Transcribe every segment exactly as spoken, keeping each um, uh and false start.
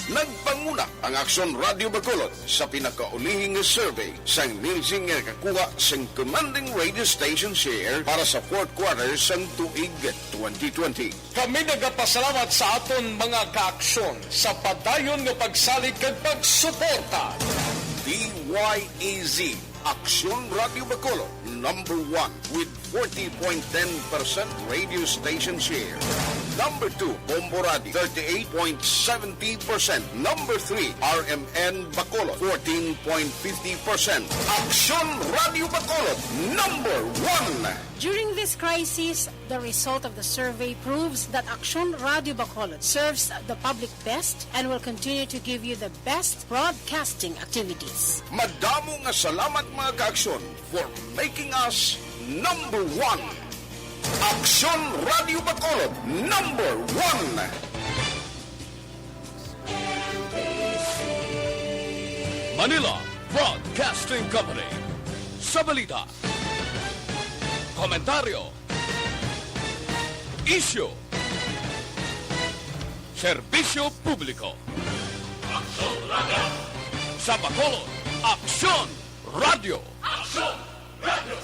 Nagpanguna ang Aksyon Radio Bacolod sa pinakaulihing nga survey sang Nielsen nga nakakuha sang commanding radio station share para sa fourth quarter sang tuig twenty twenty. Kami nagapasalamat sa aton mga kaaksyon sa padayon nga pagsalig kag pagsuporta. D Y E Z, Aksyon Radio Bacolod, number one with forty point ten percent radio station share. Number two, Bombo Radio, thirty-eight point seventy percent. Number three, R M N Bacolod, fourteen point fifty percent. Aksyon Radio Bacolod, number one. During this crisis, the result of the survey proves that Aksyon Radio Bacolod serves the public best and will continue to give you the best broadcasting activities. Madamo nga salamat, mga kaaksyon, for making us number one. Aksyon Radio Bacolod, number one. Manila Broadcasting Company. Sa balita, komentaryo, isyu, serbisyo publiko. Aksyon Radio. Sa Bacolod, Aksyon Radio. Aksyon Radio.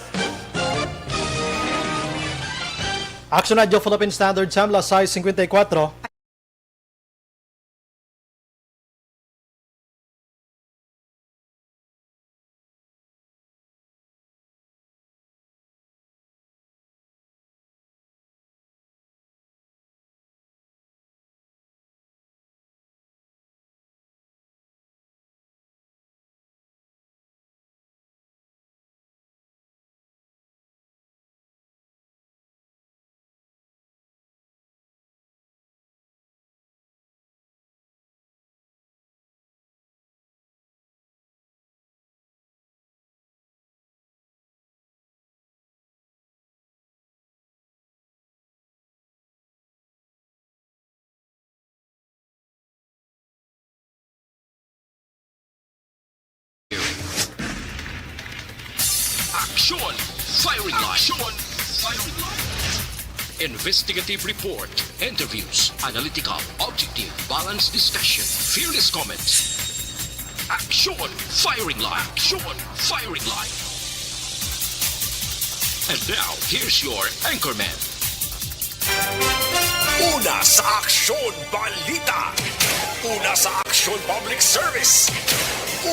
Aksyon Radio Philippine Standard Time, alas sais cincuenta y cuatro. Aksyon Firing Line. Aksyon Firing Line. Investigative report, interviews, analytical, objective, balanced discussion, fearless comments. Aksyon Firing Line. Aksyon Firing Line. And now, here's your anchorman. Una sa Aksyon Balita. Una sa Aksyon Public Service.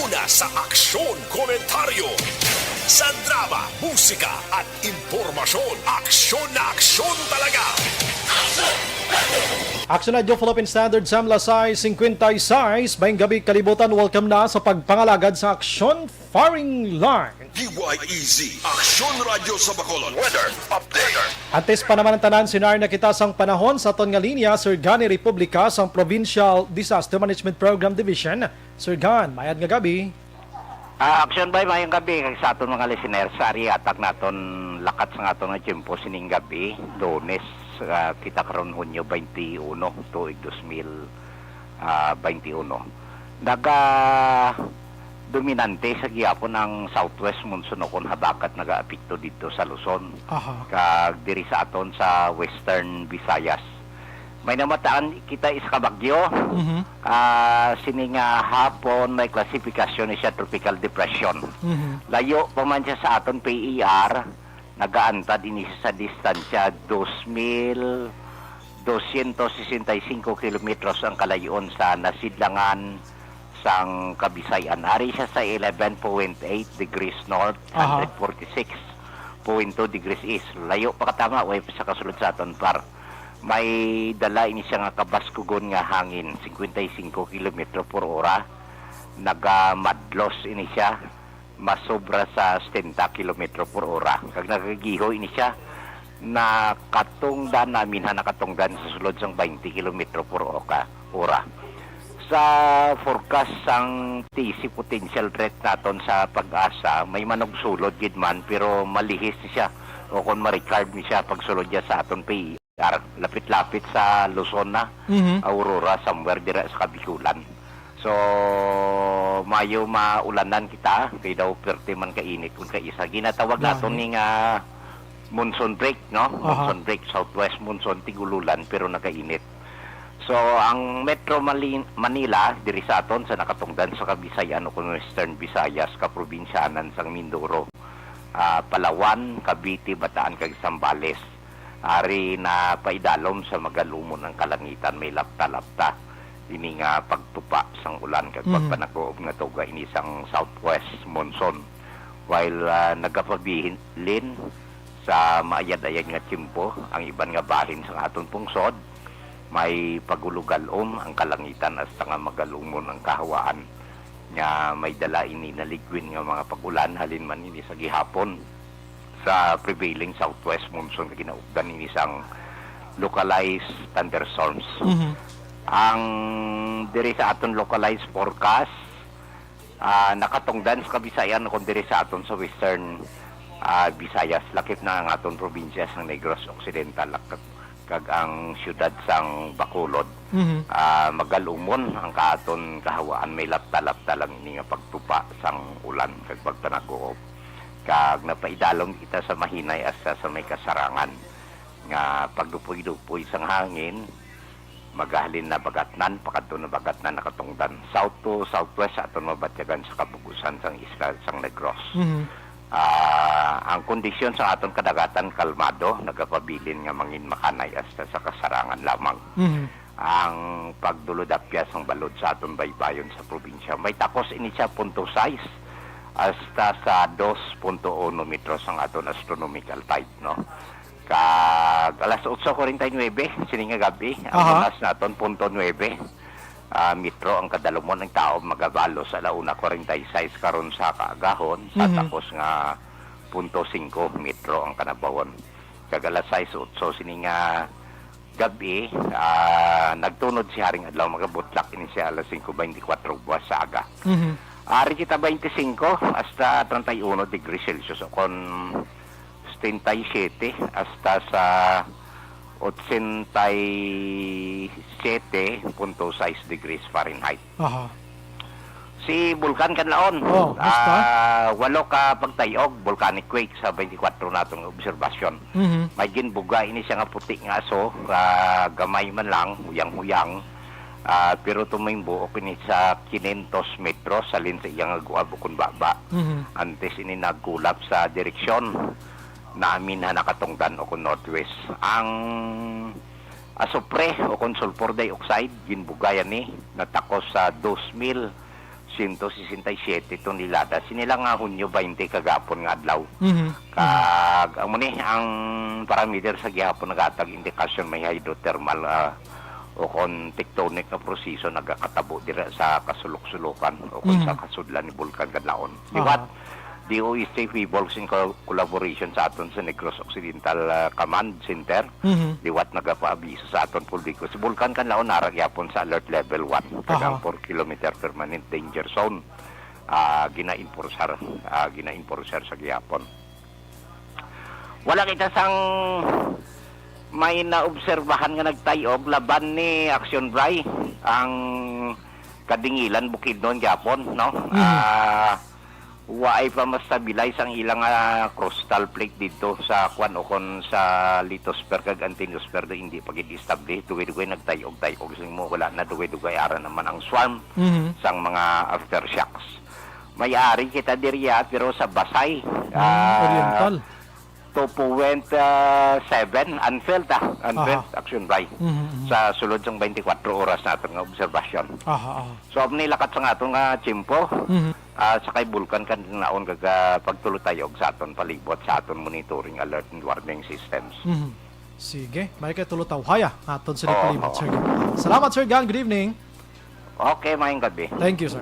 Una sa Aksyon Komentaryo. Sa drama, musika, at impormasyon, aksyon na aksyon talaga. Aksyon Radio Philippine Standard Time, alas sais cincuenta y seis, maayong gabi, kalibutan. Welcome na sa pagpangalagad sa Aksyon Firing Line. D Y E Z, Aksyon Radio sa Bacolod. Weather update. Antes pa naman ang tanan, sinar na kita sang panahon sa aton nga linya, Sir Gani Republica sang Provincial Disaster Management Program Division. Sir Gan, mayad nga gabi. Ah, Aksyon Bay, mayong gabi kag sa aton mga listener. Sa ari atak naton lakat sa aton nga tiyempo sining gabi, Lunes, ah, kita karon Hunyo twenty-one, tuig dos mil, ah, twenty-one. Naga dominante sa gihapon ang southwest monsoon o kon habagat nagaapekto didto sa Luzon. Aha. Kag diri sa aton sa Western Visayas. May namataan kita isa ka bagyo. Mhm. Ah, sini nga hapon may klasifikasyon ni siya tropical depression. Mhm. Layo pa man siya sa aton P E R, nagaantad ini siya sa distansya dos mil dosyentos sesenta y cinco kilometros ang kalayo-on sa nasidlangan sang Kabisayan. Ari siya sa eleven point eight degrees north, Aha. hundred forty-six point two degrees east. Layo pa katama, way pa siya kasulod sa aton, par. May dala ini siya nga kabaskugon nga hangin, cincuenta y cinco kilometro por hora. Nagamadlos ini siya, masobra sa setenta kilometro por hora. Kag nagagiho ini siya, nakatungdan, naminhan nakatungdan sa sulod sang twenty kilometro por oka-, ora. Sa forecast sang T C potential threat naton sa PAGASA, may manugsulod gid man, pero malihis ni siya o kon ma-retard ni siya pagsulod niya sa aton P E R. Lapit-lapit sa Luzon na, Mhm. Aurora, somewhere dira sa Kabikulan. So, mayo maulanan kita, kay daw perte man kainit kung kaisa. Ginatawag Dahil. naton ni nga monsoon break, no? Aha. Monsoon break, southwest monsoon, tig-ululan, pero nagainit. So, ang Metro Mali-, Manila, diri sa aton sa nakatungdan sa Kabisayan o kung Western Visayas, kaprobinsyanan sang Mindoro, ah, Palawan, Cavite, Bataan, kag Zambales. Ari na paidalom sa magalumon ang kalangitan, may lapta-lapta. Ini nga pagtupa sang ulan kag Mhm. pagpanaguob nga tuga ini sang southwest monsoon. While, ah, nagapabilin sa maayad-ayad nga tiyempo ang iban nga bahin sang aton pungsod, may pagulugalom ang kalangitan hasta nga magalumon ang kahawaan nga may dala ini naligwin nga mga pag-ulan halin man ini sa gihapon sa prevailing southwest monsoon nga ginaupdan ini sang localized thunderstorms. Mhm. Ang diri sa aton localized forecast, ah, nakatungdan sa Kabisayan kung diri sa aton sa Western, ah, Visayas, lakip na ang aton probinsya sang Negros Occidental, kag, kag ang siyudad sang Bacolod. Mhm. Ah, magalumon ang kaaton kahawaan, may lapta-lapta lang ini nga pagtupa sang ulan kag pagpanaguob. Kag napaidalom kita sa mahinay hasta sa may kasarangan nga pagdupoy-dupoy sang hangin, magahalin na Bagatnan, pakadto na Bagatnan, nakatungdan south to southwest sa aton mabatyagan sa kabug-usan sang isla sang Negros. Mhm. Ah, ang kondisyon sa aton kadagatan kalmado, nagapabilin nga mangin makanay hasta sa kasarangan lamang. Mhm. Ang pagdulodapya sang balod sa aton baybayon sa probinsya, may takos ini siya punto sais hasta sa dos punto uno metros ang aton astronomical tide, no? Kag alas otso kuwarenta y nuebe, sini nga gabi, ang Aha. Lunas naton, punto nuebe, ah, metro ang kadalumon. Ang taob magabalo sa ala una kuwarenta y sais karon sa kaagahon, sa Mhm. takos nga punto singko metro ang kanabawon. Kag alas sais otso sini nga gabi, ah, nagtunod si Haring Adlaw, magabutlak ini siya alas singko beintikwatro buwas sa aga. Mhm. Ari kita beintisinko hasta treinta y uno degrees Celsius, o kon setenta y siete hasta sa ochenta y siete punto sais degrees Fahrenheit. Aha. Si Bulkan Kanlaon, Oh, basta? ah, walo ka pagtayog, volcanic quake sa twenty-four naton nga obserbasyon. Mhm. May ginbuga ini siya nga puti nga aso, ah, gamay man lang, huyang-huyang. Ah, pero tumimbo kini sa quinientos metros halin sa iyang guwab ukon baba. Mhm. Antes ini nagkulap sa direksyon namin ha nakatungdan ukon northwest. Ang asupre ukon sulfur dioxide, ginbugayan ni, natakos sa dos mil sento sesenta y siete tonelada. Sini lang nga Hunyo baynte kagapon nga adlaw. Mhm. Kag amo ni ang parameter sa gihapon naghatag indikasyon may hydrothermal, ah, o kon tectonic nga proseso nagakatabo dira sa kasulok-sulokan o kon Mhm. sa kasudlan ni Bulkan Kanlaon. Aha. Liwat, D O S T PHIVOLCS in co-, collaboration sa aton sa Negros Occidental, ah, Command Center. Mhm. Liwat nagapaabiso sa aton publiko. Si Bulkan Kanlaon nara gyapon sa alert level one, kag Aha. ang four kilometer permanent danger zone, ah, gina-enforcer, ah, gina-enforcer sa gihapon. Wala kita sang may naobserbahan nga nagtayog laban ni Action Bray, ang Kadingilan, Bukidnon gyapon, no? Mhm. Ah, waay pa ma-stabilize ang ilang, ah, crustal plate dito sa kwan o kon sa lithosphere kag anthenosphere do hindi pa gid establish. Dugay-dugay nagtayog-tayog sing mo, wala na, dugay-dugay ara naman ang swarm Mhm. sang mga aftershocks. May ari kita diriya, pero sa Basay, Mm, ah, Oriental. two point seven, unfelt, ah, unfelt Aha. Action Bray Mhm, mhm. sa sulod sang twenty-four oras naton nga obserbasyon. Aha, aha. So, amo ni lakat sa aton nga tiyempo, Mhm. ah, sa kay Bulkan Kanlaon kag, ah, pagtulotayog sa aton palibot, sa aton monitoring alert and warning systems. Mhm. Sige, may kay tulotawhaya aton sa Oo. palibot, Sir Gan. Salamat, Sir Gan. Good evening. Okay, maayong gabi. Thank you, sir.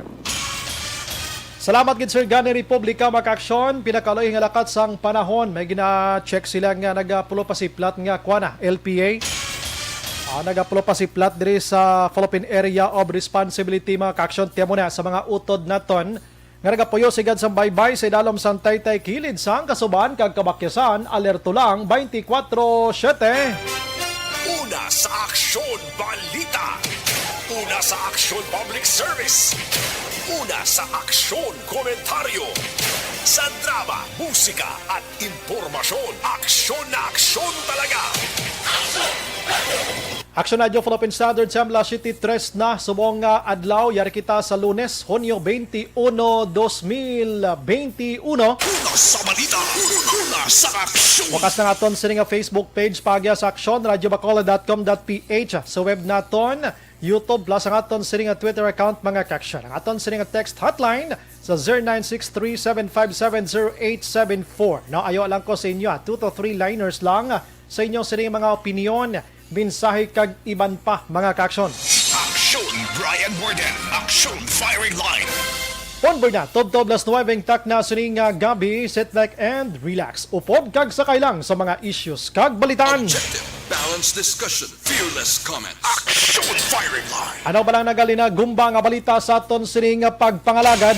Salamat gid, Sir Gan, ni Republika, mga kaaksyon. Pinakaluoy nga lakat sang panahon, may gina-check sila nga nagapulo pa siplat nga kuan na, L P A. Ah, nagapulo pa siplat diri sa Philippine Area of Responsibility, mga kaaksyon. Tiyan mo na sa mga utod naton nga nagapuyo sigad sang baybay sa idalom sang taytay kilid sang kasuban kag kabakyasan, alerto lang twenty-four seven. Una sa Aksyon Balita. Una sa Aksyon Public Service. Una sa Aksyon Komentaryo. Sa drama, musika, at impormasyon, aksyon na aksyon talaga. Aksyon Radyo Philippine Standard Time, alas siyete tres na subong nga adlaw. Yari kita sa Lunes, Hunyo twenty-one, twenty twenty-one. Una sa balita, una sa aksyon. Bukas na aton sini nga Facebook page, Pagya sa Aksyon, radyo bacolod dot com dot ph. Sa web naton, YouTube, plus ang aton sini nga Twitter account, mga kaaksyon. Ang aton sini nga text hotline sa zero nine six three seven five seven zero eight seven four. No, ayo lang ko sa inyo, ah, two to three liners lang sa inyong sini mga opinyon, mensahe, kag iban pa, mga kaaksyon. Aksyon, Brian Warden. Aksyon, Firing Line. Pon Bernat, tubtob alas nuwebe ang takna sining, ah, gabi. Sit back and relax. Upod kag sakay lang sa mga issues kag balitaan. Objective, balanced discussion, fearless comments. Aksyon, Firing Line. Ano ba lang nagalinagumba nga balita sa aton sining, ah, pagpangalagad?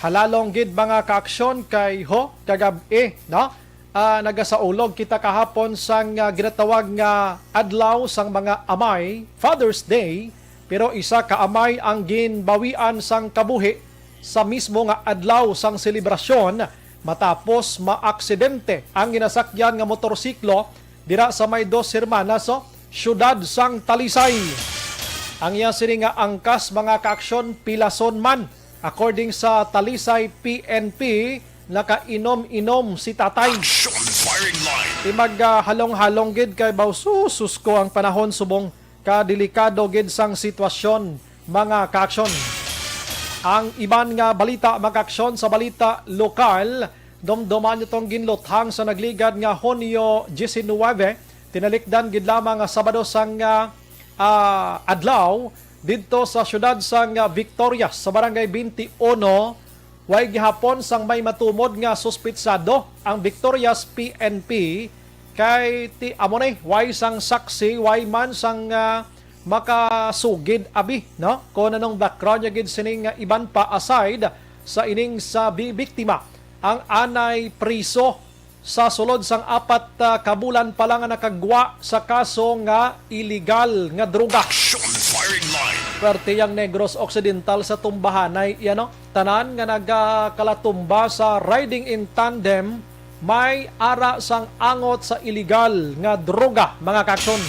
Halalong gid, mga kaaksyon, kay ho, kagab-i, no? Ah, nagasaulog kita kahapon sang, ah, ginatawag nga Adlaw sang mga Amay, Father's Day, pero isa ka amay ang ginbawian sang kabuhi sa mismo nga adlaw sang selebrasyon matapos maaksidente ang ginasakyan nga motorsiklo dira sa may Dos Hermanas, oh, siyudad sang Talisay. Ang iya sini nga angkas, mga kaaksyon, pilason man. According sa Talisay P N P, nakainom-inom si tatay. Aksyon, Firing Line. Di maghalong-halong gid kay bawsusus ko ang panahon subong ka delikado gid sang sitwasyon, mga kaaksyon. Ang iban nga balita, mga kaaksyon, sa balita lokal, dumduman niyo tong ginluthang sa nagligad nga Hunyo diecinuebe, tinalikdan gid lamang nga Sabado sang, ah, ah, adlaw didto sa siyudad sang, ah, Victorias, sa Barangay twenty-one, way gihapon sang may matumod nga suspitsado ang Victorias P N P, kay ti amo ni, way sang saksi, way man sang, ah, makasugid abi, no? Kung anong background niya gid sining, ah, iban pa aside sa ining sa bi-, biktima, ang anay priso sa sulod sang apat, ah, ka bulan pa lang nga nakagwa sa kaso nga iligal nga droga. Aksyon, Firing Line. Pwerte yang Negros Occidental sa tumbahanay, iya, no? Tanan nga nagakalatumba sa riding in tandem may ara sang angot sa iligal nga droga, mga kaaksyon.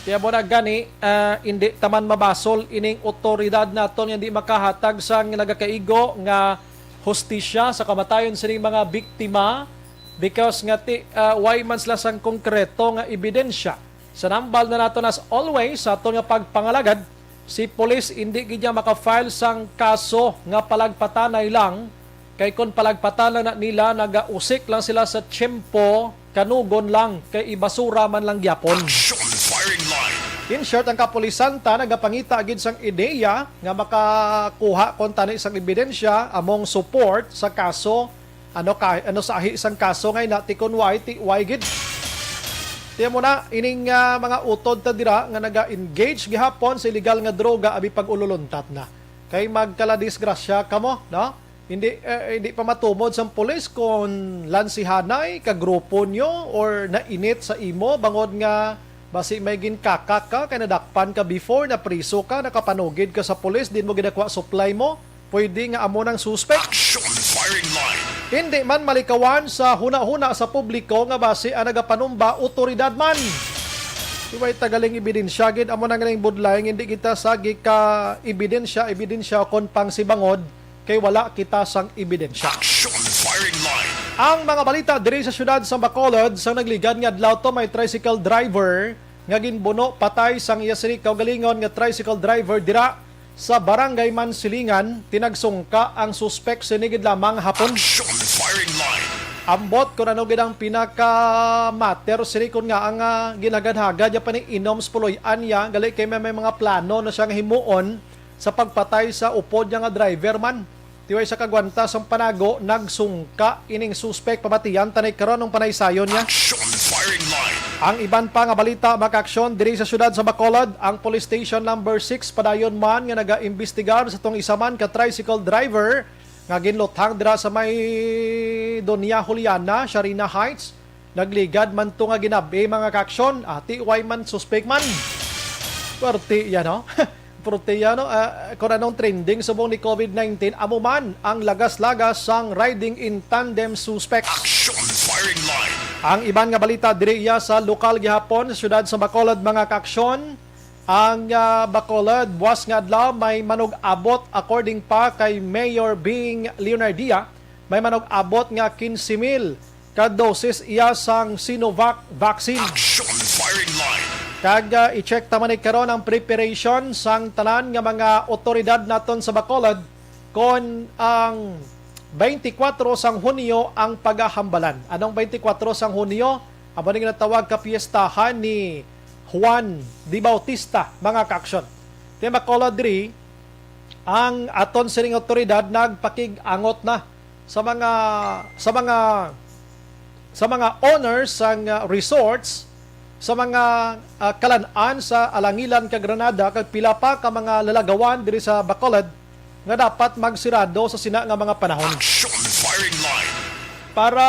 Kaya mo na gani, ah, hindi taman mabasol ining otoridad naton nga hindi makahatag sang nagakaigo nga hustisya sa kamatayon sining mga biktima, because nga ti, ah, way man sila sang konkreto nga ebidensya. Sa nambal na naton, as always, sa aton nga pagpangalagad, si pulis indi gid niya maka-file sang kaso nga palagpatanay lang, kay kon palagpatan lang na nila, nagausik lang sila sa tiyempo, kanugon lang, kay ibasura man lang gyapon. Aksyon, Firing Line. In short, ang kapulisan ta nagapangita gid sang ideya nga makakuha kon tani sang ebidensya among support sa kaso, ano ka, ano sa ahi sang kaso nga ina, ti kon way, ti way gid. Tiyan mo na, ining, ah, mga utod ta dira nga naga-engage gihapon sa illegal nga droga, abi pag-ululuntat na. Kay magkaladisgrasya kamo, no? Hindi, eh, hindi pa matumod sang pulis kung lansihanay ka grupo nyo or nainit sa imo bangod nga basi may ginkakak ka, kay nadakpan ka before, napriso ka, nakapanugid ka sa pulis, din mo gidakwa supply mo, pwede nga amo nang suspek. Aksyon, Firing Line. Hindi man malikawan sa hunahuna sa publiko nga basi ang nagapanumba otoridad man. Way tagaling ebidensya gid, amo na nga ning budlay, hindi kita sagi ka ebidensya, ebidensya kon pang si bangod, kay wala kita sang ebidensya. Aksyon, Firing Line. Ang mga balita diri sa siyudad sa Bacolod, sa nagligad nga adlaw to, may tricycle driver nga ginbuno patay sang iya sini kaugalingon nga tricycle driver dira sa Barangay Mansilingan. Tinagsungka ang suspek sini gid lamang hapon. Aksyon, Firing Line. Ambot kung ano gid ang pinaka matter sini, kun nga ang, ah, ginhagad-hagad niya pa ni inom sa puloy-an niya, gali kay may, may mga plano na siya nga himuon sa pagpatay sa upod niya nga driver man. Tiway sa kagwanta sang panago, nagsungka ining suspek. Pamatian tanay karon ang panaysayon niya. Aksyon, Firing Line. Ang iban pa nga balita, mga kaaksyon, diri sa siyudad sa Bacolod, ang Police Station Number Six padayon man nga nagaimbestigar sa tong isa man ka tricycle driver nga ginluthang dira sa may Doña Juliana, Sharina Heights. Nagligad man to nga ginabi, mga kaaksyon, ati way man suspek man. Pwerte yan, no? Protea, no? Ah, kung anong trending subong ni COVID nineteen, amo man ang lagas-lagas sang riding in tandem suspects. Action firing line. Ang iban nga balita diri iya sa lokal gihapon sa siyudad sa Bacolod, mga kaaksyon. Ang, ah, Bacolod, buwas nga adlaw may manug-abot, according pa kay Mayor Bing Leonardia, may manug-abot nga quince mil ka dosis iya sang Sinovac vaccine. Action firing line. Kag, ah, i-check ta man ni karon ang preparation sang tanan nga mga otoridad naton sa Bacolod kon ang twenty-four sang Hunyo ang pagahambalan. Anong twenty-four sang Hunyo? Amo ni ginatawag ka piyestahan ni Juan de Bautista, mga kaaksyon. Ti Bacolod diri, ang aton sining otoridad nagpakig-angot na sa mga, sa mga, sa mga owners sang, ah, resorts, sa mga, ah, kalan-an sa Alangilan kag Granada, kag pila pa ka mga lalagawan diri sa Bacolod nga dapat magsirado sa sina nga mga panahon. Action firing line. Para,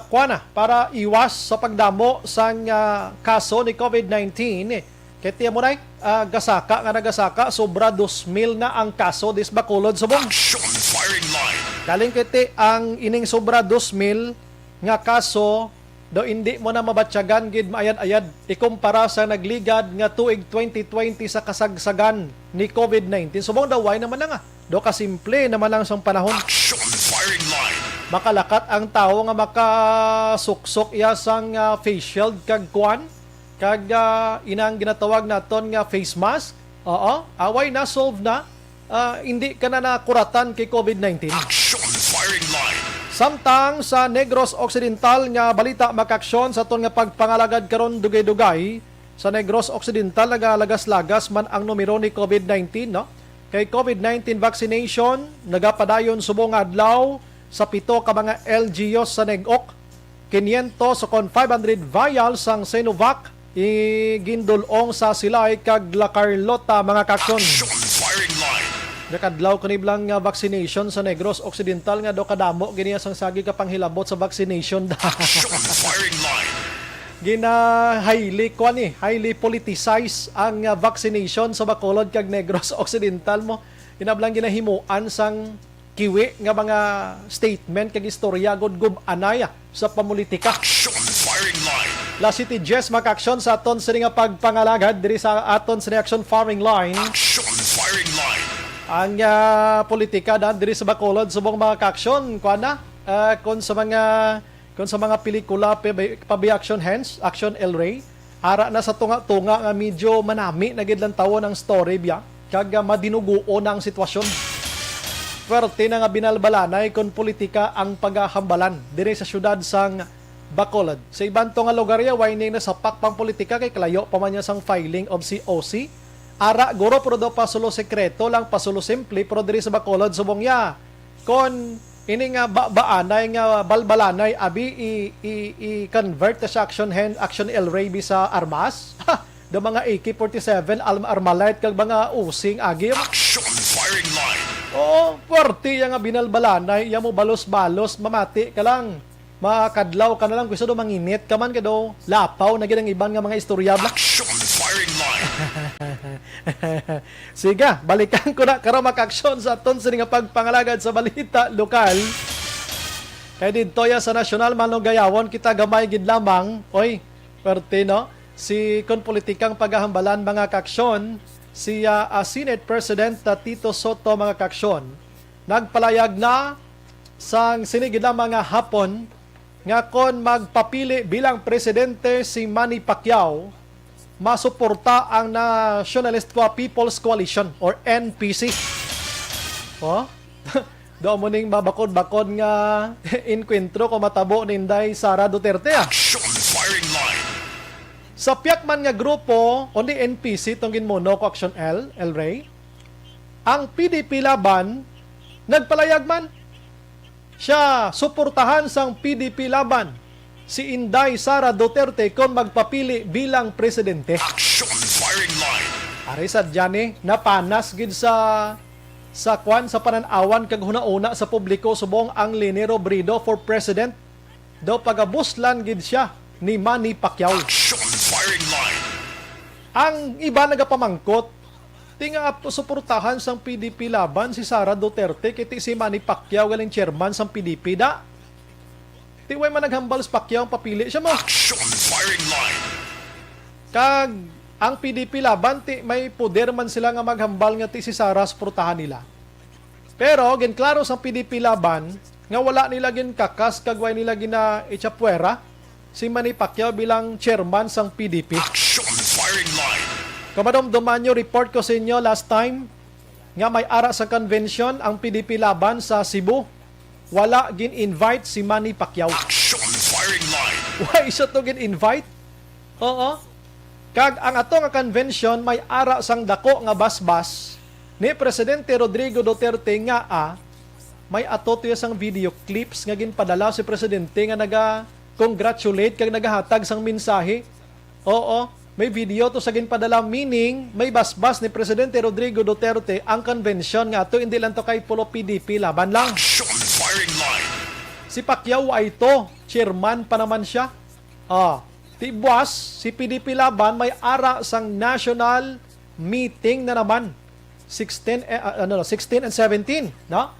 kuwan na, para iwas sa pagdamo sang, ah, kaso ni COVID nineteen, kay ti amo na, ah, gasaka nga nagasaka, sobra dos mil na ang kaso dis Bacolod subong. Action firing line. Galing kay ti ang ining sobra dos mil nga kaso daw indi mo na mabatyagan gid maayad-ayad ikumpara sa nagligad nga tuig twenty twenty sa kasagsagan ni COVID nineteen. Subong daw, why naman na nga? Do kasimple naman lang sang panahon. Action firing line. Makalakat ang tawo nga makasuksok iya sang, ah, face shield kag kuan, kag, ah, inang ginatawag naton nga face mask. Oo, away na, solve na. Ah, hindi ka na nakuratan kay COVID nineteen. Action firing line. Samtang sa Negros Occidental nga balita, mga kaaksyon, sa aton nga pagpangalagad karon, dugay-dugay, sa Negros Occidental nagalagas-lagas man ang numero ni COVID nineteen, no? Kay COVID nineteen vaccination nagapadayon subong nga adlaw sa pito ka mga L G Us sa Neg-Oc. Quinientos o kon five hundred vials sang Sinovac igindul-ong sa Silay kag La Carlota, mga kaaksyon. Action firing line. Nakadlaw kaniblang nga vaccination sa Negros Occidental nga do kadamo gini sang sagi ka panghilabot sa vaccination. Action firing line. Gina highly, kuan ni, highly politicized ang, ah, vaccination sa Bacolod kag Negros Occidental mo. Inablang ginahimuan sang kiwi nga mga statement kag istorya gud gub-anay, ah, sa pamulitika. Action firing line. La City Jess, mga kaaksyon, sa aton sini nga pagpangalagad diri sa aton sini action firing line. Action firing line. Ang, ah, politika dan diri sa Bacolod subong, mga kaaksyon, kuan na, ah, kung sa mga, kung sa mga pelikula, pa, pa, action hands, action El Rey, ara na sa tunga-tunga nga medyo manami na gid lang tawon ang story biya, kag, ah, madinuguon na ang sitwasyon. Pwerte na nga binalbalanay kon politika ang pagahambalan diri sa siyudad sang Bacolod. Sa iban to nga lugar ya, way ni nasapak pang politika kay kalayo pa man niya sang filing of C O C. Ara, guro, pero do pasulo sekreto lang, pasulo simple, pero diri sa Bacolod, subong ya, kon ini nga ba-, baanay nga balbalanay, abi, i, i, i-convert sa action hand, action El Rey bi sa armas. Do mga A K forty-seven, Arm-, Armalite, kag mga using agi. Action firing line. Oo, pwerte ya nga binalbalanay, iya mo balos-balos, mamati ka lang. Makadlaw ka na lang, gusto do manginit ka man, kay do lapaw na gid ang iban nga mga istorya, bla. Action firing line. Siga, balikan ko na karon, mga kaaksyon, sa aton sini nga pagpangalagad sa balita lokal. Kay didto ya sa nasyonal, manugayawon kita gamay gid lamang. Oy, perte, no? Si kon politikang pagahambalan, mga kaaksyon, si, ah, ah, Senate President, ah, Tito Soto, mga kaaksyon, nagpalayag na sang sini gid lamang nga hapon nga kon magpapili bilang presidente si Manny Pacquiao, masuporta ang Nationalist People's Coalition or N P C. Oh? Do mo ning mabakod-bakod nga enkwentro kung matabo ni Inday Sara Duterte, ah. Action firing line. Sa pihak man nga grupo, only N P C tong ginmuno ko, Action L, El Rey. Ang P D P Laban, nagpalayag man. Siya, suportahan sang P D P Laban si Inday Sara Duterte kon magpapili bilang presidente. Action firing line. Ari sa dyan eh, napanas gid sa, sa kwan, sa panan-awan kag hunahuna sa publiko subong ang Leni Robredo for president. Daw pagabuslan gid siya ni Manny Pacquiao. Action firing line. Ang iba nagapamangkot, Ti nga ap-, suportahan sang P D P Laban si Sara Duterte, kay ti si Manny Pacquiao galing chairman sang P D P da. Ti way man naghambal si Pacquiao ang papili siya mo. Action firing line. Kag ang P D P Laban, ti may poder man sila nga maghambal nga ti si Sara suportahan nila. Pero ginklaro sang P D P Laban nga wala nila ginkakas kag way nila gina-, itsapuera si Manny Pacquiao bilang chairman sang P D P. Action firing line. Kung madumduman nyo, report ko sa inyo last time nga may ara sa convention ang P D P Laban sa Cebu. Wala gin-invite si Manny Pacquiao. Action firing line. Why siya to gin-invite? Oo. Kag ang ato nga convention may ara sang dako nga basbas ni Presidente Rodrigo Duterte nga, ah, may ato to sang video clips nga ginpadala si Presidente nga naga-congratulate kag nagahatag sang mensahe. Oo, may video to sa ginpadala, meaning may basbas ni Presidente Rodrigo Duterte ang convention nga ato, hindi lang to kay pulo P D P Laban lang. Action firing line. Si Pacquiao ay to, chairman pa naman siya. Ah, ti buas, si P D P Laban may ara sang national meeting na naman. Sixteen, eh, ah, ano, sixteen and seventeen, no?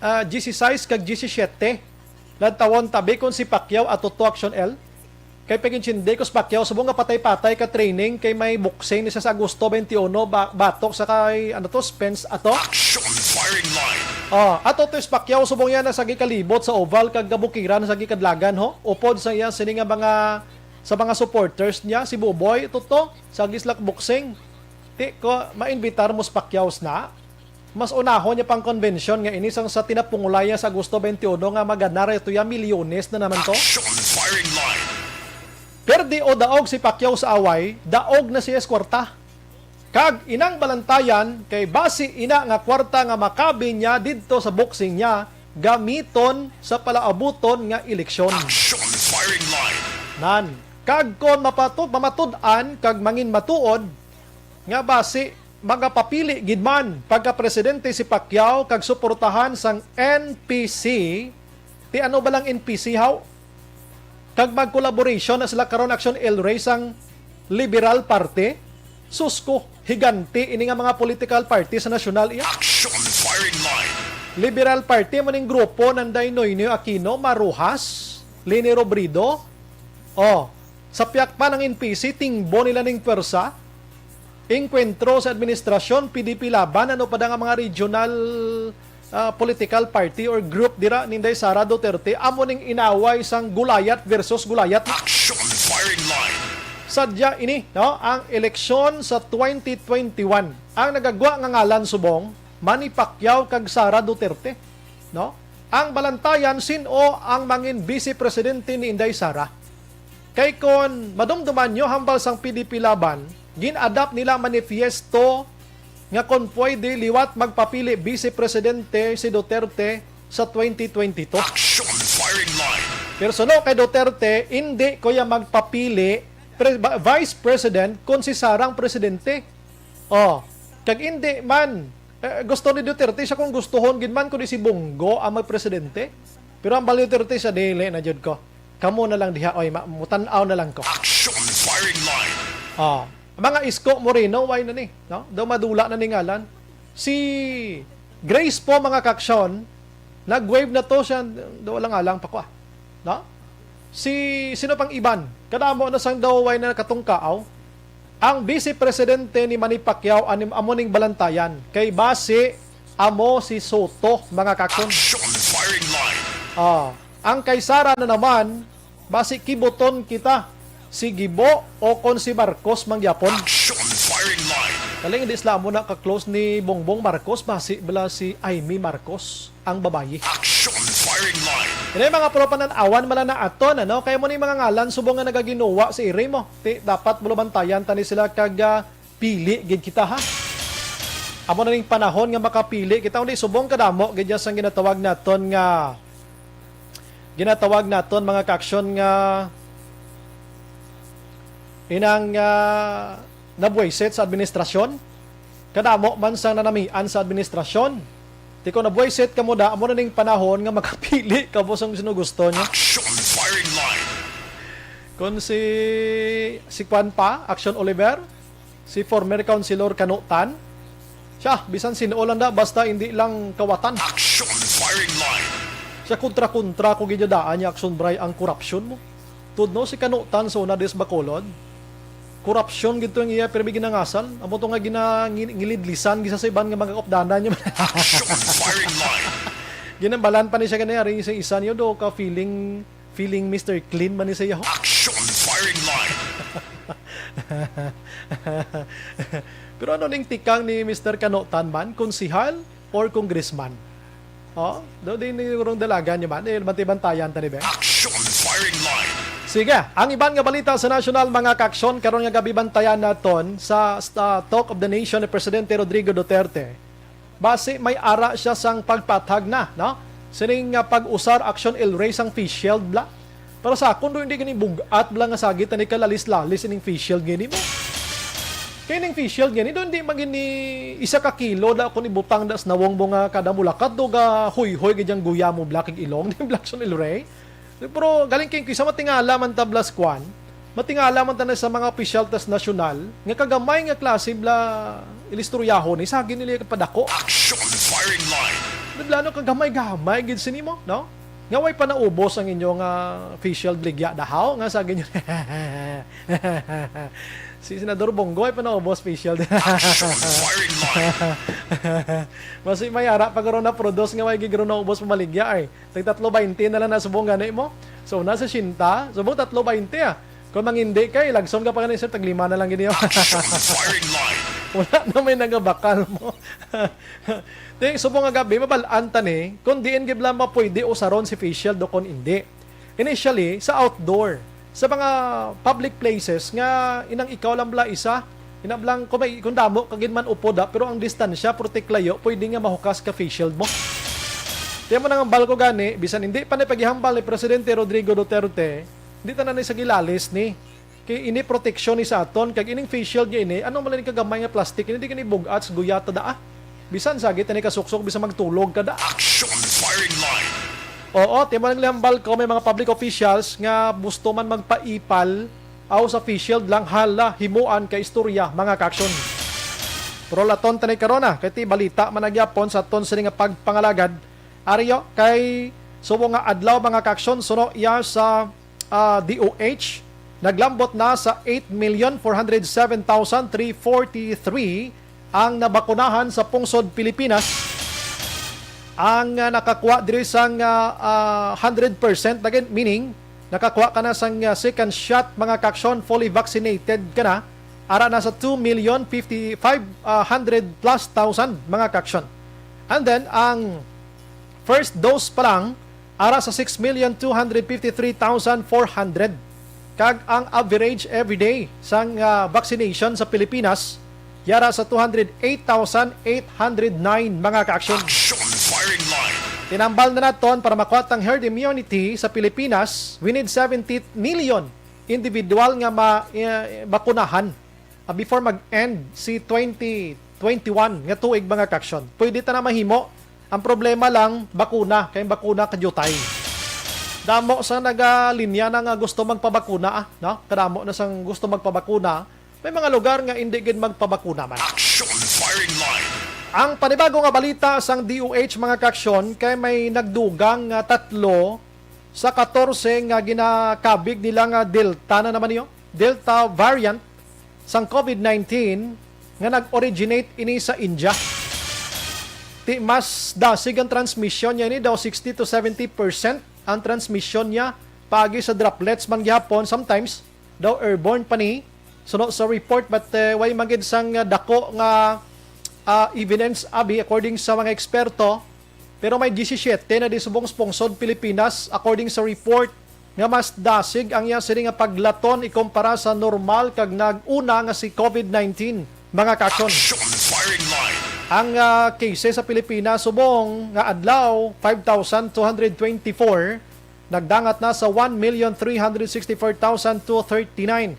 Ah, disisays kag disisyete. Lantawon tabi kung si Pacquiao ato to, Action L. Kay pag-intindi ko si Pacquiao, subong nga patay-patay ka training kay may boxing ni sa, sa Agosto twenty-one, ba-, batok sa kay, ano to, Spence ato. Action firing line. Ah, ato to si Pacquiao, subong yan na sa gikalibot sa oval kag gabukiran sa gikadlagan, ho. Upod sa iya, sini nga mga, sa mga supporters niya, si Buboy, ito to, sa Gislak Boxing. Ti ko, maimbitar mo si Pacquiao na. Mas unahon niya pang convention nga ini sang sa tinapungulay niya sa Agosto twenty-one nga maganar ito ya milyones na naman to. Action firing line. Perdi o daog si Pacquiao sa away, daog na siya sa kwarta. Kag inang balantayan kay basi ina nga kwarta nga makabi niya didto sa boxing niya gamiton sa palaabuton nga eleksyon. Action firing line. Nan, kag kon mapatu-, mamatud-an kag mangin matuod nga basi magapapili gid man pagka-presidente si Pacquiao kag suportahan sang N P C, ti ano ba lang N P C, haw? Kag mag-collaboration na sila karon, Action El Rey, sang Liberal Party. Sus ko, higante ini nga mga political party sa nasyonal, iya. Action firing line. Liberal Party mo ning grupo nanday Noynoy Aquino, Maruhas, Leni Robredo. Oh, sa piyak pa ng N P C, tingbo nila ning pwersa. Engkwentro sa administrasyon, P D P Laban, ano pa da nga mga regional, ah, political party or group dira ni Inday Sara Duterte, amo ning inaway sang Gulayat versus Gulayat. Action firing line. Sadya ini, no, ang eleksyon sa twenty twenty-one. Ang nagagwa nga ngalan subong, Manny Pacquiao kag Sara Duterte, no? Ang balantayan, sin-o ang mangin vice presidente ni Inday Sara? Kay kon madumduman nyo, hambal sang P D P Laban, gin-adapt nila ang manifiesto nga kon pwede liwat magpapili Vice Presidente si Duterte sa twenty twenty-two. Action firing line. Pero suno kay Duterte, indi ko ya magpapili pre-, ba-, Vice President kon si Sara ang presidente. Oh, kag indi man, eh, gusto ni Duterte siya kung gustuhon gid man kundi si Bongo ang magpresidente. Pero ang bali Duterte siya, dili na jud ko. Kamo na lang diha, oy, ma-, mutan-aw na lang ko. Action firing line. Ah, mga Isko Moreno, why na ni, no? Daw madula na ni ngalan. Si Grace po, mga kaksyon, nag-wave na to siya, daw lang alang pa ko, ah. No? Si, sino pang iban? Kadamo na sang daw, why na katungkaaw? Ang vice presidente ni Manny Pacquiao anim amo ning balantayan. Kay basi amo si Soto, mga kaksyon. Action firing line. Ah, ang kay Sara na naman, basi kibuton kita si Gibo o kon si Marcos mangyapon. Action firing line. Kaling hindi sila amo na ka-close ni Bongbong Marcos, basi bala si Imee Marcos ang babayi. Action firing line. Ini mga puro panan-awan mala na aton, ano? Kaya mo ni mga ngalan subong nga nagaginuwa si Iri mo. Ti, dapat bulabantayan tani sila kag, ah, pili gid kita, ha? Amo na ning panahon nga makapili kita, undi subong kadamo gid ya sang ginatawag naton nga, ginatawag naton, mga kaaksyon, nga inang, ah, nabuwisit sa administrasyon. Kadamo man sang nanamian sa administrasyon. Ti kon nabuwisit kamo da, amo na ning panahon nga makapili kamo sang sino gusto nyo. Action firing line. Kon si, si Kwan pa, Action Oliver, si former Councilor Kano Tan, Siya, bisan sin-o lang na, basta hindi lang kawatan. Action firing line. Siya, kontra-kontra ko gid daan niya, Action Bray, ang korupsyon mo. Tudno si Kanutan sa una dis Bacolod. Korupsyon gid to ang iya, pero may ginangasal. Amo to nga gina-, ngin-, ngilidlisan gisa sa iban nga mga kaupdanan niya. Action firing line. Ginambalan pa ni siya gani, ari sa isa niyo do ka feeling, feeling Mister Clean man ni siya. Action firing line. Pero ano ning tikang ni Mister Kanutan man? Konsihal or congressman? Oh, do din ni urong dalagan niyo man. Eh, bantay-bantayan ta ni, be. Action firing line. Sige, ang iban nga balita sa nasyonal, mga kaaksyon, karon nga gabi bantayan naton sa, sa Talk of the Nation ni Presidente Rodrigo Duterte. Basi may ara siya sang pagpathag na, no? Sining nga pag-usar action El Rey sang face shield bla. Para sa akon, do hindi gani bug-at bla nga sagit ani kalalis-lalis ining face shield gani mo. Kay ning face shield gani, do hindi man gani isa ka kilo da kung ibutang da sa nawong mo nga kada mulakat do ga huyhoy gid ang guya mo bla kag ilong ni Blackson El Rey. Pero galing kay kisa matingala man ta bla sa kwan, matingala man ta na sa mga opisyal tas nasyonal nga kagamay nga klase bla ilistoryahon ni sagin nila padako. Action firing line. Di bla no kagamay-gamay gid sini mo, no? Nga way pa naubos ang inyong ah, facial bligya dahaw nga sagin niyo. Si Senador Bong Go way pa naubos facial. Action firing line. Mas may ara pa garo na produce nga way gid garo naubos pamaligya ay. Tag tatlo baynte na lang na subong gani mo. So na sesenta, subong tatlo baynte ah. Kung mangindi kay lagson ka pa gani sir, tag lima na lang gid niyo. Action firing line. Wala na may nagabakal mo. Di, subong nga gabi, mabal-an ta ni, kung diin gid lang mapwede usaron si face shield o kung indi. Initially, sa outdoor, sa mga public places nga inang ikaw lang bala isa, inablang kung may, kung damo ka gid man upod, ah, pero ang distansya, putik layo, pwede nga mahukas ka face shield mo. Kaya mo nang hambal ko gani, bisan hindi pa ni paghihambal ni Presidente Rodrigo Duterte, hindi ta na ni sa gilalis ni. Kay ini proteksyon ni sa aton, kag ining face shield nga ini, ano man lang kagamay nga plastic, hindi gani bug-at sa guyata daa. Bisan sa kita ni kasuksok, bisan magtulog ka da. Action firing line. Oo, timo lang hambal ko may mga public officials nga gusto man magpaipal aw sa face shield lang hala himuan ka istorya, mga kaaksyon. Pero laton tani karon na, kay ti balita man nagyapon sa aton sini nga pagpangalagad. Ariyo, kay subo nga adlaw, mga kaaksyon, suno iya sa ah, D O H, naglambot na sa eight million four hundred seven thousand three forty-three ang nabakunahan sa pungsod Pilipinas. Ang ah, nakakuha diri sang ah, ah, hundred percent na gid, meaning nakakuha ka na sang ah, second shot, mga kaaksyon, fully vaccinated ka na, ara na sa two million fifty-five hundred plus thousand, mga kaaksyon. And then ang first dose pa lang, ara sa six million two hundred fifty-three thousand four hundred, kag ang average everyday sang ah, vaccination sa Pilipinas yara sa two hundred eight thousand eight hundred nine, mga kaaksyon. Action firing line. Tinambal na naton para makuha tang herd immunity sa Pilipinas, we need seventy million individual nga ma, eh, bakunahan ah, before mag-end si twenty twenty-one nga tuig, mga kaaksyon. Pwede ta na mahimo. Ang problema lang, bakuna. Kay ang bakuna kadyutay. Damo sa nagalinya na nga gusto magpabakuna, ah, no? Kadamo na sang gusto magpabakuna. May mga lugar nga hindi gid magpabakuna man. Action firing line. Ang panibago nga balita sang D O H, mga kaaksyon, kay may nagdugang nga tatlo sa katorse nga ginakabig nila nga Delta na naman niyo. Delta variant sang COVID nineteen nga nag-originate ini sa India. Ti mas dasig ang transmission niya ini, daw sixty to seventy percent ang transmission niya paagi sa droplets man gihapon, sometimes daw airborne pa ni. Suno sa report, but eh, way man gid sang dako nga ah, evidence abi according sa mga eksperto. Pero may diyesisiyete na di subong sa pungsod Pilipinas, according sa report, nga mas dasig ang iya sini nga paglaton ikumpara sa normal kag nag-una nga si COVID nineteen, mga kaaksyon. Action firing line. Ang ah, cases sa Pilipinas subong nga adlaw, five thousand two hundred twenty-four, nagdangat na sa one million three hundred sixty-four thousand two thirty-nine.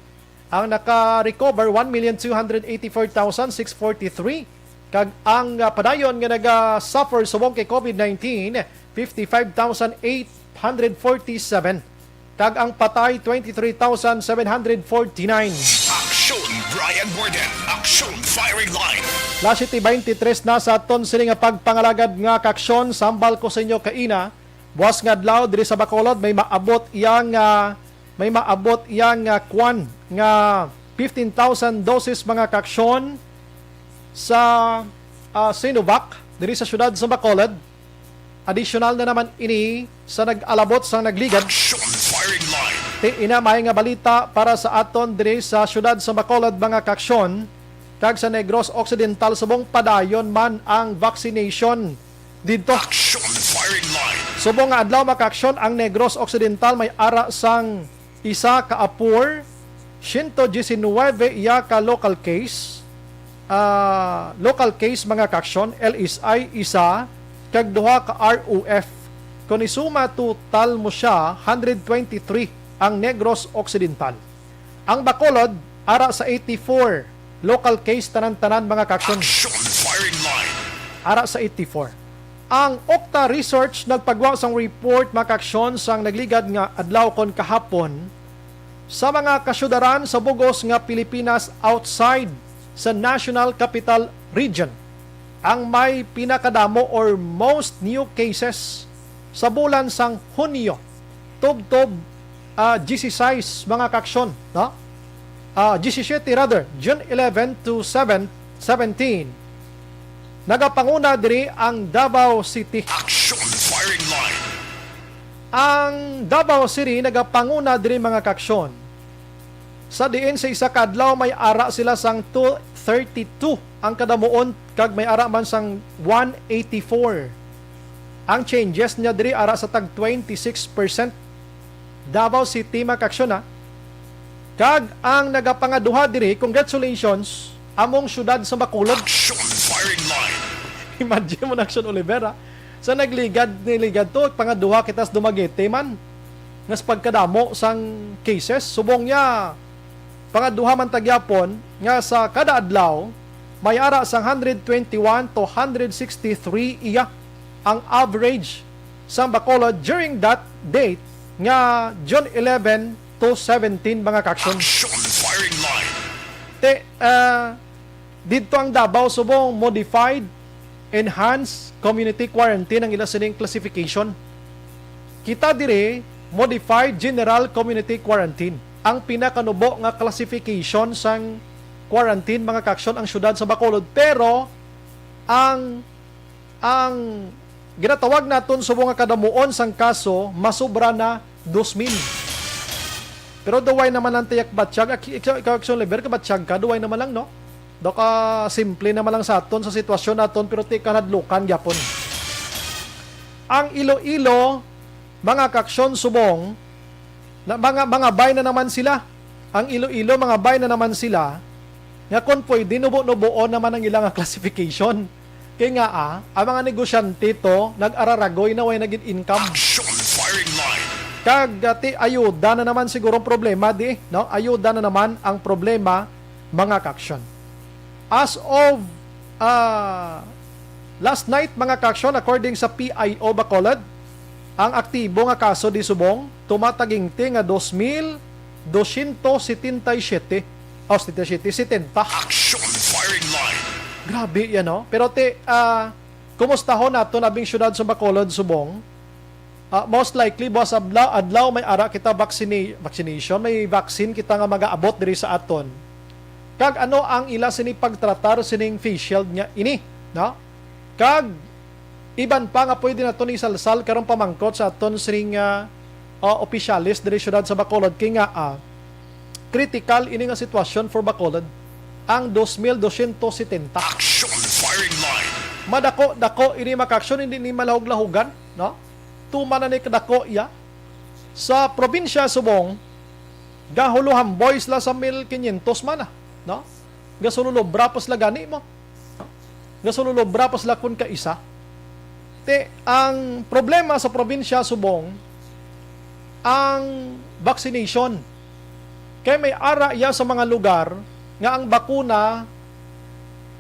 Ang naka-recover, one million two hundred eighty-four thousand six forty-three. Kag ang ah, padayon nga naga-suffer subong kay COVID nineteen, fifty-five thousand eight hundred forty-seven. Kag ang patay, twenty-three thousand seven hundred forty-nine. Action Brian Warden. Action Firing Line. Las siete veintitrés na sa aton sini nga pagpangalagad nga kaaksyon. Sambal ko sa inyo kaina, buwas nga adlaw diri sa Bacolod may maabot iya nga, may maabot iya nga kwan nga fifteen thousand doses, mga kaaksyon, sa, ah, Sinovac diri sa siyudad sa Bacolod. Additional na naman ini sa nag-alabot sang nagligad. Action firing line. Ti ina may nga balita para sa aton diri sa siyudad sa Bacolod, mga kaaksyon, kag sa Negros Occidental subong padayon man ang vaccination didto. Action firing line. Subong nga adlaw, mga kaaksyon, ang Negros Occidental may ara sang isa ka apor, siyento diecinuebe iya ka local case, ah, local case, mga kaaksyon, L S I isa, kag duha ka R O F. Kung isuma, total mo siya, hundred twenty-three ang Negros Occidental. Ang Bacolod, ara sa eighty-four local case, tanan-tanan, mga kaaksyon. Action firing line. Ara sa eighty-four. Ang Octa Research nagpagwa sang report, mga kaaksyon, sang nagligad nga adlaw kon kahapon sa mga kasyudaran sa bugos nga Pilipinas outside sa National Capital Region ang may pinakadamo or most new cases sa bulan sang Hunyo, tubtob, ah, dieciséis, mga kaaksyon, no? Ah, diecisiete rather, June eleven to seven, seventeen. Nagapanguna diri ang Davao City. Action firing line. Ang Davao City nagapanguna diri, mga kaaksyon, sa diin sa isa ka adlaw may ara sila sang two thirty-two ang kadamuon kag may ara man sang one eighty-four. Ang changes niya diri ara sa tag twenty-six percent. Davao City, mga kaaksyon, ha. Kag ang nagapangaduha diri, congratulations, among siyudad sa Bacolod. Action firing line. Imagine mo na, Action Olivera. Sa nagligad, niligad to, pangaduha kita sa Dumaguete man. Nga sa pagkadamo sang cases, subong niya, pangaduha man ta gyapon nga sa kada adlaw, may ara sang hundred twenty-one to hundred sixty-three iya ang average sang Bacolod during that date nga June eleven to seventeen, mga kaaksyon. Action firing line. Te, ah, didto ang Davao subong modified, enhanced community quarantine ang ila sining classification. Kita diri, modified general community quarantine ang pinakanubo nga classification sang quarantine, mga kaaksyon, ang siyudad sa Bacolod. Pero ang, ang ginatawag naton subong nga kadamuon sang kaso masubra na dos mil. Pero duway naman lang tiyak batyag. Ak-, ikaw, ikaw, Action Lever, kabatyag ka, duway naman lang, no? Do ka simple naman lang sa aton, sa sitwasyon naton, pero ti kahadlukan gyapon. Ang Iloilo, mga kaaksyon, subong na mga, mga bay na naman sila. Ang Iloilo, mga bay na naman sila nga kung pwede, nubo-nuboon naman ang ilang classification. Kay nga, ah, ang mga negosyante to, nag-araragoy na way naging income. Action firing line. Kag, ah, ti, ayuda na naman siguro ang problema di, no? Ayuda na naman ang problema, mga kaaksyon. As of, ah, last night, mga kaaksyon, according sa P I O Bacolod, ang aktibo nga kaso di subong tumataginti nga dos mil dosyentos setenta y siete. O, setenta y siete, setenta. Action firing line. Grabe yan, no? Pero ti, ah, kumustahon nato nabing siyudad sa Bacolod subong. Ah, most likely, buwas adlaw, adlaw may ara kita vaccina-, vaccination, may vaccine kita nga magaabot diri sa aton. Kag ano ang ila sini pagtratar sining face shield nga ini, no? Kag iban pa nga pwede naton isalsal karong pamangkot sa aton sining, ah, ah, opisyales diri siyudad sa Bacolod, kay nga, ah, critical ini nga sitwasyon for Bacolod, ang dos mil dosyentos setenta. Action firing line. Madako-dako ini, mga kaaksyon, hindi ni malahog-lahogan, no? Tuman na ni kadako iya. Sa probinsya subong, gahuluhamboy sila sa mil quinientos man, ah, no? Gasululubra pa sila gani mo. Gasululubra pa sila kun kaisa. Ti, ang problema sa probinsya subong, ang vaccination. Kay may ara iya sa mga lugar nga ang bakuna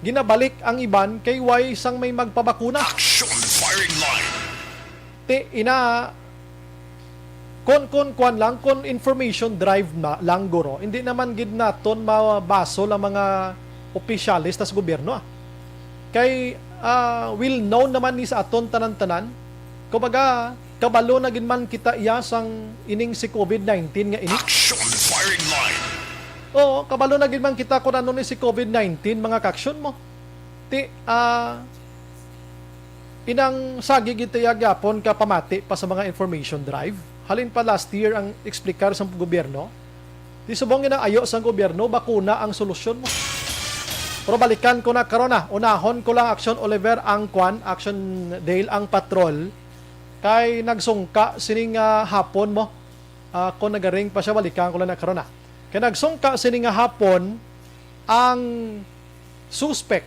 ginabalik ang iban kay way sang may magpabakuna. Action firing line. Ti ina, kon, kon, kuwan lang, kon information drive na lang, guro, hindi naman gid naton mabasol ang mga opisyales tas gobyerno, ah. Kay, ah, well known naman ni sa aton tanan-tanan. Kumbaga, kabalo na gid man kita iya sang ining si covid nineteen nga ini. Action firing line. Oo, kabalo na gid man kita kung ano ni si covid nineteen, mga kaksyon mo. Ti, ah, inang sagi gid iya gyapon ka pamati pa sa mga information drive. Halin pa last year ang eksplikar sa gobyerno. Di subong nga ayo sang gobyerno, bakuna ang solusyon mo. Pero balikan ko na karon na, unahon ko lang, Action Oliver, ang kwan, Action Dale, ang patrol. Kay nagsungka sining, ah, hapon mo. Ah, kung nagaring pa siya, balikan ko lang na karon na. Kay nagsungka sini nga hapon ang suspek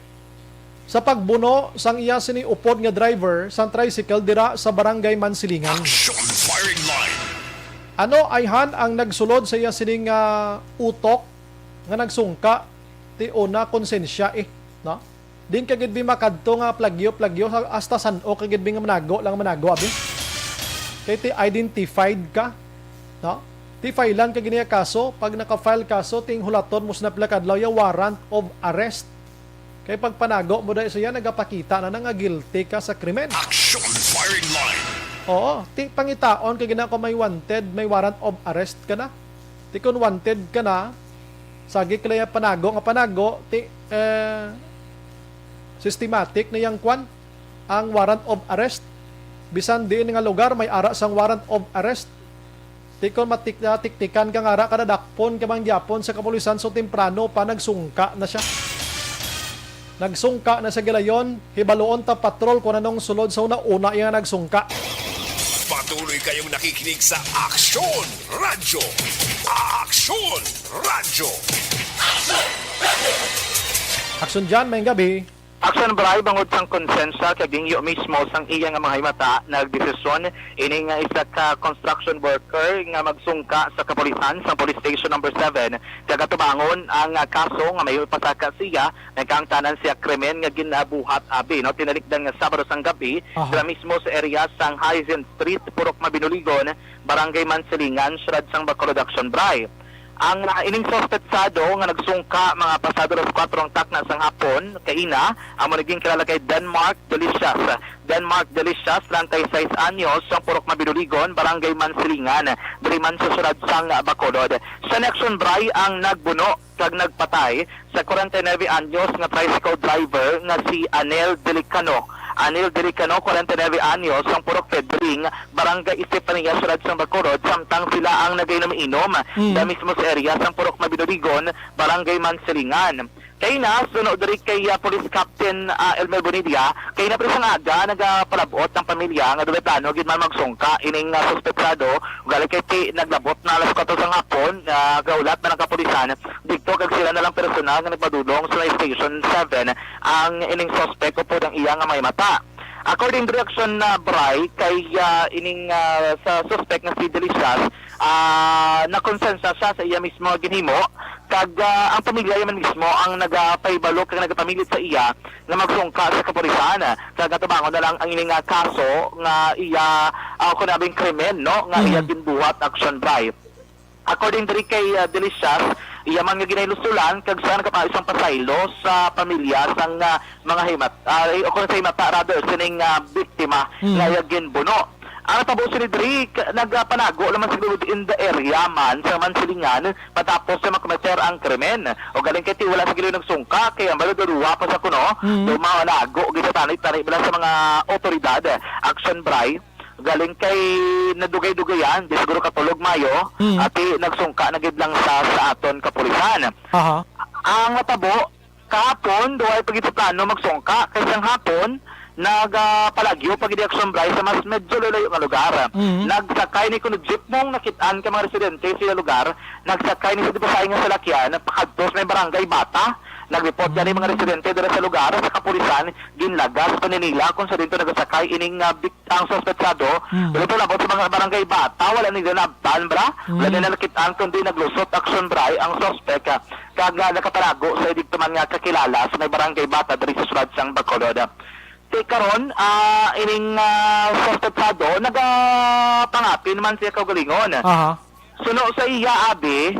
sa pagbuno sang iya sini upod nga driver sang tricycle dira sa Barangay Mansilingan. Action firing line. Ano ayhan ang nagsulod sa iya sini nga utok nga nagsungka? Ti una, konsensya eh, no? Din ka gid bi makadto nga plagyo-plagyo, ha-, hasta san-o ka gid bi nga manago lang manago, abi. Kay ti identified ka, no? Ti filean ka gid niya kaso, pag naka-file kaso, ting hulaton mo sina pila ka adlaw ya warrant of arrest. Kay pag panago mo dahil siya, nagapakita na na nga guilty ka sa krimen. Action firing line. Oo, ti pangitaon ka gina ko may wanted, may warrant of arrest ka na. Ti kun wanted ka na, sagi ka lang ya panago nga panago, ti, eh, systematic na yang kwan, ang warrant of arrest. Bisan diin nga lugar may ara sang warrant of arrest. Ti kon matik-, natiktikan ka nga ara, kadadakpon ka man gyapon sa kapulisan, so temprano pa nagsungka na siya. Nagsungka na sa gilayon, hibaluon ta patrol kung anong sulod sa una-una iya nga nagsungka. Patuloy kayong nakikinig sa Aksyon Radyo. Aksyon Radyo. Action John, may gabi. Action Bray, bangod sang konsensya kag hingyo mismo sang iya nga mga himata, nagdesisyon ini nga isa ka construction worker nga magsungka sa kapulisan sang Police Station Number Seven, kag atubangon ang, ah, kaso nga may pasaka siya, nagkaangtanan siya krimen nga ginabuhat abi, no, tinalikdan nga Sabado sang gabi, Aha. dira mismo sa area sang Hyacinth Street, Purok Mabinuligon, Barangay Mansilingan, siyudad sang Bacolod, Action Bray. Ang, ah, ining suspetsado nga nagsungka mga pasado alas kuwatro ang takna sang hapon kaina, amo naging kilala kay Denmark Delicias. Denmark Delicias, treinta y seis anyos, sang Purok Mabinuligon, Barangay Mansilingan, diri man sa siyudad sang Bacolod. Sa Action Bray ang nagbuno kag nagpatay sa kwarenta y nuebe anyos nga tricycle driver nga si Anel Delicano. Anel Delicano, kwarenta y nuebe anyos, sang Purok Pedring, Barangay Estefania, siyudad sang Bacolod, samtang sila ang nagainom-inom Mm. sa mismo sa area sang Purok Mabinuligon, Barangay Mansilingan. Kay na, suno diri kay, ah, Police Captain, ah, Elmer Bonilla, kay na, pero sa aga, nagapalabot ang pamilya nga dula plano gid man magsungka ining, ah, suspetsado, ugali kay ti naglabot na alas kuwatro sang hapon, ah, gaulat man ang kapulisan didto kag sila na lang personal nga nagpadulong sa Station Seven ang ining suspek upod ang iya nga mga mata. According to reaction na Bray kay, ah, ining, ah, sa suspek nga si Delicias, ah, nakonsensya siya sa iya mismo nga ginhimo, kag, ah, ang pamilya man mismo ang nagapahibalo kag nagapamilit sa iya nga magsungka sa kapulisan, kag atubangon na lang ang ining, ah, kaso nga iya, ah, kunabing krimen, no, nga iya Mm. ginbuhat, Action Bray. According diri kay, ah, Delicias, iya man nga ginahilusulan kag siya nagapaayo sang pasaylo sa pamilya sang, ah, mga himat-, ah, o kung sa himata, rather, sining, ah, biktima Mm. nga iya ginbuno. Ang natabo sini diri, k-, nagapanago naman siguro in the area man sa Mansilingan matapos sa makometer ang krimen. O galing kay ti wala sa gilo nagsungka, kay ang balo duha pa sa kuno, Mm. do mga nago, gid sa tanay-tanay bala sa mga otoridad, Action Bray. Galing kay nadugay-dugayan, di siguro katulog mayo, Mm. ati nagsungka na gid lang sa, sa aton kapulisan. Aha. Ang natabo, kahapon, duhay pa gid sa plano magsungka, kay sang hapon, nagapalagyo pa gid Action Bray sa mas medyo layo nga lugar. Mm. Nagsakay ni kuno jeep mong nakit-an ka mga residente sa lugar, nagsakay ni sa dipasay nga salakyan, pakadto sa may barangay Bata. Nag-report gani mga Mm. residente dira sa lugar, sa kapulisan, ginlagas pa ni nila kung sa dinto nagasakay ining, ah, bik-, ang suspetsado. Mm. Pero ito labot sa mga barangay Bata, wala nila naabtan, bra? Wala Mm. nila nakit-an, kundi naglusot Action Bray ang suspek, ah, kag, ah, nakapanago sa idig tuman nga kakilala sa may barangay Bata diri sa siyudad sang Bacolod. Ti karon, ah, ining, ah, suspetsado nagapangapin man siya kaugalingon. Aha. Suno sa iya, abi,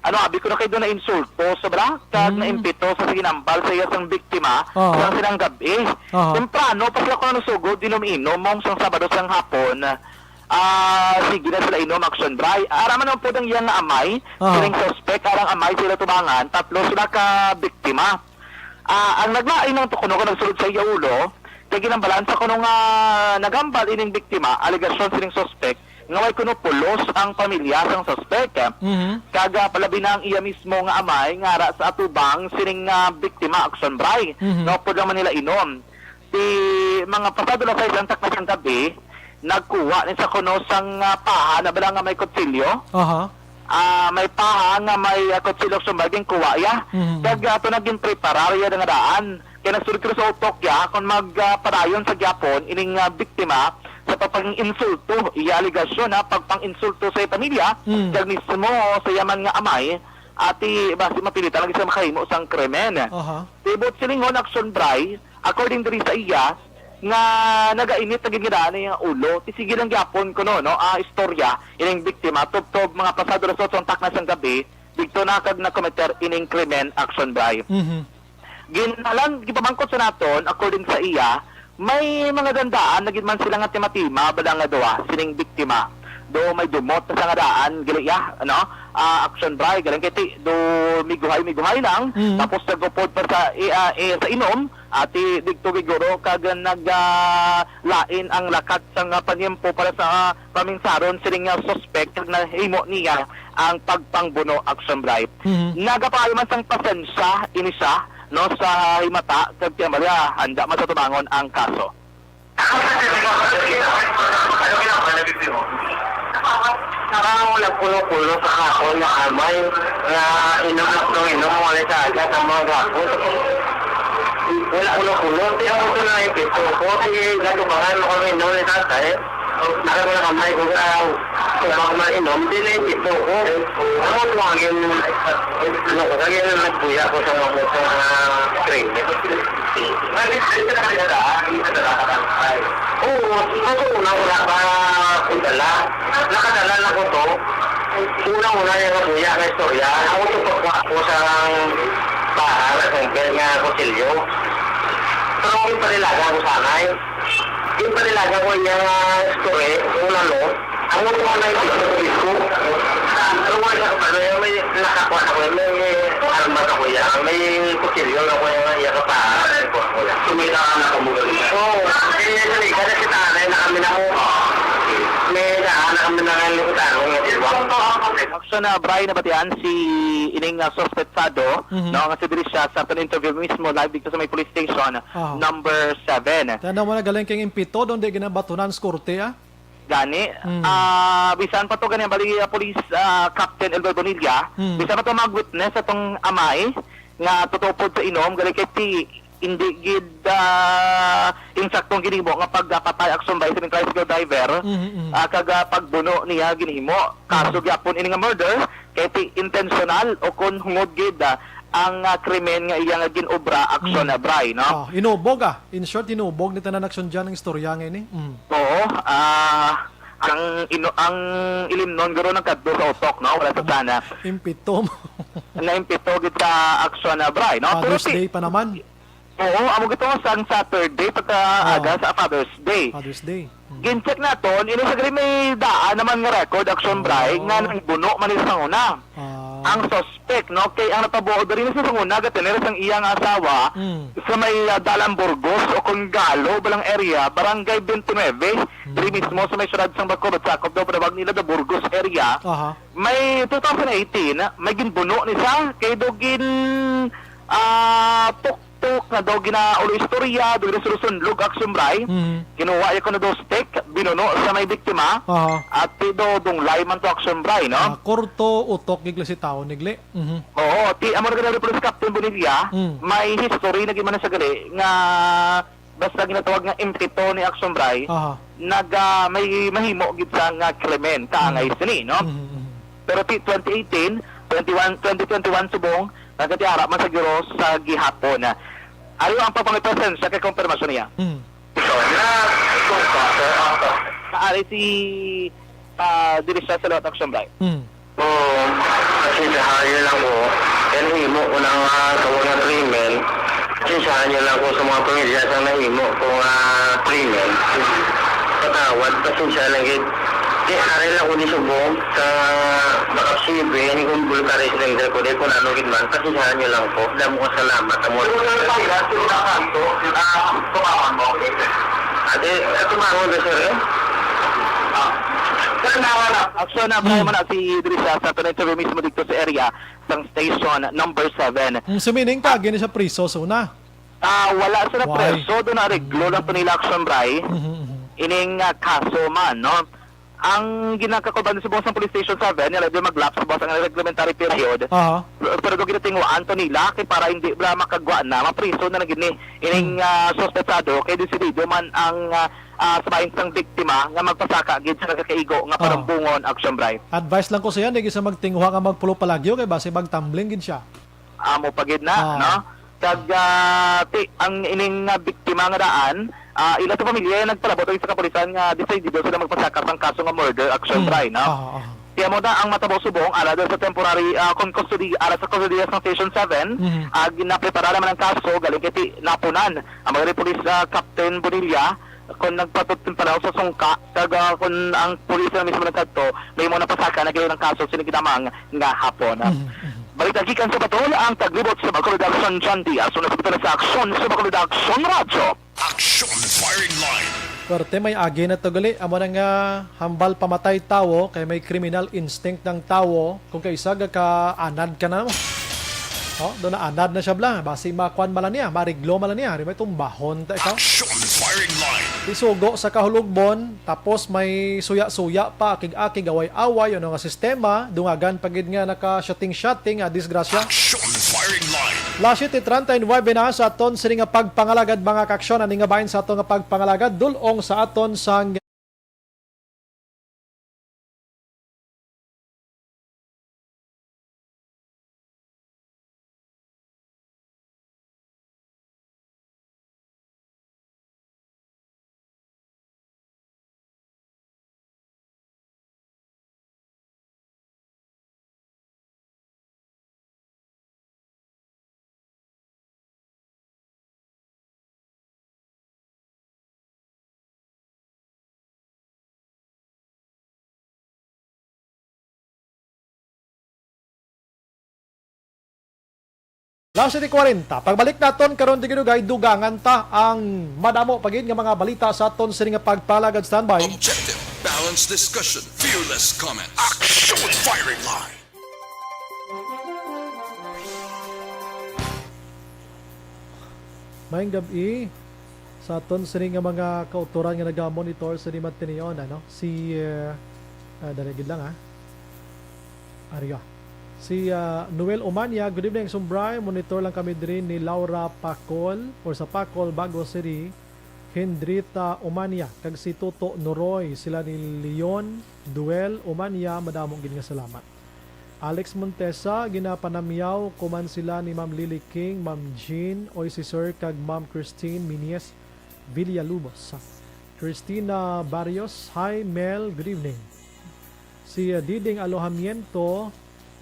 ano, abi ko na kay doon na insulto sa bala, kag Mm. naimpito sa ginambal sa iya sang biktima Oo. sa silang gab-i. Oo. Temprano pa sila ko nagsugo, dinom-inom, mong sang Sabado sang hapon. Ah, sige na sila inom, Action Bri. Ara man ang pud ang iya nga amay, Aha. sining suspect, arang amay sila tubangan, tatlo sila ka biktima. Ah, ang naglain ng kuno nga nagsulod sa iya ulo, kay ginambalan sa kuno nga nagambal ining biktima, alegasyon sining suspect, nga way kuno pulos ang pamilya sang suspect. Mhm. Kag, ah, palabi na ang iya mismo nga amay nga ara sa atubang sining, ah, biktima, Action Bri. Mhm. Naupod lang man nila inom. Ti mga pasado alas sais ang takna sang gab-i, nagkuha ni sa kuno sang, ah, paha na bala nga may kutsilyo. Aha. Ah, may paha nga may, ah, kutsilyo, Action Bri, ginkuha iya. Mhm. Kag ato na ginpreparar iya nga daan. Kay nagsulod kuno sa utok iya kon mag, ah, padayon sa gyapon ining, ah, biktima sa pagpang-insulto. Iya alegasyon, ha, pagpang-insulto sa iya pamilya, Mm. kag mismo sa iya man nga amay, ati basi mapilitan lagi siya makahimo sang krimen. Aha. Tibot silingon, Action Bri, according diri sa iya, nga nagainit na gid nga daan ang iyang ulo, ti sige lang gyapon kuno, no, ah, istorya ining biktima, tubtob mga pasado alas otso ang takna sang gab-i, didto na kag nakometer ining krimen, Action Bri. Mhm. Ginalan, gipamangkot sa naton, according sa iya, may mga dandaan na gid man sila nga timatima, bala nga duha, sining biktima. Do may dumot na sa nga daan, gali iya, ano? Ah, Action Bri, galing kay ti, do miguhay-miguhay lang, Mm. tapos nagupod pa sa, i-, ah, eh, sa inom, ati digto giguro, kag nag, ah, lain ang lakat sang, ah, panyempo para sa, ah, pamingsaron sining, ah, suspect, kag nahimo niya ang pagpangbuno, Action Bri. Mhm. Nagapaayo man sang pasensya ini siya, no, sa himata, kag kinamali, ah, handa man sa tubangon ang kaso. Parang nagpulo-pulo sa kahapon nga amay nga inom na kung inom mo sa aga sa mga gahapon. Wala pulo-pulo. Ti ang gusto na ipito ko, ti gatubangan mo kami inom ni tatay. Naka ko na kamay ko sa tubag na inom, di na ipito ko. Ano to ang gin-, ano ko, kaya na nagbuya ko sa mga, sa mga train. Oo, sa una, wala pa ko dala. Nakadala na ko to. Una-una yung nabuya na istorya. Ako to pagkuha ko sa baha, sa bed nga kutsilyo. Pero ang panilaga ko sanay. Yung panilaga ko yung, ah, story, una, no? Ang motor na yung pagkakabit ko. Pero wala siya kapalo, yung may nakakuha na ko, may armas ako yan, may kutsilyo na ko yung iya ka pa. Sumita ka na kamo ganun. Oo, eh, sa liga na si tanay na kami na mo. May daan na kami na ngayon sa tanong, di ba? Action na, Bri, nabatian si ining, ah, suspetsado, Mhm. no, nga si diri siya sa aton interview mismo, live dito sa may police station, Aha. number seven. Tanda mo na galing kay impito, doon di ginabatunan sa korte, ah? Gani, Mm. ah, bisan pa to gani, bali, ah, Police, ah, Captain Elmer Bonilla, Mm. bisan pa to mag-witness atong amay nga totoo pod sa inom, gali kay ti, hindi gid, ah, insaktong ginhimo nga pagpatay, Action Bri, sa tricycle driver, Mm, mm. ah, kag, ah, pagbuno niya ginhimo. Kaso Mm. gyapon ini nga murder, kay ti intentional o kon hungod gid, ah, ang, ah, krimen nga iya nga gin-obra, Action Mm. Bri, no? Oh, inubog, ah. In short, inubog ni tanan, Action Jan, ang istorya nga ini. Mm. Oo, ah, ang ino-, ang ilimnon guro nagkadto sa utok, no? Wala sa sana. Impito mo. Naimpito gid sa Action Bri, no? Pero Father's si Day pa naman. Oo, amo gito sang Saturday, pagka Oo. aga sa Father's Day. Father's Day. Mm. Gin-check naton, ini sa gani may daan naman nga record, Action Bri, Oo. nga nangbuno man ni sa una. Ah. Ang suspect, no, kay ang natabuo diri na sa una, gatener sang iya nga asawa, Mm. sa may, ah, Dalan Burgos o kung Galo, balang area, Barangay twenty-nine, Mm. diri mismo sa may siyudad sang Bacolod, sakop daw, panawag nila the Burgos area. Aha. May two thousand eighteen, may ginbuno ni sa, kay daw gin, ah, tuktok na daw ginaulo istorya, daw ginasunlog, Action Bri. Mhm. Kinuha iya kuno daw stick, binuno sa may biktima. Aha. At ti daw dunglay man to, Action Bri, no? Ah, kurto, utok, gigli si tao, nigli. Mhm. Oo, ti amo na gani police captain Bonilla, Mm. may history na gid man sa gali nga basta ginatawag nga impito ni Action Bri, Aha. nag, ah, may mahimo gid sa nga krimen, kaangay Mm. sini, no? Mm, mm. Pero ti twenty eighteen, twenty-one, twenty twenty-one subong, nagkatiara man sa guro sa gihapon. Ari ang pagpangipresensya kay konfirmasyon niya. Mm. Ikaw na, ikaw pa, sir, ako. Ari si, ah, diri siya sa liwat, Action Bri. Mm. Oo, pasensyahan niyo lang ko. Kaya nahimo ko na nga tawag nga krimen. Pasensyahan niyo lang ko sa mga pamilya sa nahimo ko nga krimen. Patawad, pasensya lang gid. Di, aray lang ko ni subong sa Bakap C B, ni kung bulkari sa ko, di ko na ano gid man. Pasensyahan niyo lang ko. Damo ko salamat. Amo. Pero sa pagkas, yung nakanto, yung, ah, tumawan mo, okay? Ate, sa tumawan ba, sir, eh? Ah. Sir, nawa na. Action na, Brian, mo na si Idris, ah, sa tunay interview mismo dito sa area sang station number seven. Kung si Mining ka, gini siya priso sa una. Ah, wala sila Why? Preso, doon na reglo lang to nila action, Bray. Mhm, mhm. Ining, ah, kaso man, no? Ang ginakakuban sa Boston Police Station seven, nila di mag-lapse, boss, ang reglementary period. Aha. Pero, pero doon ginatinguan to nila, kay para hindi bla makagwa na, mapriso na lang gini. Ining, Hmm. ah, suspetsado, kay desidido man ang, ah, ah, sa bahin sang biktima nga magpasaka gid sa nagakaigo nga Ah. parumbungon, action, Bray. Advice lang ko sa iya, hindi siya magtinguha nga magpulo palagyo, kay basi magtumbling gid siya. Amo pa gid na, Ah. no? Kag, ah, ti, ang ining, ah, biktima nga daan, ah, ila sa pamilya nagpalabot sa kapulisan nga desidido sila magpasaka sang kaso nga murder, action, Hmm. Bray, no? Ah, ah. Kaya mo na ang matabo subong ala sa temporary, ah, kon custody, ala sa custody sa Station seven, Mhm. ah, ginaprepara naman ang kaso, galing kay ti, napunan ang mga police, ah, Captain Bonilla, kon nagpatutun pa daw sa sungka, kag, ah, kon ang pulis na mismo nagkadto, may mo napasaka na gayon ang kaso sini kinamang nga hapon. Mhm, mhm. Balita gikan sa Batol, ang taglibot sa Bacolod Action, John Diaz. Una sa Batol sa Aksyon sa Bacolod Action Radyo. Action Firing Line. Perte may agi na to gali. Amo na nga hambal pamatay tawo kay may criminal instinct ng tawo. Kung kaisa ga ka anad ka na mo. Oh, doon na anad na siya bla. Basi makuan mala niya, mariglo mala niya. Di ba itong bahon ta ikaw? Action Firing Line. Isugo sa kahulogbon, tapos may suya-suya pa, akig-akig, away-away, ano nga sistema, dungagan pa gid nga naka-shooting-shooting, ah, disgrasya. Action Firing Line. Las siete treinta y nueve na sa aton sini nga pagpangalagad, mga kaaksyon, ani nga bahin sa aton nga pagpangalagad, dul-ong sa aton sang Las siete cuarenta. Pagbalik naton karon, di ginugay, dugangan ta ang madamo pa gid nga mga balita sa aton sini nga pagpalagad. Standby. Objective, balanced discussion, fearless comment. Action Firing Line. Maayong gab-i sa aton sini nga mga kautoran nga nagamonitor sa di matinion, ano? Si, eh, ah, dali gid lang, ha? Ariya. Si, ah, Noel Omania, "Good evening, Sumbray. Monitor lang kami diri ni Laura Pacol or sa Pacol, Bago City." Hendrita Omania kag si Toto Noroy, sila ni Leon Duel Omania, madamo gid nga salamat. Alex Montesa, ginapanamyaw ko man sila ni Ma'am Lily King, Ma'am Jean, oy si Sir kag Ma'am Christine Minies Villalubos. Christina Barrios, "Hi Mel, good evening." Si, uh, Diding Alojamiento,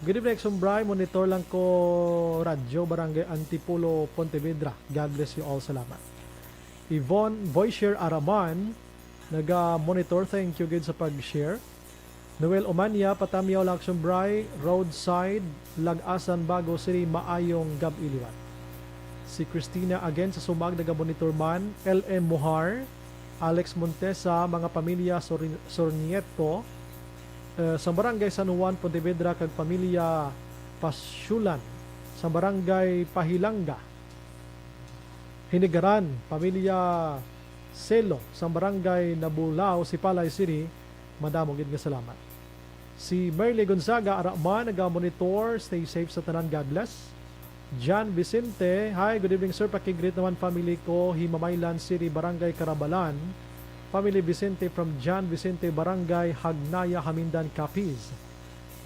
"Good evening, Sumbray. Monitor lang ko radyo, Barangay Antipolo, Pontevedra. God bless you all. Salamat." Yvonne Boysher Araman, naga-monitor. Thank you gid sa pag-share. Noel Omania, "Patamyaw lang, Sumbray, roadside, Lagasan, Bago City, maayong gab-i liwat." Si Christina again sa Sumag, naga-monitor man. L M Mohar, Alex Montesa, mga pamilya Sor-, Sornieto, eh, sa Barangay San Juan, Pontevedra, kag pamilya Pasyulan sa Barangay Pahilanga, Hinigaran, pamilya Selo sa Barangay Nabulao, Sipalay City, madamo gid nga salamat. Si Merly Gonzaga, ara man, naga-monitor. Stay safe sa tanan. God bless. John Vicente, "Hi, good evening, sir. Paki-greet naman family ko, Himamaylan City, Barangay Karabalan. Family Vicente from John Vicente, Barangay Hagnaya, Hamindan, Capiz."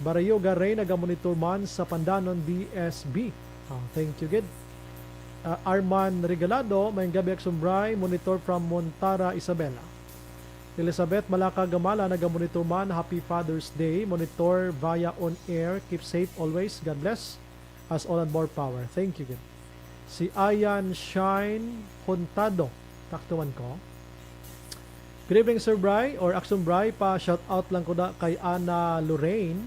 Barayuga Ray, naga-monitor man sa Pandanon, D S B. Ah, thank you gid. Ah, Arman Regalado, "Maayong gab-i, Aksumbray, monitor from Montara, Isabela." Elizabeth Malaka Gamala, naga-monitor man. Happy Father's Day. Monitor via on air. Keep safe always. God bless us all and more power. Thank you, good. Si Ayan Shine Huntado. Taktuan ko. Good evening, Sir Bry, or Action Bry, pa shout out lang ko na kay Ana Lorraine,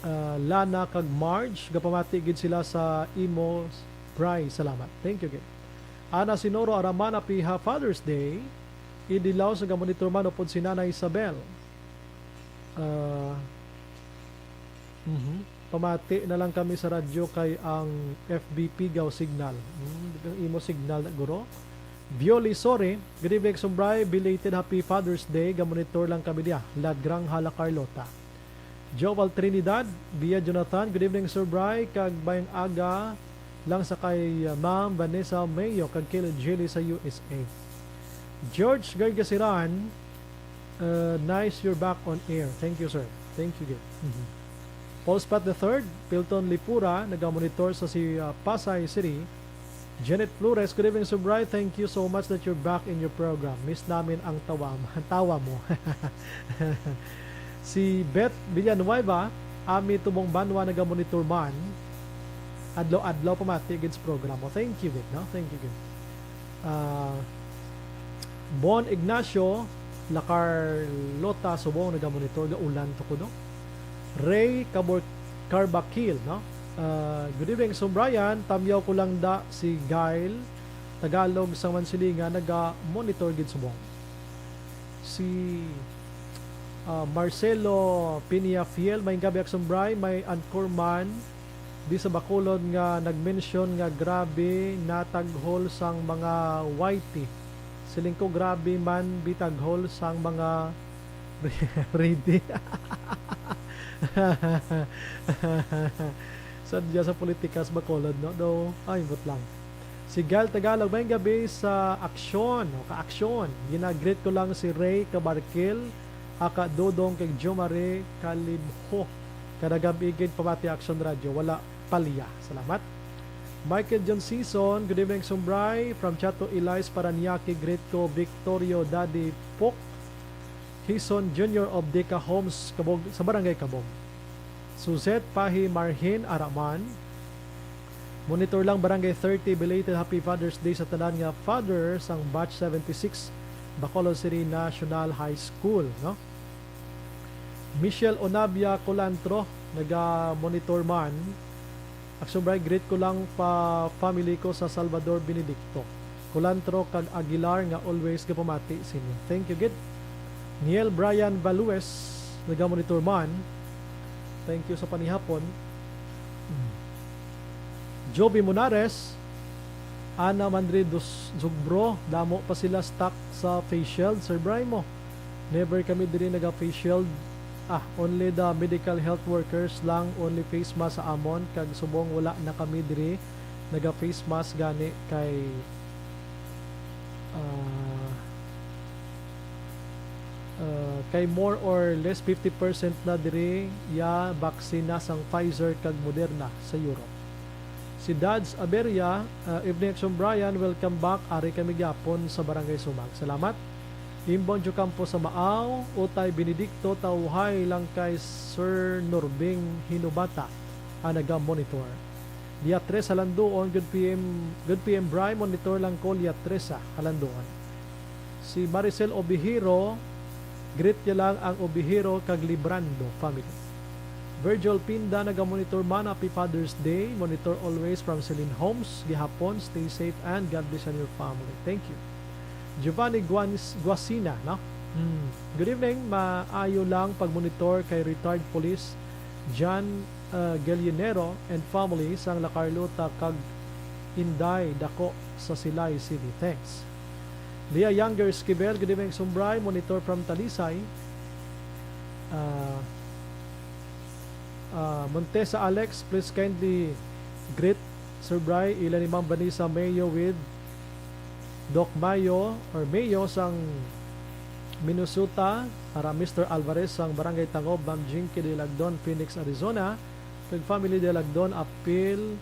ah, Lana kag Marge, gapamati gid sila sa imo, Bry. Salamat. Thank you, gid. Ana Sinoro Araman, happy ha Father's Day. Idilaw sa gamonitor man upod si Nanay Isabel. Ah, mhm. Pamati na lang kami sa radyo kay ang F B P gaw signal. Hmm, ang imo signal na, guro. Violi, sorry. Good evening, Sumbray. Belated happy Father's Day. Gamonitor lang kami diya. Lagrang hala Carlota. Joel Trinidad, Bia Jonathan. Good evening, Sir Bry. Kag mayong aga lang sa kay, uh, Ma'am Vanessa Mayo kag kay Jilly sa U S A. George Gargasiran, uh, nice you're back on air. Thank you, sir. Thank you, good. Mhm. Paul Spat the third, Pilton Lipura, nagamonitor sa si, uh, Pasay City. Janet Flores, good evening, Sir Bry. Thank you so much that you're back in your program. Miss namin ang tawa, tawa mo. Si Beth Villanueva, ami tubong banwa nagamonitor man. Adlaw-adlaw pamati gid sa programa. Thank you gid, no? Thank you gid. Ah, Bon Ignacio, La Carlota, Subong, nagamonitor. Gaulan to ko, no? Ray Cabor-, Carbakil, no? Ah, good evening, Sumbrayan. Tamyaw ko lang da si Gail Tagalog sa Mansilingan, naga-monitor gid subong. Si, ah, Marcelo Piñafiel, may gabi, Aksumbray, may anchorman di sa Bacolod nga nag-mention nga grabe nataghol sang mga Y T. Siling ko, grabe man bitaghol sang mga ready. Sadya sa politika sa Bacolod, no? Do, ay, but lang. Si Gal Tagalog, may gabi sa aksyon, o kaaksyon. Ginagreet ko lang si Ray Cabarquel, aka Dodong kay Jomare Kalibho. Kada gabi gid pamati Aksyon Radyo, wala palya. Salamat. Michael John Season, good evening, Sumbray. From Chato Elias, Parañaque, greet ko Victorio Daddy Pok Hison Junior of Deca Homes, Kabog, sa Barangay Kabog. Suzette Pahi Marhin Araman, monitor lang, Barangay thirty, belated Happy Father's Day sa tanan nga father sang batch seventy-six, Bacolod City National High School, no? Michelle Onabia Colantro, naga-monitor man. Aksyon Bray, greet ko lang pa family ko sa Salvador Benedicto, Colantro kag Aguilar nga always gapamati sini. Thank you gid. Niel Brian Balues, naga-monitor man. Thank you sa panihapon. Joby Monares, Ana Mandri Dos Zugbro, damo pa sila stuck sa face shield, Sir Bray mo. Never kami diri naga-face shield. Ah, only the medical health workers lang, only face mask sa amon, kag subong wala na kami diri naga-face mask gani kay, ah, ah, kay more or less fifty percent na diri ya baksina sang Pfizer kag Moderna sa Europe. Si Dads Aberia, ah, evening, Action Brian, welcome back. Ari kami gyapon sa Barangay Sumag. Salamat. Imbon Jocampo sa Maaw, Utay Benedicto, tawhay lang kay Sir Norbing Hinubata, ang naga-monitor. Dia tres Halanduon, good P M, good P M Bry, monitor lang ko, Dia tres Halanduon. Si Maricel Obihiro, greet niya lang ang Obihiro kag Librando family. Virgil Pinda, naga-monitor man, happy Father's Day. Monitor always from Celine Homes, gihapon, stay safe and God bless on your family. Thank you. Giovanni Guan-, Guasina, no? Hmm. Good evening. Maayo lang pag-monitor kay retired police John, uh, Gallinero and family sang La Carlota kag Inday Dako sa Silay City. Thanks. Leah Younger Esquivel, good evening, Sumbray. Monitor from Talisay. Uh, uh, Montesa Alex, please kindly greet Sir Bry, ila ni Ma'am Vanessa Mayo with Doc Mayo or Mayo sang Minnesota, para Mister Alvarez sang Barangay Tangob, Ma'am Jinky de Lagdon, Phoenix, Arizona, kag family de Lagdon, apil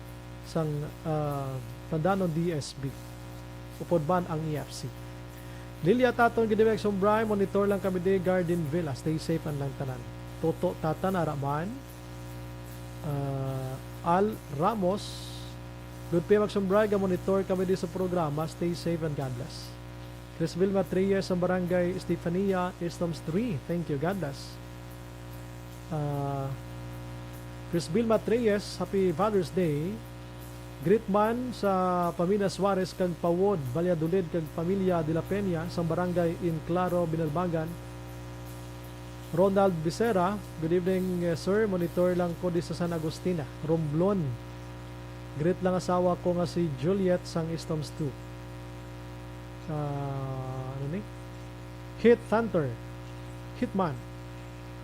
sang, ah, Tandanon D S B. Upod man ang E F C. Lilia Taton, good evening, Magsumbray. Monitor lang kami di Garden Villa. Stay safe ang lang tanan. Toto Tatan, ara man. Ah, Al Ramos, good P M Magsumbray, ga-monitor kami di sa programa. Stay safe and God bless. Crisville Matrias, ang Barangay Estefania, Isloms three. Thank you. God bless. Ah, Crisville Matrias, happy Father's Day. Greet man sa pamilya Suarez kag Pawod, Valladolid, kag pamilya De La Peña sa Barangay in Claro, Binalbagan. Ronald Becerra, good evening, eh, sir. Monitor lang ko di sa San Agustina, Romblon. Greet lang asawa ko nga si Juliet sang Isloms two. Sa, ano ni? Hit Hunter. Hitman.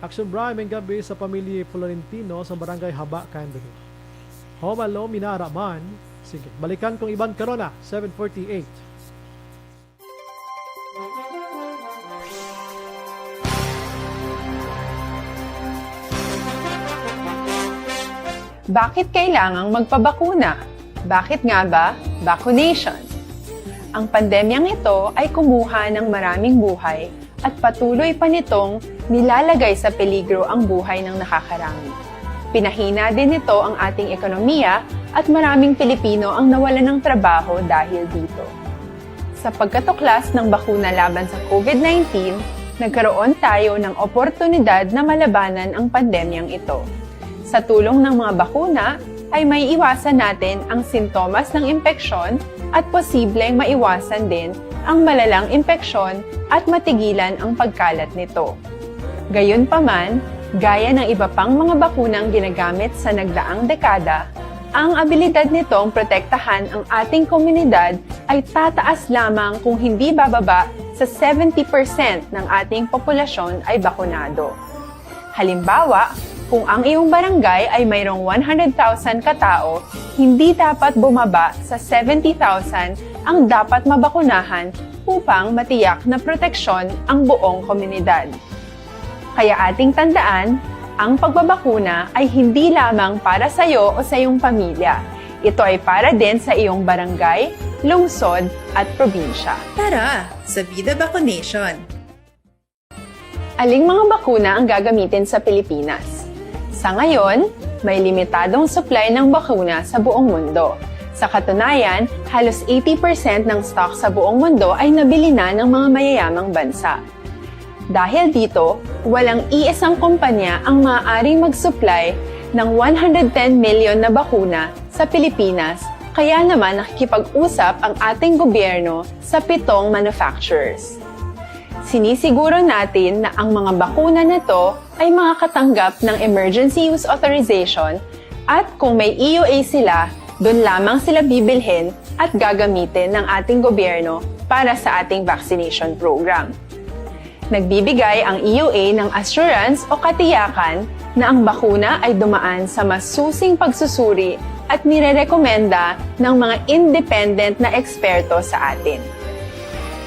Action Bra, may gabi sa pamilya Florentino sa Barangay Haba, Kandahin. Home alone, minara man. Sige, balikan kong iban karona, seven forty-eight. Bakit kailangang magpabakuna? Bakit nga ba vaccination? Ang pandemyang ito ay kumuha ng maraming buhay at patuloy pa nitong nilalagay sa peligro ang buhay ng nakakarami. Pinahina din nito ang ating ekonomiya at maraming Pilipino ang nawalan ng trabaho dahil dito. Sa pagkatuklas ng bakuna laban sa COVID nineteen, nagkaroon tayo ng oportunidad na malabanan ang pandemyang ito. Sa tulong ng mga bakuna, ay maiiwasan natin ang sintomas ng impeksyon at posibleng maiwasan din ang malalang impeksyon at matigilan ang pagkalat nito. Gayunpaman, gaya ng iba pang mga bakunang ginagamit sa nagdaang dekada, ang abilidad nitong protektahan ang ating komunidad ay tataas lamang kung hindi bababa sa seventy percent ng ating populasyon ay bakunado. Halimbawa, kung ang iyong barangay ay mayroong one hundred thousand katao, hindi dapat bumaba sa seventy thousand ang dapat mabakunahan upang matiyak na proteksyon ang buong komunidad. Kaya ating tandaan, ang pagbabakuna ay hindi lamang para sa iyo o sa iyong pamilya. Ito ay para din sa iyong barangay, lungsod, at probinsya. Tara, sa Vida Vaccination! Aling mga bakuna ang gagamitin sa Pilipinas? Sa ngayon, may limitadong supply ng bakuna sa buong mundo. Sa katunayan, halos eighty percent ng stock sa buong mundo ay nabili na ng mga mayayamang bansa. Dahil dito, walang iisang kumpanya ang maaaring mag-supply ng one hundred ten million na bakuna sa Pilipinas, kaya naman nakikipag-usap ang ating gobyerno sa pitong manufacturers. Sinisiguro natin na ang mga bakuna na to ay makakatanggap ng Emergency Use Authorization at kung may E U A sila, doon lamang sila bibilhin at gagamitin ng ating gobyerno para sa ating vaccination program. Nagbibigay ang E U A ng assurance o katiyakan na ang bakuna ay dumaan sa masusing pagsusuri at nirerekomenda ng mga independent na eksperto sa atin.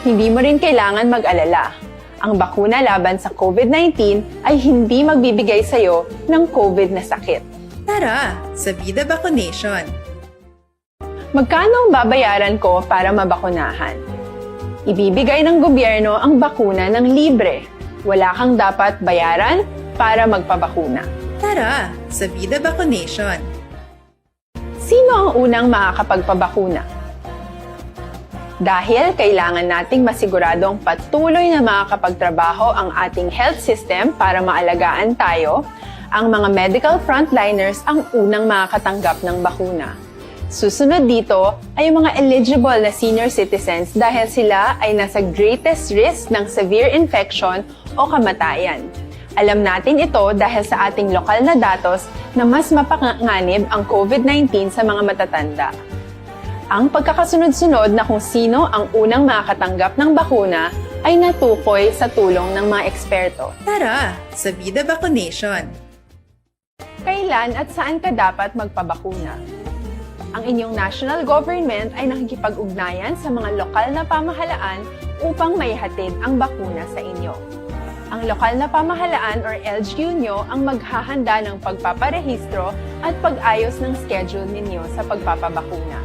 Hindi mo rin kailangan mag-alala. Ang bakuna laban sa COVID nineteen ay hindi magbibigay sa iyo ng COVID na sakit. Tara, sa Vida Vaccination! Magkano ang babayaran ko para mabakunahan? Ibibigay ng gobyerno ang bakuna ng libre. Wala kang dapat bayaran para magpabakuna. Tara, sa Vida Vaccination! Sino ang unang makakapagpabakuna? Dahil kailangan nating masiguradong patuloy na makakapagtrabaho ang ating health system para maalagaan tayo, ang mga medical frontliners ang unang makakatanggap ng bakuna. Susunod dito ay ang mga eligible na senior citizens dahil sila ay nasa greatest risk ng severe infection o kamatayan. Alam natin ito dahil sa ating lokal na datos na mas mapanganib ang COVID nineteen sa mga matatanda. Ang pagkakasunod-sunod na kung sino ang unang makakatanggap ng bakuna ay natukoy sa tulong ng mga eksperto. Tara, sa Vida Vaccination! Kailan at saan ka dapat magpabakuna? Ang inyong national government ay nakikipag-ugnayan sa mga lokal na pamahalaan upang maihatid ang bakuna sa inyo. Ang lokal na pamahalaan or L G U nyo ang maghahanda ng pagpaparehistro at pag-ayos ng schedule ninyo sa pagpapabakuna.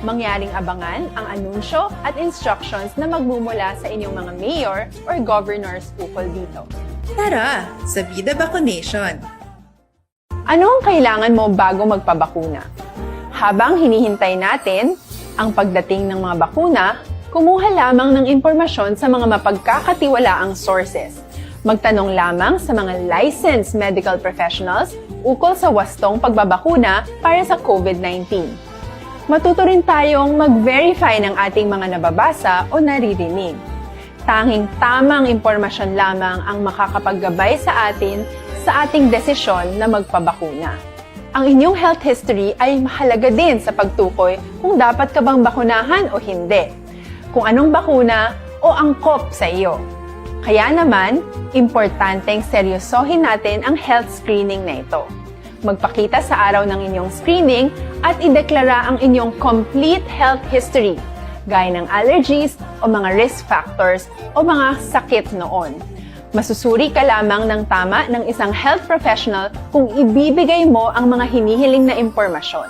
Mangyaring abangan ang anunsyo at instructions na magmumula sa inyong mga mayor or governors ukol dito. Tara sa Vida Vaccination! Ano ang kailangan mo bago magpabakuna? Habang hinihintay natin ang pagdating ng mga bakuna, kumuha lamang ng impormasyon sa mga mapagkakatiwalaang sources. Magtanong lamang sa mga licensed medical professionals ukol sa wastong pagbabakuna para sa COVID nineteen. Matuto rin tayong mag-verify ng ating mga nababasa o naririnig. Tanging tamang impormasyon lamang ang makakapaggabay sa atin sa ating desisyon na magpabakuna. Ang inyong health history ay mahalaga din sa pagtukoy kung dapat ka bang bakunahan o hindi, kung anong bakuna o angkop sa iyo. Kaya naman, importanteng seryosohin natin ang health screening na ito. Magpakita sa araw ng inyong screening at ideklara ang inyong complete health history, gaya ng allergies o mga risk factors o mga sakit noon. Masusuri ka lamang ng tama ng isang health professional kung ibibigay mo ang mga hinihiling na impormasyon.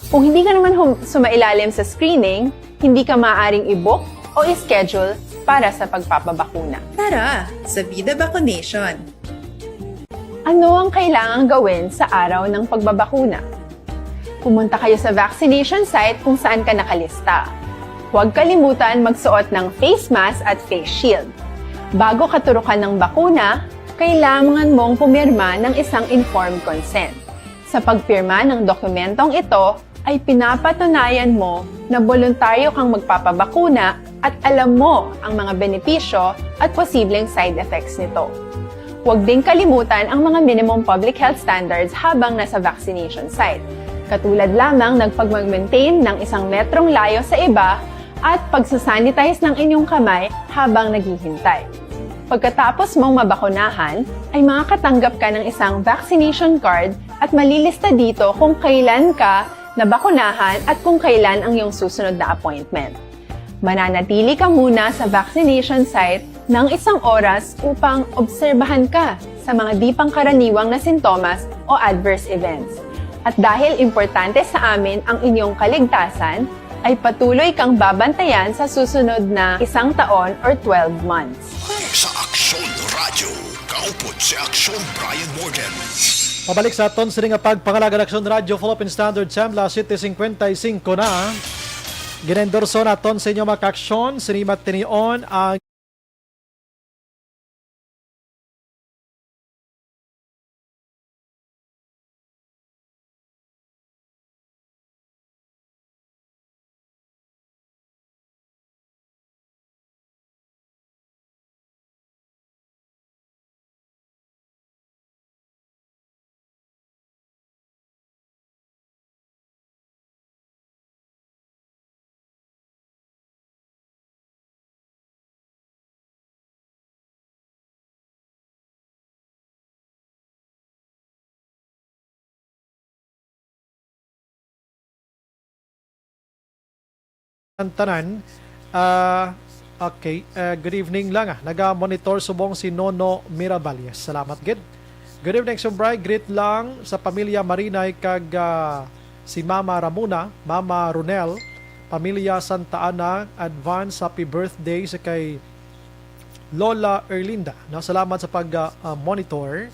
Kung hindi ka naman hum- sumailalim sa screening, hindi ka maaaring i-book o i-schedule para sa pagpapabakuna. Tara sa Vida Vaccination! Ano ang kailangang gawin sa araw ng pagbabakuna? Pumunta kayo sa vaccination site kung saan ka nakalista. Huwag kalimutan magsuot ng face mask at face shield. Bago katurukan ng bakuna, kailangan mong pumirma ng isang informed consent. Sa pagpirma ng dokumentong ito, ay pinapatunayan mo na boluntaryo kang magpapabakuna at alam mo ang mga benepisyo at posibleng side effects nito. Huwag ding kalimutan ang mga minimum public health standards habang nasa vaccination site, katulad lamang ng pagmag-maintain ng isang metrong layo sa iba at pagsasanitize ng inyong kamay habang naghihintay. Pagkatapos mong mabakunahan, ay makakatanggap ka ng isang vaccination card at malilista dito kung kailan ka nabakunahan at kung kailan ang iyong susunod na appointment. Mananatili ka muna sa vaccination site ng isang oras upang obserbahan ka sa mga di pangkaraniwang na sintomas o adverse events. At dahil importante sa amin ang inyong kaligtasan, ay patuloy kang babantayan sa susunod na isang taon or twelve months. Sa Aksyon Radio, kaupod si Aksyon Brian Morgan. Pabalik sa aton sini nga pagpangalaga, Aksyon Radio, Philippine Standard Time, alas siyete cincuenta y cinco na. Ginaendorso naton sa inyo, mga ka-aksyon, sini matinion ang Ang tanan. Ah, okay. Ah, good evening lang, ah. Naga-monitor subong si Nono Mirabales. Salamat gid. Good evening, Sumbray. Greet lang sa pamilya Marinay kag, ah, si Mama Ramona, Mama Ronel, pamilya Santa Ana. Advance happy birthday sa kay Lola Erlinda. No, salamat sa pag, ah, ah, monitor.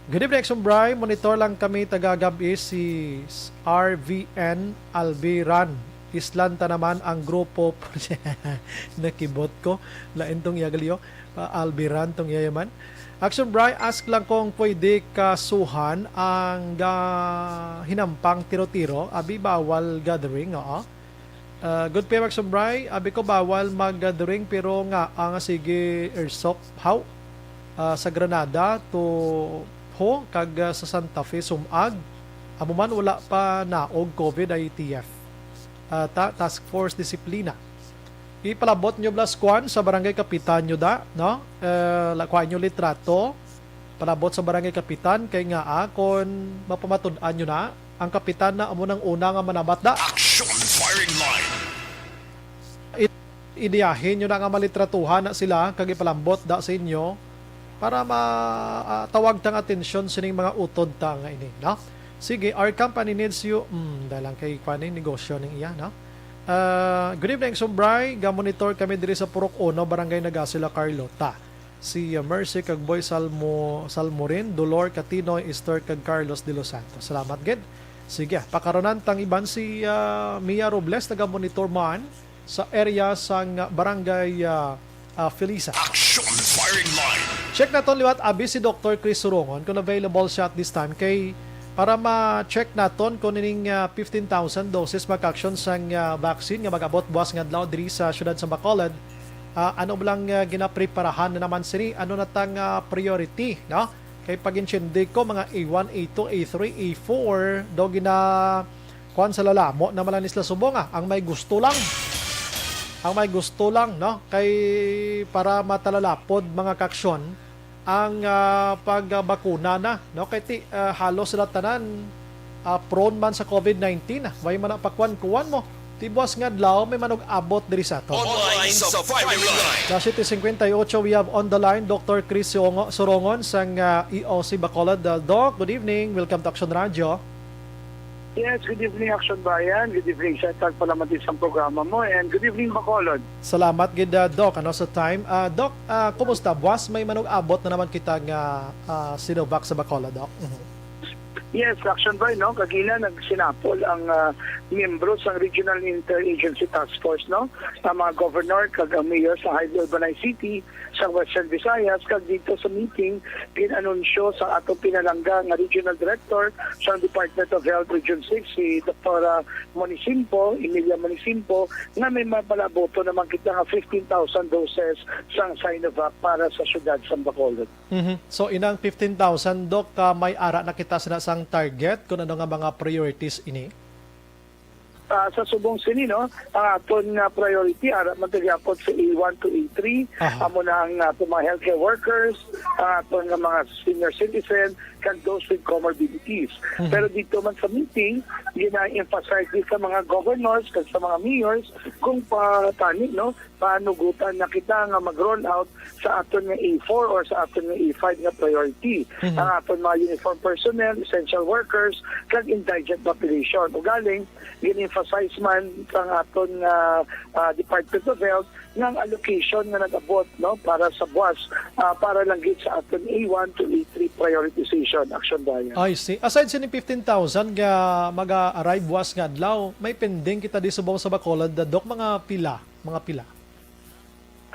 Good evening, Sumbray. Monitor lang kami taga gab-i, si R V N Albiran. Islan ta naman ang grupo. Nakibot ko. Lain tong iya gali, oh. Ah, Albiran tong iya man. Action Bry, ask lang kung pwede kasuhan ang ga-, hinampang tiro-tiro. Abi, bawal gathering, oo. Ah, good PM Action Bry, abi ko bawal mag-gathering, pero nga, ang sige, airsoft, how? Ah, sa Granada to ho, kag, ah, sa Santa Fe, sumag. Amo man, wala pa naog COVID, I T F. Ah, ta-, task force disiplina. Ipalabot nyo blas kuan sa barangay kapitan nyo da, no? Eh, la-, kuha nyo litrato, palabot sa barangay kapitan, kay nga, ah, kon mapamatud-an nyo na, ang kapitan na amo nang una nga manabat da. Action firing line. I-, idiyahin nyo na nga malitratuhan na sila, kag ipalambot da sa inyo, para ma-, ah, tawag tang atensyon sining mga utod ta nga ini, no? Sige, our company needs you. Hmm, dahil lang kay kuan ni negosyo ning iya, no? Ah, good evening, Sumbray. Ga-monitor kami diri sa Purok Uno, Barangay Nagasila, Carlota. Si, ah, Mercy kag Boy Salmo, Salmorin, Dolor, Katinoy, Esther kag Carlos de los Santos. Salamat gid. Sige, pakaronan tang iban si, ah, Mia Robles, taga-monitor man sa area sang Barangay, ah, ah, Felisa. Action Firing Line. Check naton liwat abi si Doktor Chris Surongon kung available siya at this time kay para ma-check naton kung ining, ah, fifteen thousand doses mag-action sang, ah, vaccine nga mag-abot buwas nga adlaw diri sa siyudad sa Bacolod. Ah, ano ba lang, ah, ginapreparahan na naman sini? Ano na tang, ah, priority, no? Kay pag-intindi ko, mga A one, A two, A three, A four, daw gina-, kuwan sa lalamo naman lang ni sila subong, ah. Ang may gusto lang. Ang may gusto lang, no? Kay para matalalapod, mga kaaksyon, ang, ah, pagbakuna na, no? Kay ti, ah, halos sila tanan, ah, prone man sa COVID nineteen, ah. Way man na pakuwan-kuwan mo. Ti buwas nga adlaw, may manug-abot diri sa aton. Online sa Firing Line. Alas siyete cincuenta y ocho, we have on the line Doktor Chris Surongo-, Surongon sang, ah, E O C Bacolod. Uh, Doc, good evening. Welcome to Action Radio. Yes, good evening, Action Bayan. Good evening sa tagpalamati sang programa mo. And good evening, Bacolod. Salamat gid, uh, Doc, ano, sa time. Uh, Doc, uh, kumusta? Buwas may manug-abot na naman kita nga, uh, Sinovac sa Bacolod, Doc. Mhm. Yes, Action Bayan, no? Kagina nagsinapol ang, ah, miyembro sang Regional Interagency Task Force, no? Ang mga governor kag ang mayor sa highly urbanized city sa Western Visayas, kag dito sa meeting, gin-anunsyo sa ato pinalangga nga Regional Director sa Department of Health Region six, si Doktora Monisimpo, Emilia Monisimpo, nga may mapalaboto naman kita nga fifteen thousand doses sang Sinovac para sa siyudad sa Bacolod. Mhm. So, inang fifteen thousand, Doc, ah, may ara na kita sina sang target kung ano nga mga priorities ini? Ah, sa subong sini, no, ang aton nga priority ara man ta gyapon sa A one to A three, Aha. amo na ang aton mga healthcare workers, ang aton nga mga senior citizen, kag those with comorbidities. Mhm. Pero dito man sa meeting, gina-emphasize din sa mga governors kag sa mga mayors kung patani, no, panugutan na kita nga mag-roll out sa aton nga A four or sa aton nga A five nga priority. Mhm. Ang aton mga uniform personnel, essential workers, kag indigent population. Ugaling, gin-emphasize man sang aton nga, ah, Department of Health nga ang allocation nga nag-abot, no, para sa buwas, ah, para lang gid sa aton A one to A three prioritization, Action Bayan. I see. Aside sini fifteen thousand nga mag-arrive buwas nga adlaw, may pending kita di subong sa Bacolod, Doc, mga pila, mga pila?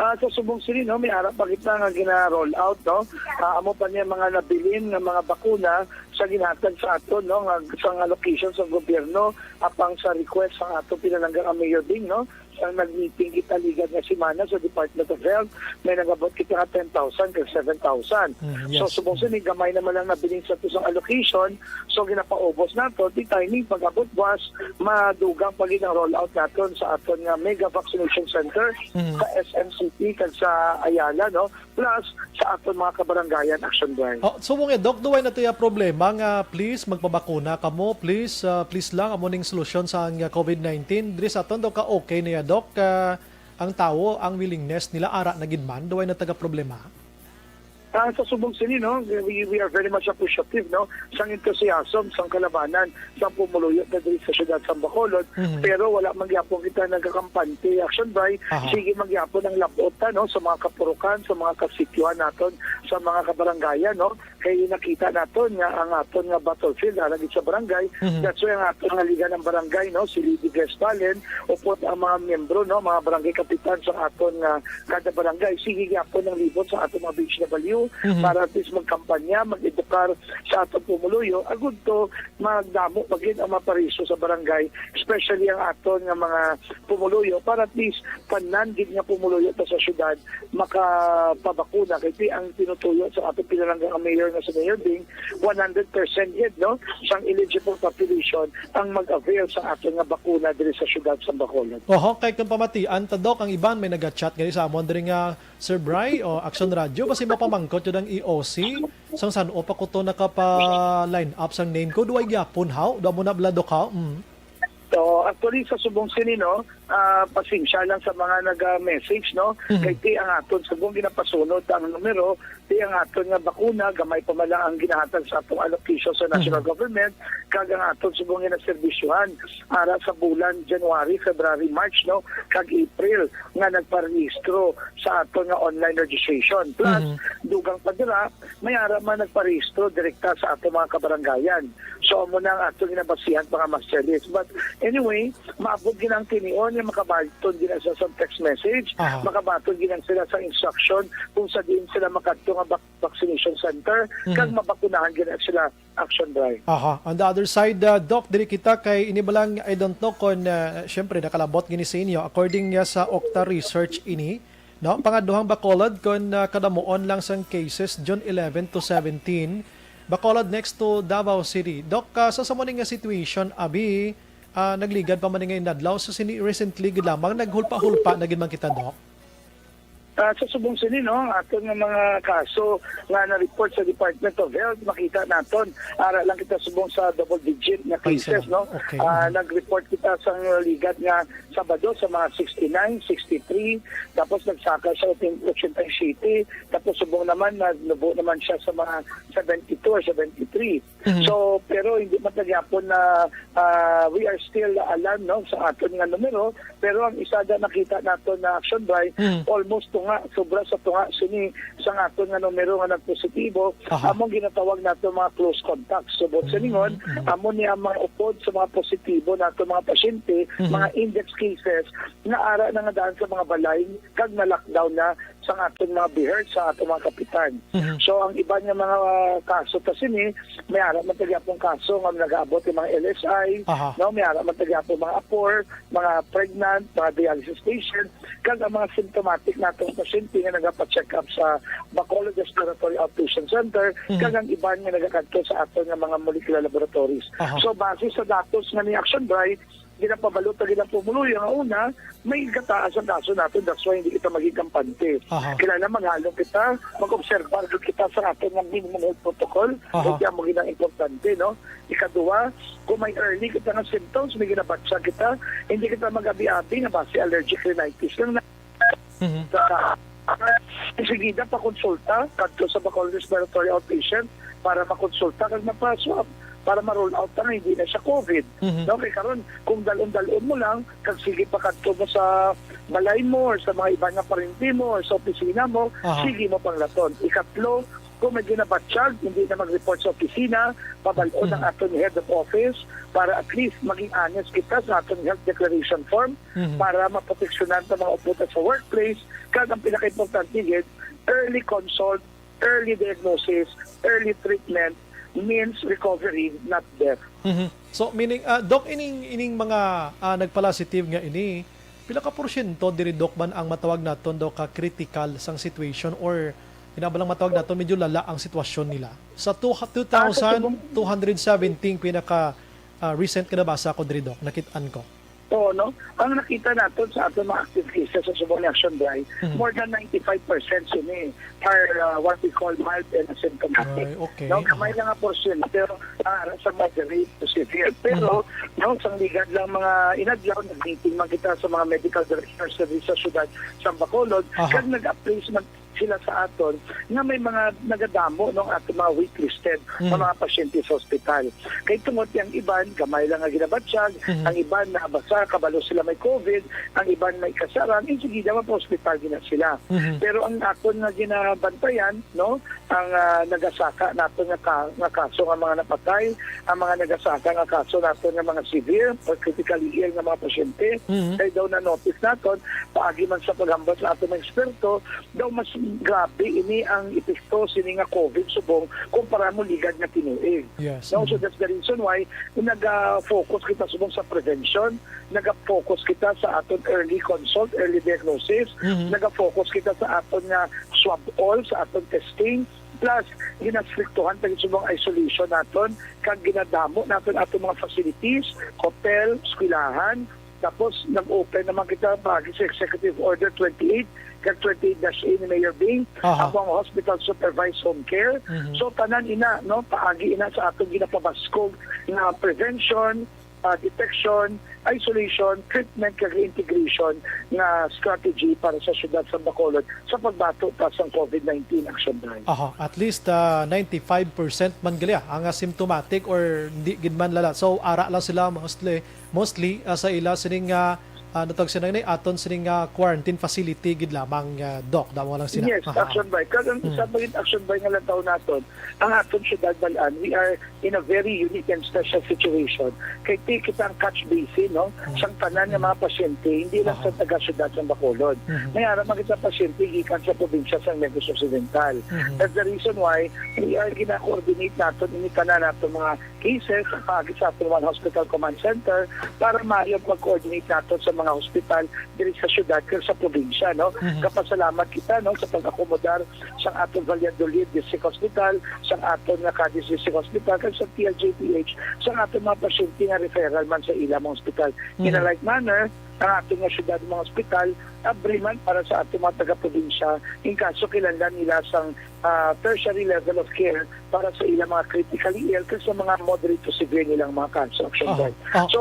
Ah, sa subong sini, no, may ara pa kita nga gina-roll out, no. Ah, amo pa niya mga nabilin nga mga bakuna sa ginhatag sa aton, no, nga sa nga location sa gobyerno, apang sa request sa ato pinalangga nga Mayor Ding, no. Sa nag-meeting kita ligad nga semana sa Department of Health, may nagabot kita nga ten thousand kag seven thousand. Mm, So, yes. subong sini, gamay naman lang nabilin sa ato sang allocation. So, ginapaubos nato, di timing pag-abot buwas, madugang pa gid ang rollout naton sa aton nga mega vaccination center Mhm. sa S M City kag sa Ayala, no? Plus sa aton mga kabarangayan, Action Boy. Oh, so, nga, Doc, duway na tuya problema nga, please, magpabakuna kamo, please, ah, please lang, amo ning solusyon sa ang, ah, COVID nineteen. Diri sa aton, Doc, ka okay na ya, Doc, ah, ang tawo, ang willingness nila, ara na gid man, duway na taga problema. Ah, sa subong sini, no, we, we are very much appreciative, no, sang enthusiasm, sang kalabanan, sang pumuluyo na diri sa siyudad sa Bacolod. Mhm. Pero wala man gyapon kita nagkakampante, Action Bay. Aha. Sige man gyapon ang labot, no, sa mga kapurukan, sa mga kasityohan naton, sa mga kabarangayan, no. Kay nakita naton nga ang aton nga battlefield, ah, lagi sa barangay. Mhm. That's why ang aton nga liga ng barangay, no, si Lady Grace Valen, upod ang mga miyembro, no, mga barangay kapitan sa aton nga kada barangay, sige gyapon ang libot sa aton mga B H W Mhm. para at least magkampanya, mag-edukar sa aton pumuluyo, agud to magdamo pa gid ang mapariso sa barangay, especially ang aton nga mga pumuluyo, para at least tanan gid nga pumuluyo ta sa syudad makapabakuna. Kay ti ang tinutuyo sa aton pinalangga nga mayor nga si Mayor Ding, one hundred percent gid, no, sang eligible population ang mag-avail sa aton nga bakuna diri sa syudad sa Bacolod. Oho, kay kung pamatian ta, Doc, ang iban may naga-chat gali sa amon diri nga, Sir Bry, o Action Radio, basi mapamangkot yun ang E O C, sang san-o pa kuto nakapa-line up sang name ko, duway gyapon, haw? Duwa mo na bala, Doc, haw? Mm. So, actually, sa subong sini, no, ah, pasensya lang sa mga naga-message, no? Mhm. Kay ti ang aton subong ginapasunod ang numero, ti ang aton nga bakuna, gamay pa man lang ang ginahatag sa atong allocation sa national Mhm. government, kag ang aton subong ginaserbisyuhan ara sa bulan January, February, March, no? Kag April nga nagparehistro sa aton nga online registration. Plus, Mhm. dugang pa dira, may ara man nagparehistro direkta sa aton mga kabarangayan. So, amo na ang aton ginabasihan, mga master list. But anyway, maabot gid ang tinion nga makabaton gid sila sa text message, Aha. makabaton gid sila sa instruction kung sa diin sila makadto nga vac-, vaccination center, Mhm. kag mabakunahan gid sila, Action Bri. Aha. On the other side, uh, Doc, diri kita kay ini ba lang, I don't know kung, uh, syempre, nakalabot gini sa inyo. According niya sa Okta Research ini, no? Pangaduhang Bacolod kung, uh, kadamuon lang sang cases, June eleven to seventeen. Bacolod next to Davao City. Doc, uh, sa, sa mo ni nga situation, abi, ah, nagligad pa man ni nga inadlaw. So, sini recently gid lamang, naghulpa-hulpa na gid man kita, Doc. Ah, sa subong sini, no, ang aton nga mga kaso nga na-report sa Department of Health, makita naton, ara lang kita subong sa double digit nga Ay, cases, salamat. no? Okay. Ah, Mhm. nag-report kita sa ligad nga Sabado sa mga sixty-nine, sixty-three, tapos nagsaka sa ochenta y siete, tapos subong naman, nagnubo naman siya sa mga seventy-two or seventy-three. Mhm. So, pero hindi man ta gyapon na, ah, we are still alarmed, no, sa aton nga numero, pero ang isa na nakita naton na Action Bri, Mhm. almost tunga, sobra sa tunga sini sa aton nga numero nga nagpositibo, Aha. among ginatawag nato mga close contacts. So, buot sa Mhm, lingon, mhm. amo ni ang mga upod sa mga positibo nato mga pasyente, Mhm. mga index cases, nga ara na nga daan sa mga balay, kag na-lockdown na sa aton mga BHERT, sa aton mga kapitan. Mhm. So, ang iban nga mga, ah, kaso ta sini, may ara man ta gyapon kaso nga nagaabot yung mga L S I, Aha. no? May ara man ta gyapon mga apor, mga pregnant, mga dialysis patient, kag ang mga symptomatic natong pasyente nga nagapa-check up sa Bacolod Respiratory Outpatient Center, Mhm. kag ang iban nga nagakadto sa aton nga mga molecular laboratories. Aha. So, base sa datos nga ni Action Bri, ginapabalo ta gid ang pumuluyo nga una, may gataas ang kaso naton, that's why hindi kita maging kampante. Aha. Kinahanglan maghalong kita, mag-obserbar gid kita sa aton nga minimum health protocol, Aha. kaya mo ginang importante, no? Ikaduha, kung may early kita nga symptoms, may ginabatsa kita, hindi kita mag-abi-abi nga basi allergic rhinitis lang na Mhm. sa, sigida pakonsulta kadto sa Bacolod Respiratory Outpatient para makonsulta kag mapa-swab para ma-rule out na nga hindi na siya COVID. Mhm. No? Kay karon, kung dalon-dalon mo lang, kag sige pa kadto mo sa balay mo or sa mga iban nga parinti mo or sa opisina mo, Aha. sige mo panglaton. Ikatlo, kung may ginabatsyag, hindi na mag-report sa opisina, pabal-on ang Mhm. aton head of office para at least maging honest kita sa aton health declaration form Mhm. para maproteksyonan ta mga upod sa workplace. Kag ang pinakaimportante gid, early consult, early diagnosis, early treatment means recovery, not death. Mhm. So, meaning, ah, Doc, ining, ining mga, ah, nagpalasitive nga ini, pila ka porsyento diri, Doc, man ang matawag naton daw ka critical sang situation or ginabalang matawag naton medyo lala ang sitwasyon nila? Sa two, Ah, sa two thousand two hundred seventeen, pinaka, ah, recent nga nabasa ko diri, Doc, nakit-an ko. Oo, no? Ang nakita naton sa aton mga active cases sa subong ni Action Bri, Mhm. more than ninety-five percent sini are, uh, what we call mild and asymptomatic. Ay, okay. No, gamay Aha. lang nga porsyento, pero, ah, sa moderate to severe. Pero, Mhm. no, sang ligad lang mga inadlaw, nag-meeting man kita sa mga medical directors sa, sa syudad sa Bacolod, Aha. kag nag-appraise man sila sa aton nga may mga nagadamo, no, ato mga waitlisted nga Mhm. mga pasyente sa ospital. Kay tungod ang iban, gamay lang nga ginabatsyag, Mhm. ang iban nabasa, kabalo sila may COVID, ang iban may kasarang, insigida mapa-ospital gina sila. Mhm. Pero ang aton nga ginabantayan, no, ang, ah, nagasaka nato nga ka-, nga kaso nga mga napatay, ang mga nagasaka nga kaso nato nga mga severe or critically ill nga mga pasyente, Mhm. kay daw na-notice naton, paagi man sa paghambal sa aton mga eksperto, daw mas grabe ini ang epekto sini nga COVID subong kumpara mo ligad nga tinuig. Yes. No? So Mhm. that's the reason why naga-focus kita subong sa prevention, naga-focus kita sa aton early consult, early diagnosis, Mhm. naga-focus kita sa aton nga swab all, sa aton testing, plus ginastriktuhan ta gid subong isolation naton, kag ginadamo naton aton mga facilities, hotel, eskwelahan, tapos nag-open naman kita paagi sa Executive Order twenty-eight kag twenty-eight dash A ni Mayor Bing, Aha. among hospital supervised home care. Mhm. So, tanan ina, no, paagi ina sa atong ginapabaskog nga prevention, ah, detection, isolation, treatment, kag integration nga strategy para sa siyudad sa Bacolod sa pagbato pa sang COVID nineteen action drive. Aha, at least, ah, ninety-five percent man gali, ah, ang asymptomatic or di gid man lala. So, ara lang sila mostly, mostly, ah, sa ila sining, ah, ah, natawag sila ni aton sining, ah, quarantine facility gid lamang, ah, Doc. Damo lang sila. Yes, aha. Action by. Kag ang isa Mm. pa gid action by nga lantaw naton, ang aton siyudad, Balan, we are in a very unique and special situation. Kay ti kita ang catch basin, no? Mm. Sang tanan nga mga pasyente, hindi lang sa Aha. taga-siyudad sang Bacolod. Mhm. May ara man kita pasyente gikan sa probinsya sang Negros Occidental. Mhm. That's the reason why we are gina-coordinate naton ini tanan nato mga cases sa paagi sa aton One Hospital Command Center para maayo mag-coordinate naton sa mga hospital diri sa siyudad kag sa probinsya, no? Mhm. Kapasalamat kita, no, sa pag-akomodar sang aton Valladolid District Hospital, sang aton nga Cadiz District Hospital, kag sa T L J P H, sang aton mga pasyente nga referral man sa ila mga hospital. In a Mhm. like manner, ang aton nga siyudad mga hospital, abri man para sa aton mga taga-probinsya, in kaso kinahanglan nila sang, ah, tertiary level of care para sa ilang mga critically ill kag sa mga moderate to severe nilang mga kaso, action Aha. By. Aha. So,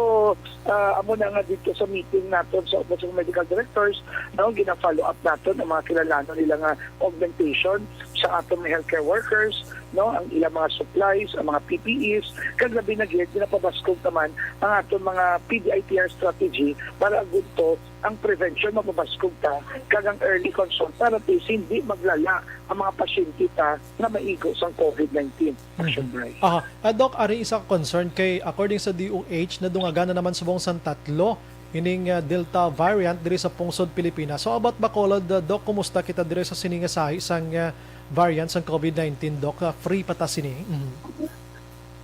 ah, amo na nga dito sa meeting naton sa Office of Medical Directors, no, gina-follow up naton ang mga kinahanglanon nila nga augmentation sa aton mga healthcare workers, no, ang ilang mga supplies, ang mga P P Es, kag labi na gid ginapabaskog naman ang aton mga P D I T R strategy para agud to ang prevention mapabaskog ta kag ang early consult para at least hindi maglala ang mga pasyente ta nga maigo sang COVID nineteen. Action Mhm. Drive. Aha. Ah, Doc, ari isa ka concern kay according sa D O H, nadungagan na naman subong sang tatlo ining, ah, Delta variant diri sa pungsod Pilipinas. So about Bacolod, ah, Doc, kumusta kita diri sa sini nga sahi sang, ah, variant sang COVID nineteen, Doc? Ah, free pa ta sini? Mhm.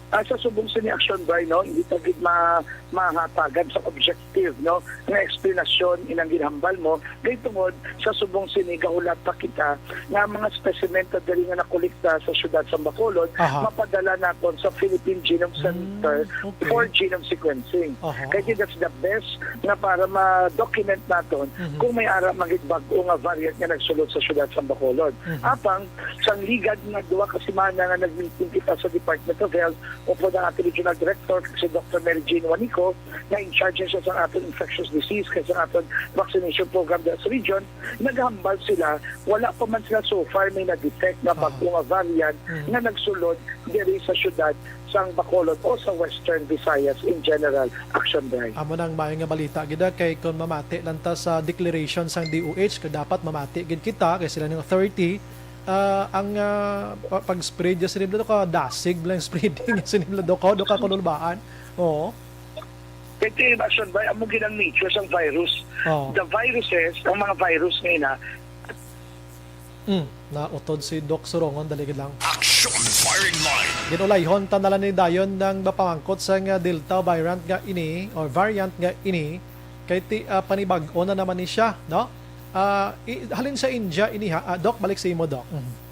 Ah, sa subong sini action by, no, hindi ta gid ma-, mahatagan sa objective, no, nga eksplanasyon inang ginhambal mo. Kay tungod sa subong sini, gahulat pa kita nga mga specimen ta diri nga nakolekta sa siyudad sa Bacolod, Aha. mapadala naton sa Philippine Genome Mm, Center okay. for genome sequencing. Aha, Kay aha. that's the best nga para ma-document naton Mhm. kung may ara magid bag-o nga variant nga nagsulod sa siyudad sa Bacolod. Mhm. Apang, sang ligad nga duha ka semana nga nag-meeting kita sa Department of Health, upod ang ating Regional Director, si Doctor Mary Jane Juanico, na in charge siya sa aton infectious disease, kag sa aton vaccination program sa region, naghambal sila, wala pa man sila so far may na-detect nga Ah. bag-o nga variant Mhm. nga nagsulod diri sa siyudad sang Bacolod o sa Western Visayas in general. Action Drive. Amo nang maayo nga balita gid, ah, kay kung mamati lang ta sa declaration sang D O H, kay dapat mamati gid kita kay sila ning authority, ah, ang, ah, pa-, pag-spread niya sini, Doc, ah, dasig lang spreading niya sini, Doc, ah, Doc, ah, kunulbaan. Oo. Kay ti, Action Drive, amo gid ang nature sang virus. Oo. The viruses, ang mga virus nga ina, Mm, nautod si Doc Surongon, dali gid lang. Action Firing Line. Ginulayhon ta na lang ni dayon ang mapamangkot sa nga Delta variant nga ini, or variant nga ini, kay ti, ah, panibag-o na naman ni siya, no? Ah, i-, halin sa India ini, ha? Ah, Doc, balik sa imo, Doc. Mhm.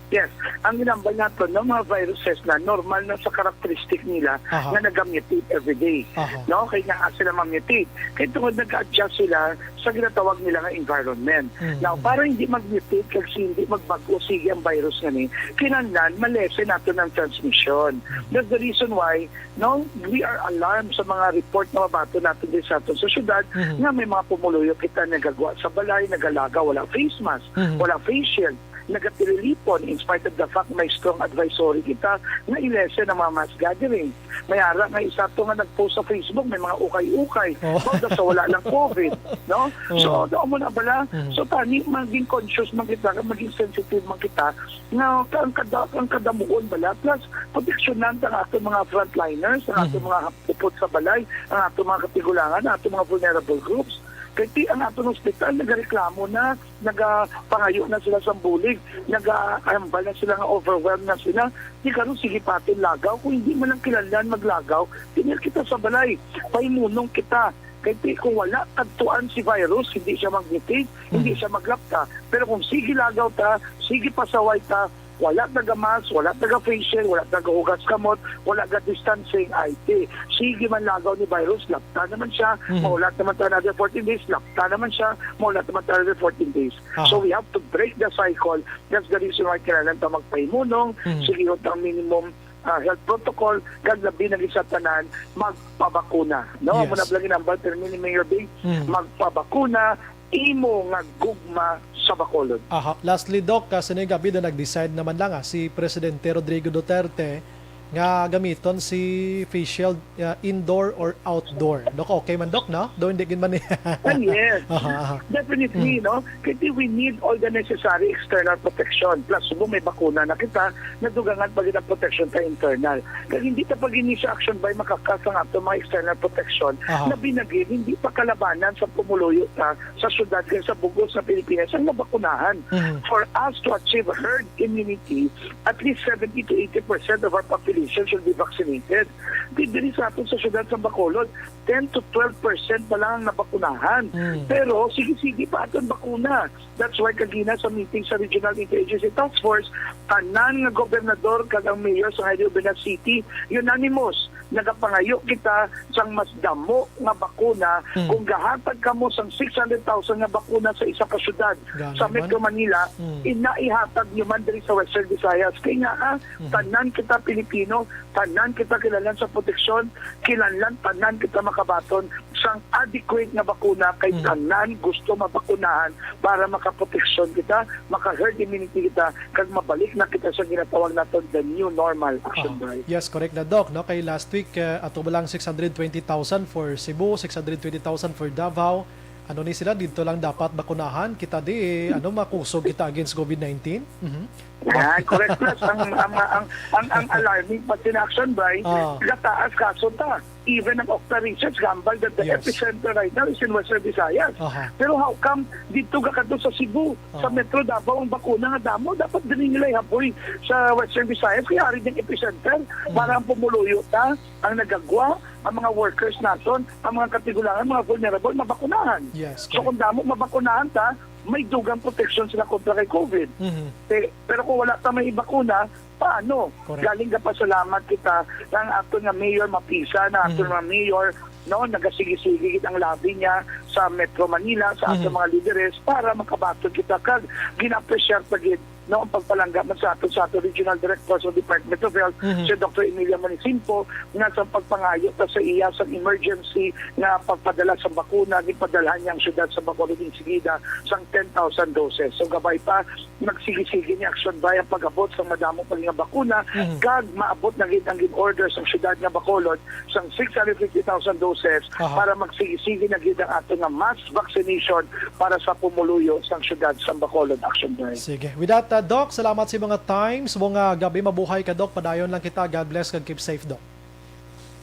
Yes, ang ginambal nato, no, mga viruses na normal na sa characteristic nila Aha. nga nagamutate every day. Aha. No, kay nga sila mamutate. Kay tungod nag-adjust sila sa ginatawag nila nga environment. Mm. Now, para hindi mag-mutate kag si-, hindi magbag-o sige ang virus nga ni, kinahanglan ma-lessen nato ng transmission. Mm. That's the reason why, no, we are alarmed sa mga report na mabato natin din sa aton sa syudad Mhm. nga may mga pumuluyo kita nagagwa sa balay, nagalagaw, wala face mask, Mhm. wala face shield, nagatililipon, in spite of the fact may strong advisory kita nga i-lessen ang mga mass gathering. May ara nga isa to nga nag-post sa Facebook, may mga ukay-ukay. Oh. Bawda sa wala lang COVID, no? Oh. So, doon mo na bala. Mm. So, tani, maging conscious man kita, maging sensitive man kita, nga ka-, ang kada-, ang kadamuon bala. Plus, proteksyonan ta ang ating mga frontliners, ang ating Mm. mga upod sa balay, ang ating mga katigulangan, ang ating mga vulnerable groups. Kay ti ang aton hospital nagareklamo na, nagapangayo na sila sa bulig, nagahambal na sila nga overwhelmed na sila. Di karon sige pa aton lagaw, kung hindi man lang kinahanglan maglagaw, tingil kita sa balay, pahimunong kita. Kay ti kung wala kadtuan si virus, hindi siya mag-mutate, hindi Mhm. siya maglapta. Pero kung sige lagaw ta, sige pasaway ta, wala taga-mask, wala taga-face shield, wala taga-hugas kamot, wala ga-distancing, ay ti, sige man lagaw ni virus, lapta naman siya, Mhm. mahulat naman ta another fourteen days, lapta naman siya, mahulat naman ta another fourteen days. Aha. So we have to break the cycle. That's the reason why kailangan ta magpahimunong, Mhm. sige, ang minimum ah, health protocol, kag labi na gid sa tanan, magpabakuna, no? Amo na Yes. lang ginambal termino ni Mayor Bing, Mm. magpabakuna, imo nga gugma sa Bacolod. Aha. Lastly, Doc, ah, sini gab-i na nag-decide naman lang, ah, si Presidente Rodrigo Duterte nga gamiton si face shield, ah, indoor or outdoor. Doc, okay man, Doc, no? Do hindi gid man ni- Ah, yes. Aha, aha. Definitely, Mm. no? Kay we need all the necessary external protection. Plus, subong may bakuna na kita, nadugangan pa gid ang protection sa internal. Kag hindi ta pa gid ni sa Action Bay makakas ang ato mga external protection Aha. na binagin, hindi pa kalabanan sa pumuluyo ta sa syudad kag sa bug-os nga Pilipinas ang mabakunahan. Mhm. For us to achieve herd immunity, at least seventy to eighty percent of our population should be vaccinated. Di diri sa aton sa syudad sa Bacolod, ten to twelve percent pa lang ang nabakunahan. Mm. Pero sige-sige pa aton bakuna. That's why kagina sa meeting sa Regional Interagency Task Force, tanan nga gobernador kag ang mayor sa Hailey Obreras City, unanimous, nagapangayo kita sang mas damo nga bakuna. Mm. Kung gahatag kamo sang six hundred thousand nga bakuna sa isa ka syudad Gani sa man. Metro Manila, Mm. ina ihatag nyo man diri sa Western Visayas. Kay nga, ah, Mhm. tanan kita Pilipino, tanan kita kinahanglan sa proteksyon, kinahanglan tanan kita makabaton sang adequate nga bakuna kay Mhm. tanan gusto mabakunahan para makaproteksyon kita, maka-herd immunity kita, kag mabalik na kita sa ginatawag naton the new normal, Action Ah, Bright. yes, correct na, Doc, no? Kay last week, uh, ato ba lang six hundred twenty thousand for Cebu, six hundred twenty thousand for Davao. Ano ni sila? Dito lang dapat bakunahan. Kita di, ano, makusog kita against covid nineteen. Mhm. Ah, correct. Plus, ang, ang, ang, ang, ang alarming pa sin Action Bright, Ah. gataas kaso ta. Even ang Octa Research gambal that the Yes. epicenter right now is in Western Visayas. Aha. Pero how come dito ka kadto sa Cebu, sa Ah. Metro Davao, ang bakuna nga damo? Dapat dili nila ihaboy sa Western Visayas, kaya ari ding epicenter Mm. para ang pumuluyo ta, ang nagagwa, ang mga workers naton, ang mga katigulangan, mga vulnerable, mabakunahan. Yes, So, correct. kung damo mabakunahan ta, may dugang proteksyon sila kontra kay covid. Mhm. Eh, pero kung wala ta may ibakuna, paano? Correct. Galing ka pasalamat kita nga ang aton nga mayor mapisa na aton Mhm. nga mayor, no, nagasigi-sige gid ang lobby niya sa Metro Manila, sa aton Mhm. mga lideres para makabaton kita kag gina-appreciate pa gid, no, ang pagpalangga man sa aton, sa aton regional director sa Department of Health, Mhm. si Doctor Emilia Manisimpo, nga sa pagpangayo ta sa iya sa emergency nga pagpadala sa bakuna, gipadalhan niya ang siyudad sa Bacolod insigida sang ten thousand doses. So, gabay pa, magsigi-sigi ni Action Bay ang pag-abot sa madamo pa nga bakuna, Mhm. kag maabot na gid ang gin-order sang siyudad nga Bacolod sang six hundred fifty thousand doses Aha. para magsigi-sigi na gid ang ato nga mass vaccination para sa pumuluyo sang siyudad sang Bacolod, Action Bay. Sige. With that, uh, Doc, salamat sa mga times. Mga gabi, mabuhay ka, Doc. Padayon lang kita. God bless kag keep safe, Doc.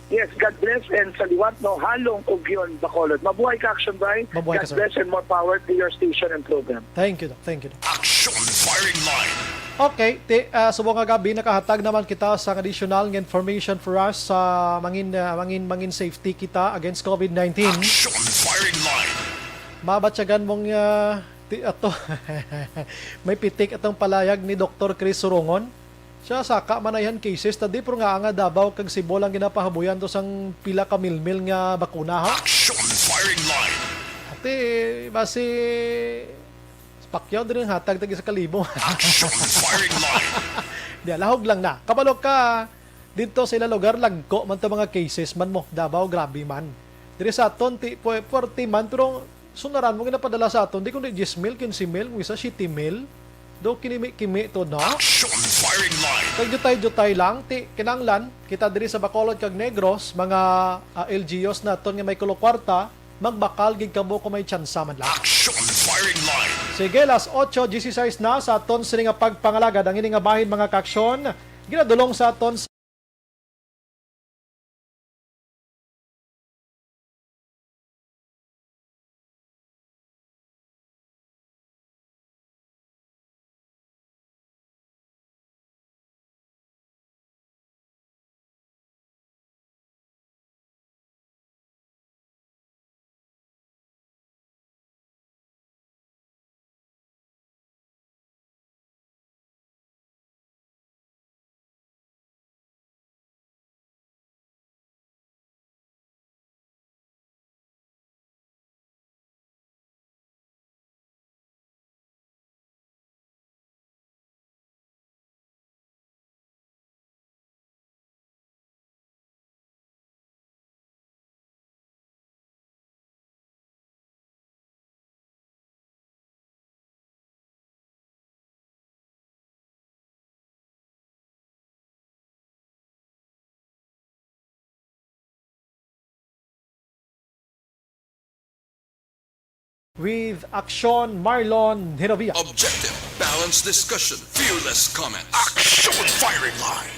Yes, God bless and sa liwat, no, halong ugyon, Bacolod. Mabuhay ka, Action Bay. Mabuhay ka, God sir. bless and more power to your station and program. Thank you, Doc. Thank you, Doc. Action Firing Line. Okay, ti, ah, subong nga gabi, nakahatag naman kita sa additional nga information for us sa mangin, ah, mangin, mangin safety kita against covid nineteen. Action Firing Line. Mabatyagan mong, ah, ti, ato. May pitik atong palayag ni Doktor Chris Surongon. Siya, saka man ayhan cases, ta di, pero nga nga Davao kag Cebu lang ginapahabuyan to sang pila ka milmil nga bakuna, ha? Action Firing Line. Ate, basi, pakyaw din ang hatag tag isa ka libo. Action Firing Line. Di, lahog lang na. Kabalo ka, dito sa ilang lugar, lagko man to mga cases man mo. Davao, grabe man. Diri sa aton, ti, pu-, forty man, pero sunaran mo ginapadala sa aton, di kundi diyes mil, kinse mil, kung isa, siyete mil. Do, kinimi-kimi to na. Action Firing Line. Kag jutay-jutay lang, ti, kinanglan, kita diri sa Bacolod kag Negros, mga, ah, L G Us naton nga may kulo kwarta, magbakal gid kamo kung may tsansa man lang. Action Firing Line. Sige, las otso dieciséis na sa aton sini nga pagpangalagad. Ang ini nga bahin, mga kaaksyon, ginadulong sa aton sa with Aksyon Marlon Hinovia. Objective, balanced discussion, fearless comments. Action Firing Line!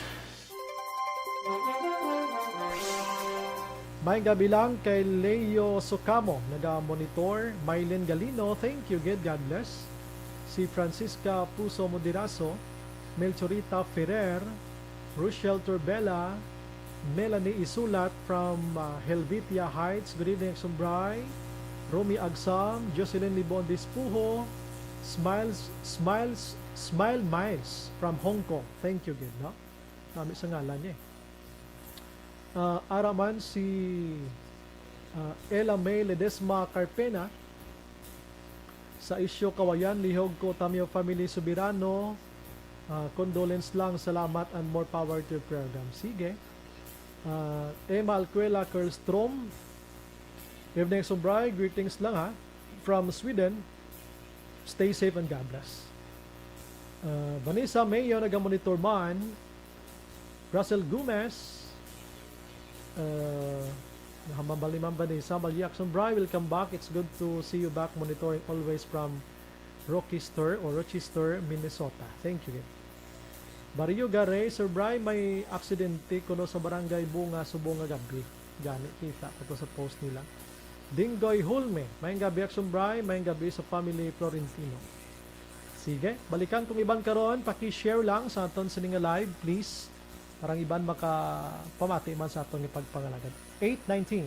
May gabi lang kay Leo Socamo, naga-monitor. Mylene Galino, thank you gid, God bless. Si Francisca Puso Moderaso, Melchorita Ferrer, Rochelle Turbela, Melanie Isulat from, uh, Helvetia Heights. Good evening, Action Bri. Romy Agsam, Jocelyn Libon Dispuho, Smiles, Smiles, Smile Miles from Hong Kong. Thank you gid, no? Nami sa ngalan niya eh. Ah, ara man si, ah, Ella May Ledesma Carpena, sa Isyo Kawayan, lihog ko, Tamyo Family Soberano. Ah, condolence lang, salamat and more power to your program. Sige. Ah, Emma Alcuela Kerlstrom, evening, Action Bri. Greetings lang, ha, from Sweden. Stay safe and God bless. Ah, Vanessa Mayo, naga-monitor man. Russell Gomez, ah, nahamambal ni Ma'am Vanessa Malia, Action Bri, welcome back. It's good to see you back monitoring, always from Rochester or Rochester, Minnesota. Thank you. Barrio Garay, Sir Bri, may aksidente kuno sa Barangay Bunga subong nga gab-i. Gani, kita ko to sa post nila. Dinggoy Hulme, maayong gab-i, Action Bri, maayong gab-i sa family Florentino. Sige, balikan kong iban karon, paki-share lang sa aton sini nga live, please. Para ang iban makapamati man sa aton nga pagpangalagad. Eight nineteen.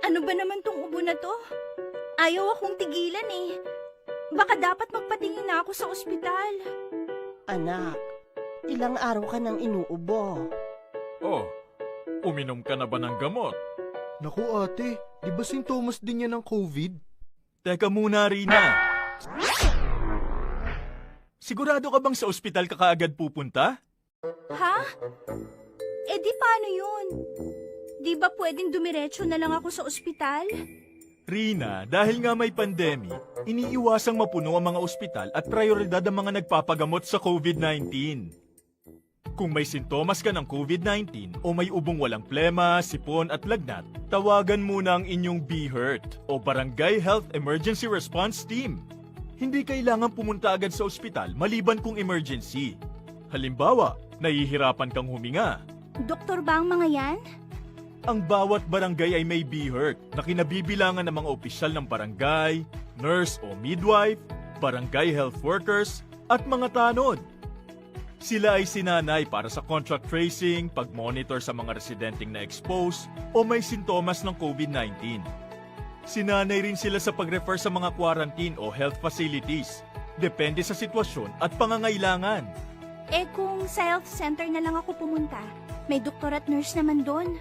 Ano ba naman tong ubo na to? Ayaw akong tigilan eh. Baka dapat magpatingin na ako sa ospital. Anak, ilang araw ka nang inuubo. Oh, uminom ka na ba ng gamot? Naku, ate, di ba sintomas din yan ng COVID? Teka muna, Rina. Sigurado ka bang sa ospital ka kaagad pupunta? Ha? Eh di paano yun? Di ba pwedeng dumiretso na lang ako sa ospital? Rina, dahil nga may pandemic, iniiwasang mapuno ang mga ospital at prioridad ang mga nagpapagamot sa COVID nineteen. Kung may sintomas ka ng COVID nineteen o may ubong walang plema, sipon at lagnat, tawagan muna ang inyong BHERT o Barangay Health Emergency Response Team. Hindi kailangan pumunta agad sa ospital maliban kung emergency. Halimbawa, nahihirapan kang huminga. Doktor ba ang mga yan? Ang bawat barangay ay may BHERT na kinabibilangan ng mga opisyal ng barangay, nurse o midwife, barangay health workers, at mga tanod. Sila ay sinanay para sa contact tracing, pag-monitor sa mga residenteng na-expose o may sintomas ng COVID nineteen. Sinanay rin sila sa pag-refer sa mga quarantine o health facilities, depende sa sitwasyon at pangangailangan. Eh, kung sa health center na lang ako pumunta, may doktor at nurse naman doon.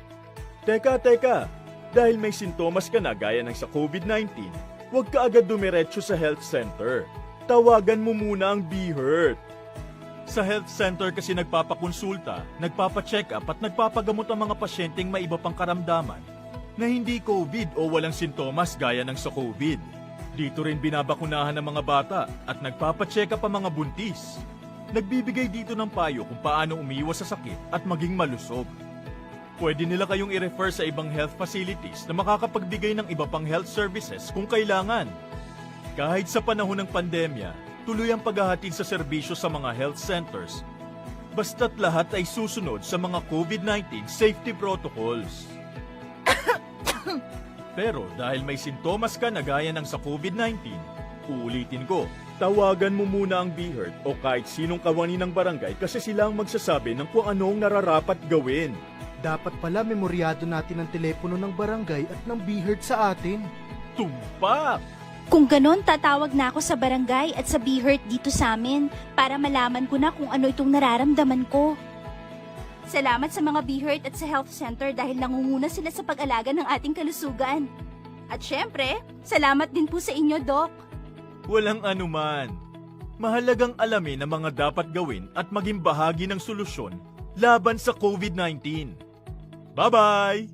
Teka, teka! Dahil may sintomas ka na gaya ng sa COVID nineteen, huwag ka agad dumiretso sa health center. Tawagan mo muna ang BHERT. Sa health center kasi nagpapakonsulta, nagpapacheck-up at nagpapagamot ang mga pasyenteng may iba pang karamdaman na hindi COVID o walang sintomas gaya ng sa COVID. Dito rin binabakunahan ang mga bata at nagpapacheck-up ang mga buntis. Nagbibigay dito ng payo kung paano umiwas sa sakit at maging malusog. Pwede nila kayong i-refer sa ibang health facilities na makakapagbigay ng iba pang health services kung kailangan. Kahit sa panahon ng pandemya, tuloy ang paghahatid sa serbisyo sa mga health centers, basta't lahat ay susunod sa mga COVID nineteen safety protocols. Pero dahil may sintomas ka na gaya ng sa COVID nineteen, uulitin ko, tawagan mo muna ang BHERT o kahit sinong kawani ng barangay kasi sila ang magsasabi ng kung ano ang nararapat gawin. Dapat pala memoryado natin ang telepono ng barangay at ng BHERT sa atin. Tumpak! Kung ganon, tatawag na ako sa barangay at sa BHERT dito sa amin para malaman ko na kung ano itong nararamdaman ko. Salamat sa mga BHERT at sa health center dahil nangunguna sila sa pag-alaga ng ating kalusugan. At syempre, salamat din po sa inyo, Doc. Walang anuman. Mahalagang alamin ang mga dapat gawin at maging bahagi ng solusyon laban sa COVID nineteen. Bye-bye!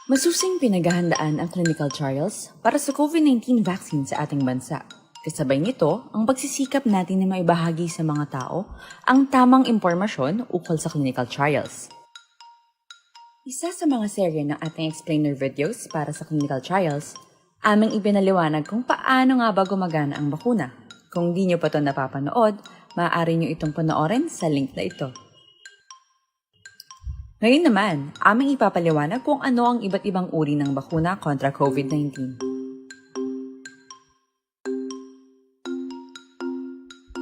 Masusing pinaghahandaan ang clinical trials para sa COVID nineteen vaccine sa ating bansa. Kasabay nito, ang pagsisikap natin na maibahagi sa mga tao ang tamang impormasyon ukol sa clinical trials. Isa sa mga serye ng ating explainer videos para sa clinical trials, aming ipinaliwanag kung paano nga ba gumagana ang bakuna. Kung di nyo pa to napapanood, maaari nyo itong panoorin sa link na ito. Ngayon naman, aming ipapaliwanag kung ano ang iba't ibang uri ng bakuna kontra COVID nineteen.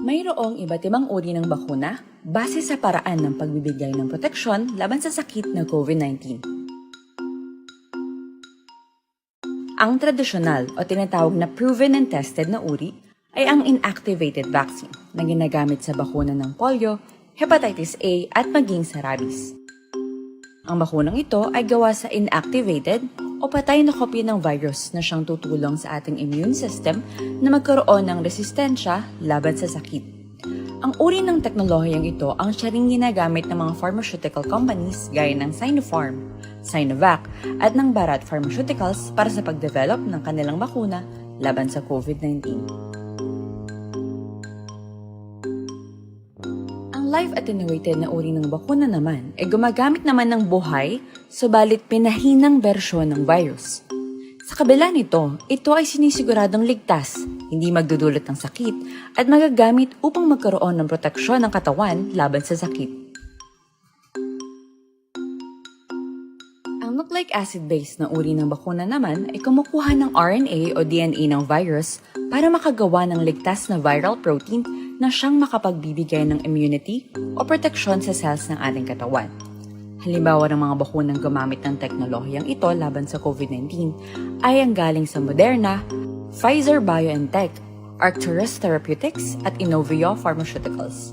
Mayroong iba't ibang uri ng bakuna base sa paraan ng pagbibigay ng proteksyon laban sa sakit na COVID nineteen. Ang tradisyonal o tinatawag na proven and tested na uri ay ang inactivated vaccine na ginagamit sa bakuna ng polio, hepatitis A, at maging sa rabies. Ang bakunang ito ay gawa sa inactivated o patay na kopya ng virus na siyang tutulong sa ating immune system na magkaroon ng resistensya laban sa sakit. Ang uri ng teknolohiyang ito ang siya ring ginagamit ng mga pharmaceutical companies gaya ng Sinopharm, Sinovac, at ng Bharat Pharmaceuticals para sa pagdevelop ng kanilang bakuna laban sa COVID nineteen. Ang live attenuated na uri ng bakuna naman ay gumagamit naman ng buhay, subalit pinahinang bersyon ng virus. Sa kabila nito, ito ay sinisiguradong ligtas, hindi magdudulot ng sakit, at magagamit upang magkaroon ng proteksyon ng katawan laban sa sakit. Ang nucleic acid-based na uri ng bakuna naman ay kumukuha ng R N A o D N A ng virus para makagawa ng ligtas na viral protein na siyang makapagbibigay ng immunity o proteksyon sa cells ng ating katawan. Halimbawa ng mga bakunang gumamit ng teknolohiyang ito laban sa COVID nineteen ay ang galing sa Moderna, Pfizer-BioNTech, Arcturus Therapeutics, at Inovio Pharmaceuticals.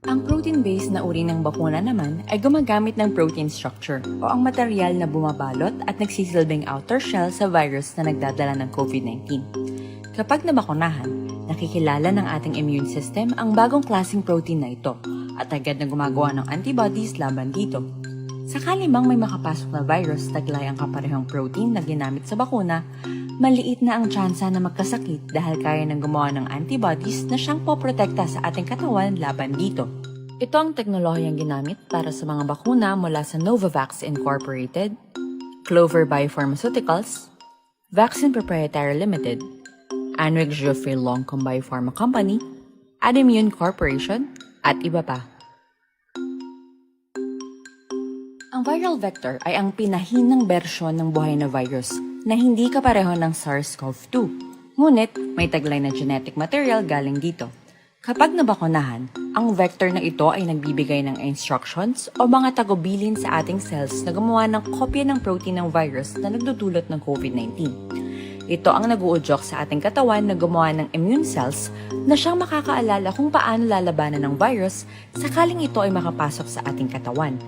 Ang protein-based na uri ng bakuna naman ay gumagamit ng protein structure o ang material na bumabalot at nagsisilbing outer shell sa virus na nagdadala ng COVID nineteen. Kapag nabakunahan, nakikilala ng ating immune system ang bagong klaseng protein na ito at agad na gumagawa ng antibodies laban dito. Sakali mang may makapasok na virus taglay ang kaparehong protein na ginamit sa bakuna, maliit na ang tsansa na magkasakit dahil kaya nang gumawa ng antibodies na siyang poprotekta sa ating katawan laban dito. Ito ang teknolohiyang ginamit para sa mga bakuna mula sa Novavax Incorporated, Clover Biopharmaceuticals, Vaccine Proprietary Limited, Anrix Geoffrey Longcom Biopharma Company, Adimmune Corporation, at iba pa. Ang viral vector ay ang pinahinang bersyon ng buhay na virus na hindi kapareho ng SARS-CoV two. Ngunit, may taglay na genetic material galing dito. Kapag nabakunahan, ang vector na ito ay nagbibigay ng instructions o mga tagubilin sa ating cells na gumawa ng kopya ng protein ng virus na nagdudulot ng COVID nineteen. Ito ang nag-uudyok sa ating katawan na gumawa ng immune cells na siyang makakaalala kung paano lalabanan ng virus sakaling ito ay makapasok sa ating katawan.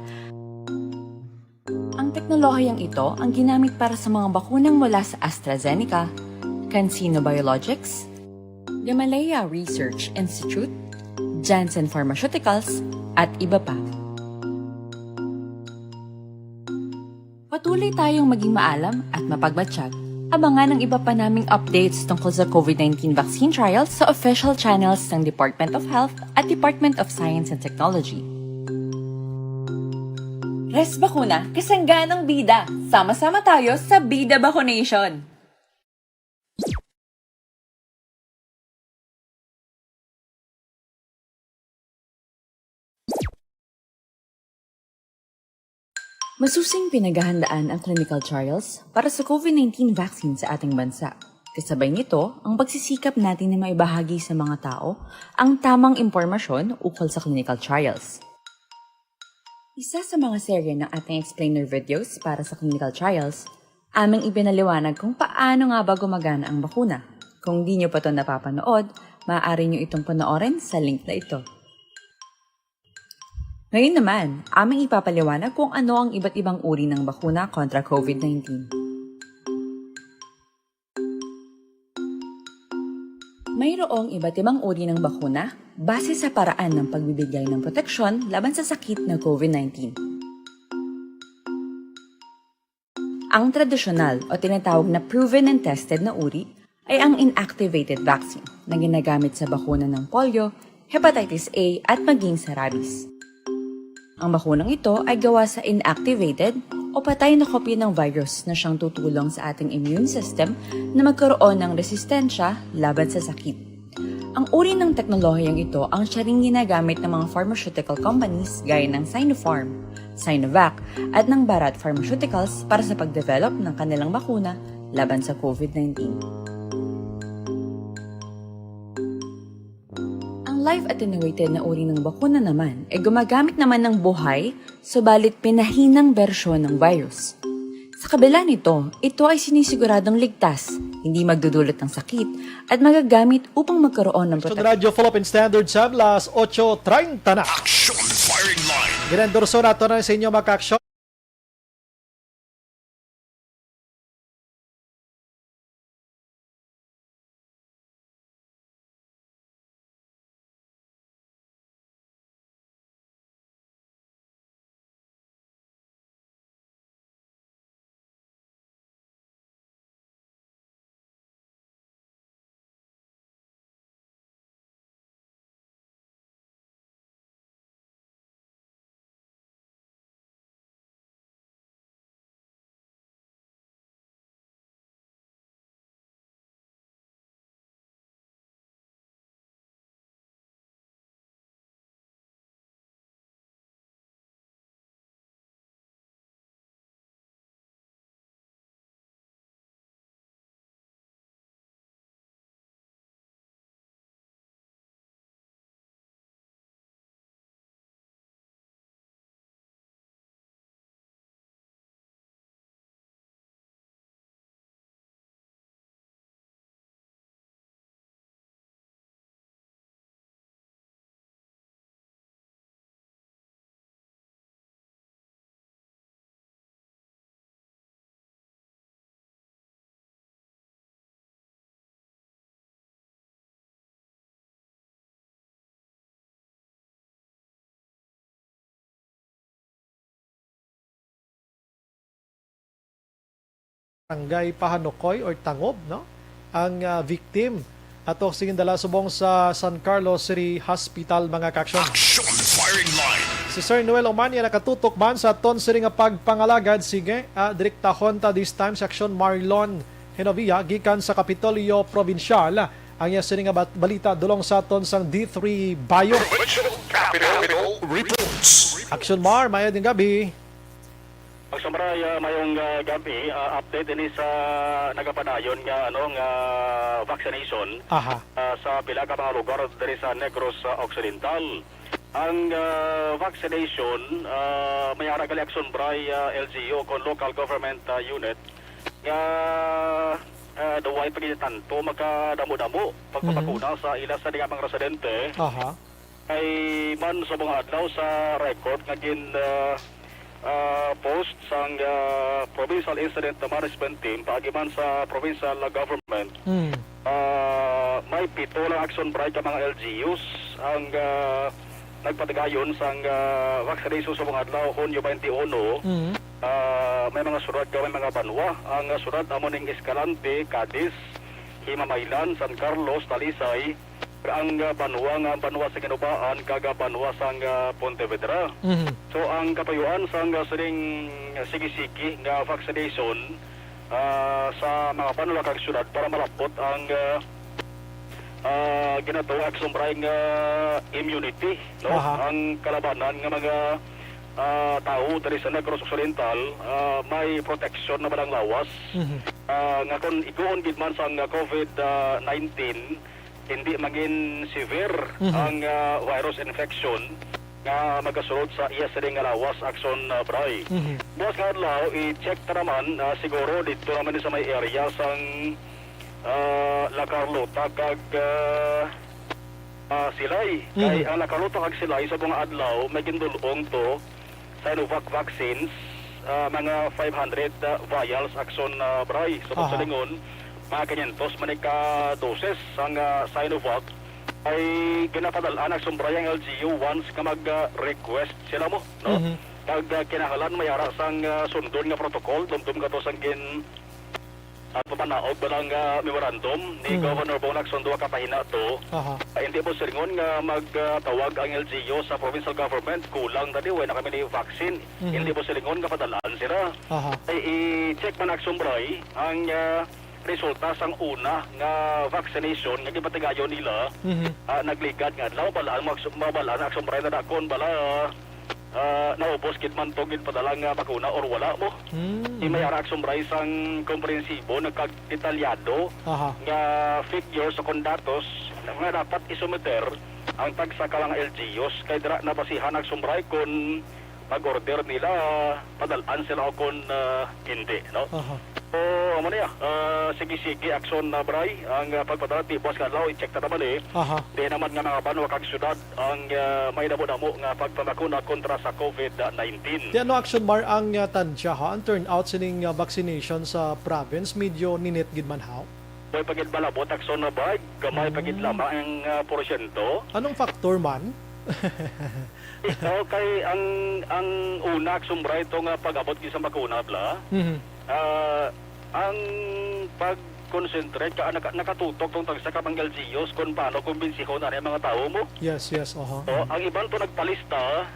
Ang teknolohiyang ito ang ginamit para sa mga bakunang mula sa AstraZeneca, CanSino Biologics, Gamaleya Research Institute, Janssen Pharmaceuticals, at iba pa. Patuloy tayong maging maalam at mapagmatsyag. Abangan ang iba pa naming updates tungkol sa COVID nineteen vaccine trials sa official channels ng Department of Health at Department of Science and Technology. Res Bakuna, kasangganang bida. Sama-sama tayo sa Bida Bakunation. Masusing pinaghahandaan ang clinical trials para sa COVID nineteen vaccine sa ating bansa. Kasabay nito, ang pagsisikap natin na maibahagi sa mga tao ang tamang impormasyon ukol sa clinical trials. Isa sa mga serye ng ating explainer videos para sa clinical trials, aming ipinaliwanag kung paano nga ba gumagana ang bakuna. Kung di nyo pa to napapanood, maaari nyo itong panoorin sa link na ito. Ngayon naman, aming ipapaliwanag kung ano ang iba't ibang uri ng bakuna kontra COVID nineteen. Mayroong iba't ibang uri ng bakuna base sa paraan ng pagbibigay ng proteksyon laban sa sakit na COVID nineteen. Ang tradisyonal o tinatawag na proven and tested na uri ay ang inactivated vaccine na ginagamit sa bakuna ng polio, hepatitis A at maging sa rabies. Ang bakunang ito ay gawa sa inactivated o patay na kopya ng virus na siyang tutulong sa ating immune system na magkaroon ng resistensya laban sa sakit. Ang uri ng teknolohiyang ito ang siya ring ginagamit ng mga pharmaceutical companies gaya ng Sinopharm, Sinovac, at ng Bharat Pharmaceuticals para sa pagdevelop ng kanilang bakuna laban sa COVID nineteen. Ang live attenuated na uri ng bakuna naman ay gumagamit naman ng buhay, subalit pinahinang bersyon ng virus. Sa kabila nito, ito ay sinisiguradong ligtas, hindi magdudulot ng sakit, at magagamit upang magkaroon ng Action proteksyon. Radyo Philippine Standard Time, las ocho treinta na. Action Firing Line. Ginendorso nato na sa inyo, mga ka-action. Barangay Pahanukoy or Tangob, no? Ang, ah, victim ato sing dala subong sa San Carlos City Hospital, mga ka-action. Action Firing Line. Si Sir Noel Omania nakatutok man sa aton sini nga pagpangalagad. Sige, ah, direktahon ta this time si Action Marlon Genovia gikan sa Kapitolyo Probinsyal. Ang iya sini nga bat-, balita dulong sa aton sang D three Bayo. Provincial Capital Reports. Action Mar, mayad nga gabi. Pagsumaray, ah, mayong, ah, gabi, ah, update ini sa nagapadayon nga, ano, nga vaccination, Aha. ah, sa pila ka mga lugar diri sa Negros, ah, Occidental. Ang, ah, vaccination, ah, may ara gali Action Bray, ah, L G U kon local government, ah, unit nga, ah, daw way pa gid tanto magkadamo-damo pagpabakuna Mhm. sa ila sa mga residente. Aha. Ay man sa mga adlaw sa record nga gin, ah, ah, post sang, ah, Provincial Incident Management Team paagi man sa provincial government. Mm. Ah, may pito lang Action Bray ka mga L G Us ang, ah, nagpatigayon sang, ah, vaccination sa mga adlaw, Hunyo twenty-one. Mm. Ah, may mga syudad ka, may mga banwa. Ang, ah, syudad amo ning Escalante, Cadiz, Himamaylan, San Carlos, Talisay, ang, ah, banwa nga banwa sa Ginubaan kag, ah, banwa sang, ah, Pontevedra. Mhm. So, ang katuyuan sang, ah, sining sige-sige nga vaccination, ah, sa mga banwa kag syudad para malapot ang, ah, ah, ginatawag sa umbray nga immunity, no? Aha. Ang kalabanan nga mga, ah, tawo diri sa Negros Occidental, ah, may proteksyon na ba ang lawas? Mhm. Ah, nga kung iguon gid man sang, ah, COVID, ah, nineteen, hindi mangin severe Mhm. ang, ah, virus infection nga magasulod sa iya sining nga lawas, Action, ah, Bray. Mhm. Buwas nga adlaw, i-check ta naman, ah, siguro dito naman sa may area sang, ah, La Carlota kag, ah, ah, Silay. Kay Mhm. ang La Carlota kag Silay sa mga adlaw, may gindulong to Sinovac vaccines, ah, mga five hundred, ah, vials, Action, ah, Bray. So, kung Aha. sa lingon, mga kinyentos man ka doses ang, ah, Sinovac ay ginapadal-an, Action Bray, ang L G U once nga mag, ah, request sila mo, no? Mhm. Kag, ah, kinahanglan may ara sang, ah, sundon nga protocol, dumdum kato sang gin-, ah, pamanaog bala nga memorandum ni Mm. Governor Bong Lacson duha ka pahina to. Aha. Ah, hindi mo silingon nga mag, ah, tawag ang L G U sa provincial government, kulang na di, wala na kami ni vaccine. Mhm. Hindi mo silingon nga padal-an sila. Aha. Ay, i-check man, Action Bray, ang, ah, resulta sang una nga vaccination nga gipatigayon nila, Mhm. ah, nagligad nga adlaw, balaan mo, Action-, mabalaan, Action Bray, na dakon bala, ah, naubos gid man tong ginpadala nga bakuna or wala mo. Mm. Di may ara, Action Bray, sang komprehensibo, nagkag-, detalyado Aha. nga figures o kon datos nga dapat isumiter ang tagsa ka mga L G Us, kay dira nabasihan, Action Bray, kon pag-order nila, padal-an sila o kon, ah, hindi, no? Aha. So, amo niya, ah, sige-sige, Action, ah, Bray, ang, ah, pagpadala tibuas nga adlaw, i-check ta naman, eh. Aha. Di naman nga mga banwa kag syudad ang, ah, may damo-damo nga pagpabakuna kontra sa COVID nineteen. Di ano, Action Mar, ang, ah, tansya, ha? Ang turnout sining, ah, vaccination sa province, medyo ninit gid man, ha? May pagid malabot, Action, na ba? Gamay pagid Mm. lamang ang, ah, porsyento. Anong factor man? Okay, ang, ang una, Action Bray, ito nga pag-abot gid sa bakuna, bla. Mhm. Ah, ang pag-concentrate ka, naka-, nakatutok tong tagsa ka mga L G Us kung paano kumbinsihon ang mga tao mo. Yes, yes, aha. O, ang iban to nagpalista,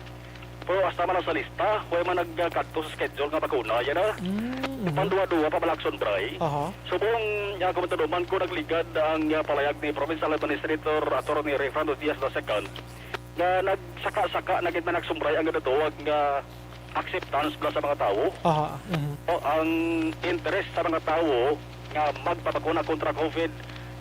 pero hasta man sa lista, way man nagkadto sa schedule nga bakuna, yan na. Mm, mhm. Panduwa-duwa pa, Action Bray. Aha. Subong, ah, kumataduman ko, nagligad ang, ah, palayag ni Provincial Administrator Attorney Rayfrando Diaz the second, nga nagsaka-saka na gid man, Action Bray, ang ginatawag nga acceptance bala sa mga tawo. Aha, mhm. O, ang interest sa mga tawo nga magpabakuna kontra COVID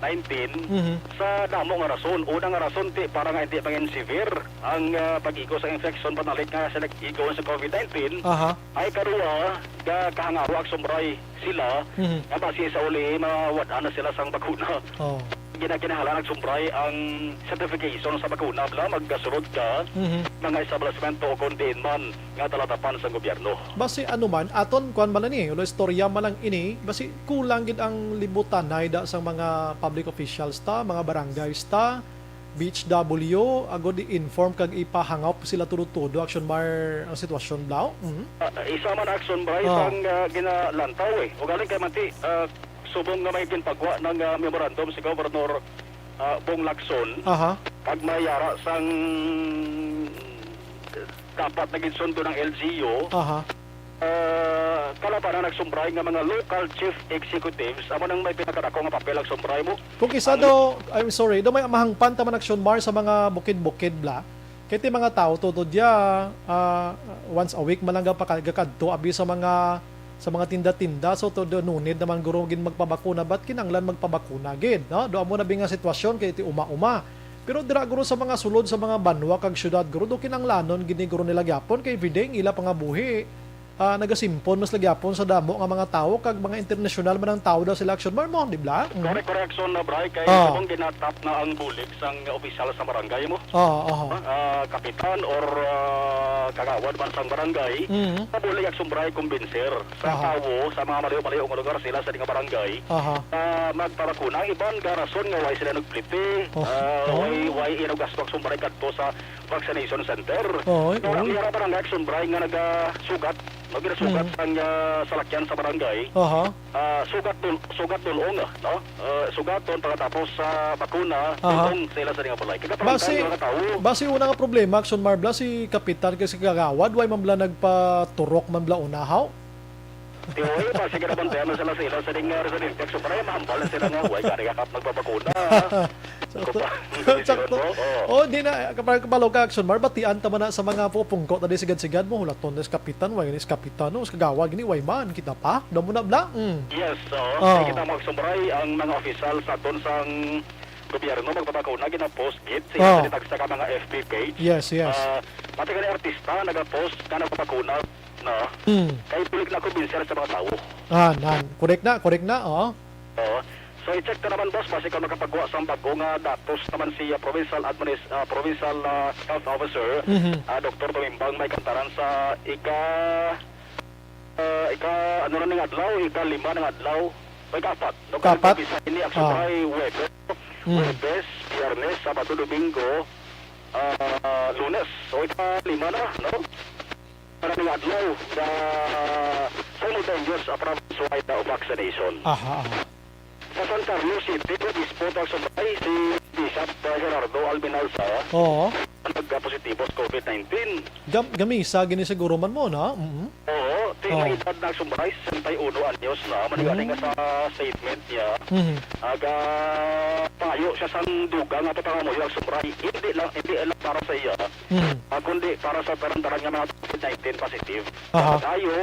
nineteen Mhm. sa damo nga rason. Una nga rason, ti, para nga hindi mangin severe ang, ah, pag-igo sa infection, panalik nga sa nag-igo sa COVID nineteen. Aha. Ay, kaduwa, ga-, kahangawa, Action Bray, sila, Mhm. nga basi sa uli, mawad-an na sila sang bakuna. Oh. Ginakinahanglan, Action Bray, ang certification sa bakuna, bala, magkasulod ka, Mhm. mga establishmento o kung diin man nga talatapan sang gobyerno. Basi ano man, aton, kuwan man lang ni, ulo istorya man lang ini, basi kulang gid ang libutanay da sang mga public officials ta, mga barangays ta, B H W, agod i-inform kag ipahangop sila tudo-tudo, Action Mar, ang sitwasyon, bla? Mhm. Ah, isa man, Action Bray, Oh. sang, ah, ginalantaw, eh. Ugaling kay Mati, ah, subong nga may ginpagwa ng, ah, memorandum si Governor, ah, Bong Lacson, Aha. kag may ara sang dapat naging sundo ng L G U, Aha. ah, kalabanan, Action Bray, nga mga local chief executives, amo nang may pinakadako nga papel, Action Bray, mo. Kung kisa Ang daw, I'm sorry, daw may mahangpan ta man, Action Mar, sa mga bukid-bukid, bla. Kay ti mga tao tuod ya, ah, once a week man lang gapaka-, gakadto abi sa mga, sa mga tinda-tinda. So, to, do, no need naman guro gid magpabakuna, ba't kinanglan magpabakuna gid, no? Do amo na bi nga sitwasyon kay ti uma-uma. Pero dira guro sa mga sulod sa mga banwa kag syudad guro, do kinanglanon gid ni guro nila gyapon kay everyday ang ila pangabuhi, ah, nagasimpon mas la gyapon sa damo nga mga tawo kag mga internasyonal man ang tawo daw sila, Action Mar, mo, di ba? Mm. Correct, correction na, Bray, kay Ah. kung ginatap na ang bulig sang opisyal sa barangay mo, Oo, oo. ah, kapitan or, ah, kagawad man sang barangay, Mhm. mabulig, Action Bray, kumbinser sa Aha. tawo sa mga malayo-malayo nga lugar sila sa di nga barangay Aha. na magpabakuna. Ang iban, garason nga way sila nagpliti, Oh. ah, Oh. way, way ino gasto, Action Bray, kadto sa vaccination center. Oo, Pero oo. ang ira barangay, Action Bray, nga nagasugat, no, ginasugat Mm. ang, ah, salakyan sa barangay. Aha. Ah, sugat dul-, sugat dul-ong, no? Ah, sugaton pagkatapos sa bakuna, Aha. dul-ong sila sa di nga balay. Kaya Basi, barangay, mga tao. basi una nga problema, Action Mar, bla, si kapitan kag si kagawad, way man bla nagpaturok man bla una, haw? Di, oy, basi ka naman, tayo na sila, sila sa di nga residente, Action Bray, mahambal na sila nga, way, gani ka magpabakuna. Sakto. Kung pa-, Sakto. Oo. Oh, di na, kapag kabalo ka, Action Mar, batian ta man na sa mga pupungko, tadi sigad-sigad mo, hulaton na si kapitan, way ni si kapitan, no? Si kagawad, gini, way man, kita pa, daw mo na, bla? Mm. Yes, oo. Oh. Kaya kita, mga Action Bray, ang mga opisyal sa aton sang gobyerno, magpabakuna, gina-post gid sa Oh. ila tagsa ka mga F B page. Yes, yes. Ah, pati ka ni artista, nag-post na nagpabakuna, no? Hmm. Kay pilit na kumbinser sa mga tao. Ah, nan. Correct na, correct na, oh. Oo. So, i-check ta naman, boss, basi ka makapagwa sang bag-o nga datos naman si, ah, Provincial Adminis-, ah, Provincial, ah, Health Officer, Mhm. ah, Doktor Tumimbang, may kantaran sa ika-, ah, ika-, ano na ning adlaw? Ika-lima ng adlaw. O ika-apat. No? Kaapat? Kasi ini, actually, Ah. ay Huwebes. Mm. Huwebes, Biyernes, Sabado, Domingo, ah, Lunes. So, ika-lima na, no? Maraming adlaw sa simultaneous, ah, province-wide, ah, vaccination. Aha, aha. Sa San Carlos City, Obispo Tagsumray, si Bishop, ah, Gerardo Albinalsa, Oo. nagkapositibo sa COVID nineteen. Gam-, gamisa gini siguro man mo na. Mhm. Oo, ti Oo. may edad na Tagsumray, sesenta y uno anyos na. Manigani nga Mm. sa statement niya, Mhm. aga payo siya sang dugang nga pagpangamuyo ang Tagsumray. Hindi lang, hindi lang para sa iya, Mhm. ah, kundi para sa tanan-tanan nga mga COVID nineteen positive. Aha. Kaya tayo,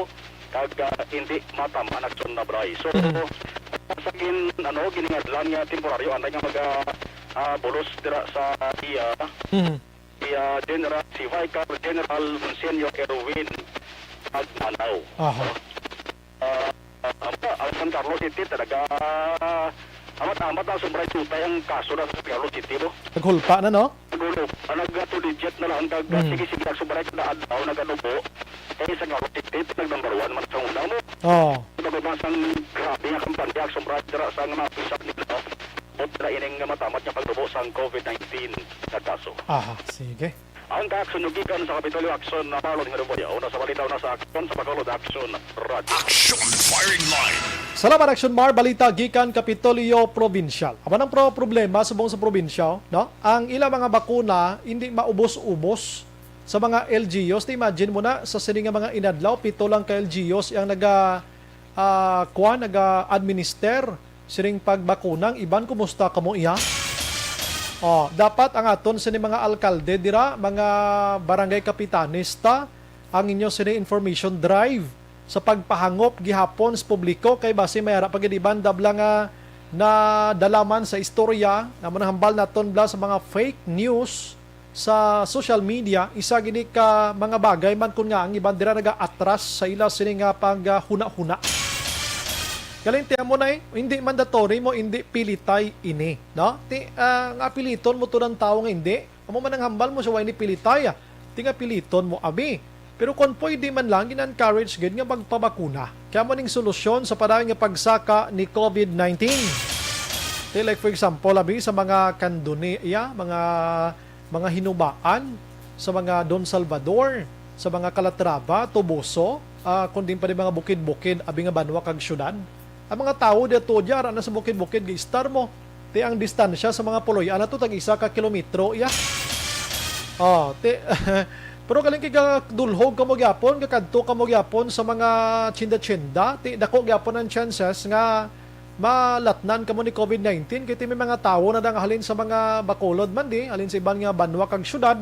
kag, ah, hindi matama ang Tagsumray. So, Mhm. sa gin-, ano, giningadlan nga temporaryo, anay nga maga, ah, bulos dira sa iya, Mhm. si, ah, General, si Vicar General Monsignor Erwin Magnanaw. Aha. Ah, ah, ang, ang San Carlos City talaga, amat-amat ang Tagsumray tutay ang kaso na sa San Carlos City, no? Naghulpa na, no? Nagulo. Ang nag-, two digit na lang, kag, Mm. sige-sige, Tagsumray kada adlaw, naganubo. Eh, sa Tagsumray, nag-number one man sa una mo. Oo. Ito ba sang grabe nga kampanya, Tagsumray, dira sa mga pisak nila. Bot na ining nga matamat nga pagnubo sang COVID nineteen nga kaso. Aha, sige. Ang kaakson nyo gikan sa Kapitolyo Action, na Marlon Hinoboya, una sa balita, una sa aksyon, sa Bacolod Action Radio. Action Firing Line. Salamat, Action Mar. Balita gikan Kapitolyo Provincial. Amo nang pro-, problema subong sa probinsya, no? Ang ila mga bakuna hindi maubos-ubos sa mga L G Us. Ti imagine mo na, sa sini nga mga inadlaw, pito lang ka L G Us ang naga, ah, kuwan, naga-administer sining pagbakuna. Ang iban, kumusta kamo iya? Oh, dapat ang aton sini mga alkalde dira, mga barangay kapitanes ta, ang inyo sini information drive sa pagpahangop gihapon sa publiko, kay basi may ara pa gid iban dabla nga nadala man sa istorya, amo nang hambal naton bla sa mga fake news sa social media. Isa gini ka mga bagay man kun nga ang iban dira nagaatras sa ila sini nga paghunahuna. Galing ti amo na eh, hindi mandatory mo, hindi pilitay ini, no? Ti, ah, nga piliton mo to ng tao nga hindi, amo man ang hambal mo sa way ni pilitay, ah. Ti nga piliton mo, abi. Pero kung pwede man lang, gin-encourage gid nga magpabakuna. Kaya mo ning solusyon sa padayon nga pagsaka ni COVID nineteen. Ti, like, for example, abi, sa mga Candoni, iya, mga, mga Hinubaan, sa mga Don Salvador, sa mga Calatrava, Toboso, ah, kundi pa di mga bukid-bukid, abi nga banwa kag syudad. Ang mga tawo dito, diya, ara na sa bukid-bukid, ga-istar mo. Ti ang distansya sa mga puloy-an nato tag isa ka kilometro, iya. Oh, ti, pero galing kay gadulhog kamo gyapon, gakadto kamo gyapon sa mga tsinda-tsinda, ti dako gyapon ang chances nga malatnan kamo ni COVID nineteen, kay ti may mga tawo na dang halin sa mga Bacolod man di, halin sa iban nga banwa kag syudad,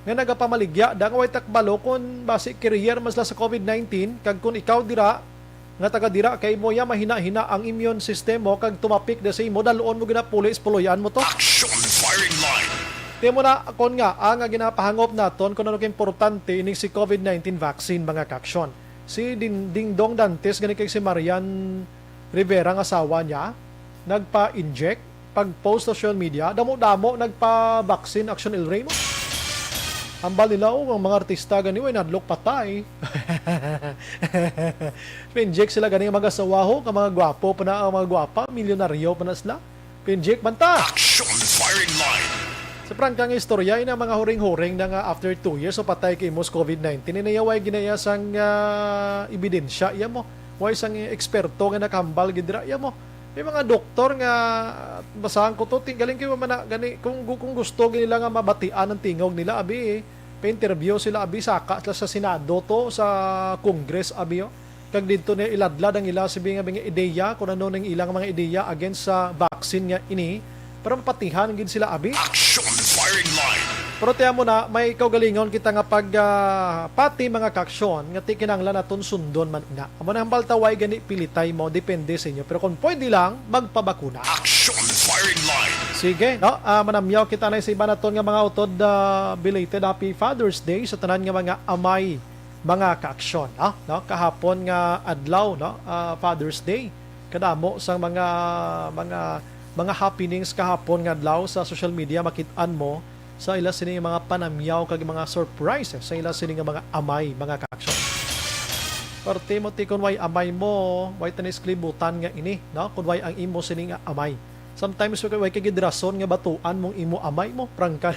nga nagapamaligya, dang way takbalo kung basi carrier man sila sa COVID nineteen, kag kung ikaw dira, nga taga dira kay mo ya mahina-hina ang immune system mo kag tumapik na sa imo, dalon mo gina pulis puloy-an mo to. Action Firing Line. Ti mo na kon nga ang ginapahangop naton kung ano kaimportante ining si COVID nineteen vaccine, mga kaaksyon. Si Din-, Dingdong Dantes gani kay si Marian Rivera nga asawa niya nagpa-inject. Pag-post sa social media, damo-damo nagpa-vaccine, Action El Rey mo. Hambal nila, oh, ang mga artista gani, way nadlok patay. Pinjik sila gani ang mga asawaho, ang mga gwapo pa na, ang mga gwapa, milyonaryo pa na sila. Pinjik man ta. Action Firing Line. Sa prangka nga istorya, ina mga huring-huring na nga after two years, so patay kay mos COVID nineteen, inayaway ginaya sang, ah, ebidensya, iya mo. Way sang eksperto nga nakahambal gid dira, iya mo. May mga doktor nga, basahan ko to, ti-, galing kayo man na, gani, kung, gu-, kung gusto gid nila nga mabatian ang tingog nila, abi, eh, pa-interview sila, abi, saka sila sa Senado to, sa Congress, abi, oh. Kag didto na iladlad ang ila sibi nga mga ideya, kung ano ning ilang mga ideya against sa vaccine nga ini, para mapatihan gid sila, abi. Action Firing Line. Pero tiyan mo na, may kaugalingon kita nga pag, ah, pati mga kaaksyon nga ti kinahanglan naton sundon man ina. Amo na ang baltaway gani pilitay mo, depende sa inyo. Pero kung pwede lang, magpabakuna. Action Firing Line. Sige, no? Ah, manamyaw kita na sa iba naton nga mga utod, ah, belated Happy Father's Day sa tanan nga mga amay, mga kaaksyon, ah, no? Kahapon nga adlaw, no? Ah, Father's Day. Kadamo sang mga, mga, mga happenings kahapon nga adlaw sa social media, makit-an mo sa ila sini nga mga panamyaw kag mga surprises sa ila sini nga mga amay, mga kaaksyon. Parte mo ti kun way amay mo, way tanis kalibutan nga ini, no? Kun way ang imo sini nga amay. Sometimes way, way kay gid rason nga batuan mong imo amay mo, prangka.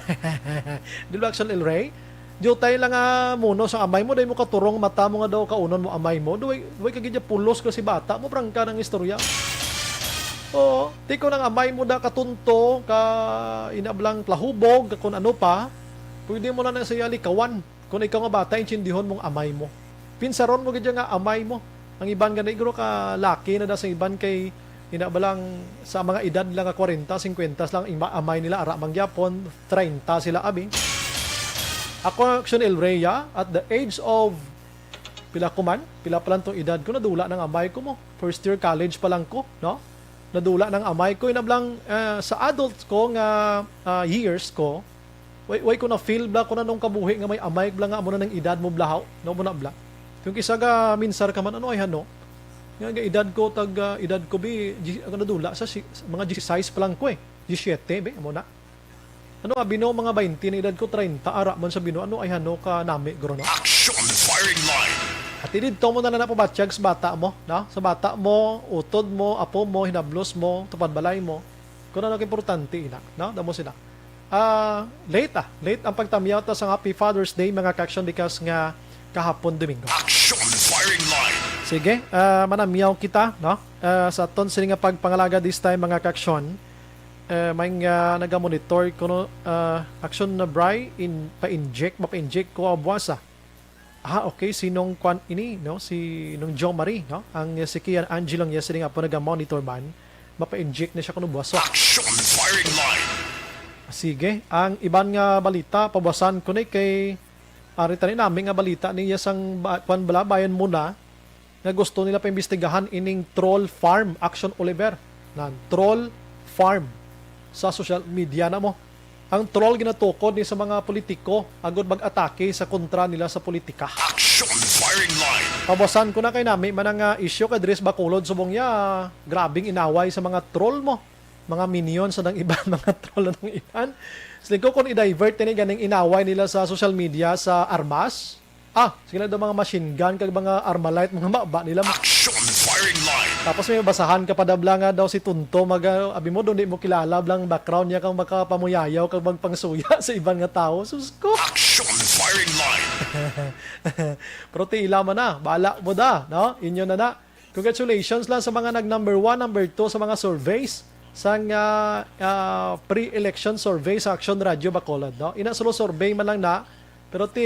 Di ba, Action El Rey? Diutay lang nga muno sa amay mo, day mo katurong mata mo nga daw kaunon mo amay mo. Duway, duway ka gid pulos ka si bata mo, prangka ng istorya. Oo, ti ko nang amay mo da katunto, ka inablang plahubog, ka kun ano pa, pwede mo na na siya likawan. Kung ikaw nga bata, intindihon mong amay mo. Pinsaron mo gid nga amay mo. Ang iban gani, guro ka laki na da sa iban kay ina ba lang sa mga edad lang nga kwarenta, singkwenta lang ima-, amay nila, ara man gyapon, treinta sila, abi. Ako, Action El Rey, ah, at the age of, pila ko man? Pila pa lang tong edad ko, nadula nang amay ko mo. First year college pa lang ko, no? Nadula nang amay ko, inablang, ah, sa adult ko nga, ah, years ko, way, way ko na feel bla ko na nung kabuhi nga may amay bla nga amo na nang edad mo blahaw, no, mo na bla. Kung kisa ga minsar ka man, ano ay hano? Nga ga edad ko, tag, ah, edad ko bi, di-, ano, dula sa si-, mga disisais pa lang ko eh. Disiyete, be, amo na. Ano, abi no, mga baynte na edad ko, treinta, ara man sa bino, ano ay hano ka nami, guro, no? Action firing line. At didto mo na lang napabatyag sa bata mo, no? Sa bata mo, utod mo, apo mo, hinablos mo, tupad balay mo. Kung ano ka importante, ina, no? Damo sila. Ah, late, ah. Late ang pagtamyaw ta sa Happy Father's Day, mga ka-action, because nga kahapon Domingo. Action firing line. Sige, ah, manamyaw kita, no? Ah, sa aton sini nga pagpangalaga this time, mga ka-action. Eh, may nga nagamonitor kuno, ah, action na, Bri, in, pa-inject, mapa-inject ko ang buwasa. Ah, okay, si Nong Kwan ini, no? Si Nong Jo Marie, no? Ang, eh, si Kian Angelo nga sini nga po nagamonitor man, mapa-inject na siya kuno buwasa. Action firing line. Sige, ang iban nga balita, pabuwasan ko ni kay ari tani nami nga balita niya sang ba-, Kwan bala, Bayan Muna, nga gusto nila paimbestigahan ining troll farm, Action Oliver. Nan, troll farm sa social media na mo. Ang troll ginatukod ni sa mga politiko agod mag-atake sa kontra nila sa politika. Action firing line. Pabuwasan ko na kay nami man ang, ah, isyu kay diri sa Bacolod subong ya, grabing inaway sa mga troll mo. Mga minion sa nang iban, mga troll na nang iban. Siling ko kung i-divert ini ganing inaway nila sa social media sa armas, ah, sige lang daw mga machine gun kag mga Armalite, mga maba nila. Action firing line. Tapos may basahan ka pa dabla nga daw si Tonto, mag, ah, abi mo, doon di mo kilala blang background niya kang makapamuyayaw kag magpangsuya sa iban nga tawo. Sus ko. Action firing line. Pero ti ila man na, bala mo da, no? Inyo na na. Congratulations lang sa mga nag number one, number two sa mga surveys sang, ah, ah, pre-election survey sa Action Radio Bacolod, no? Ina solo survey man lang na, pero ti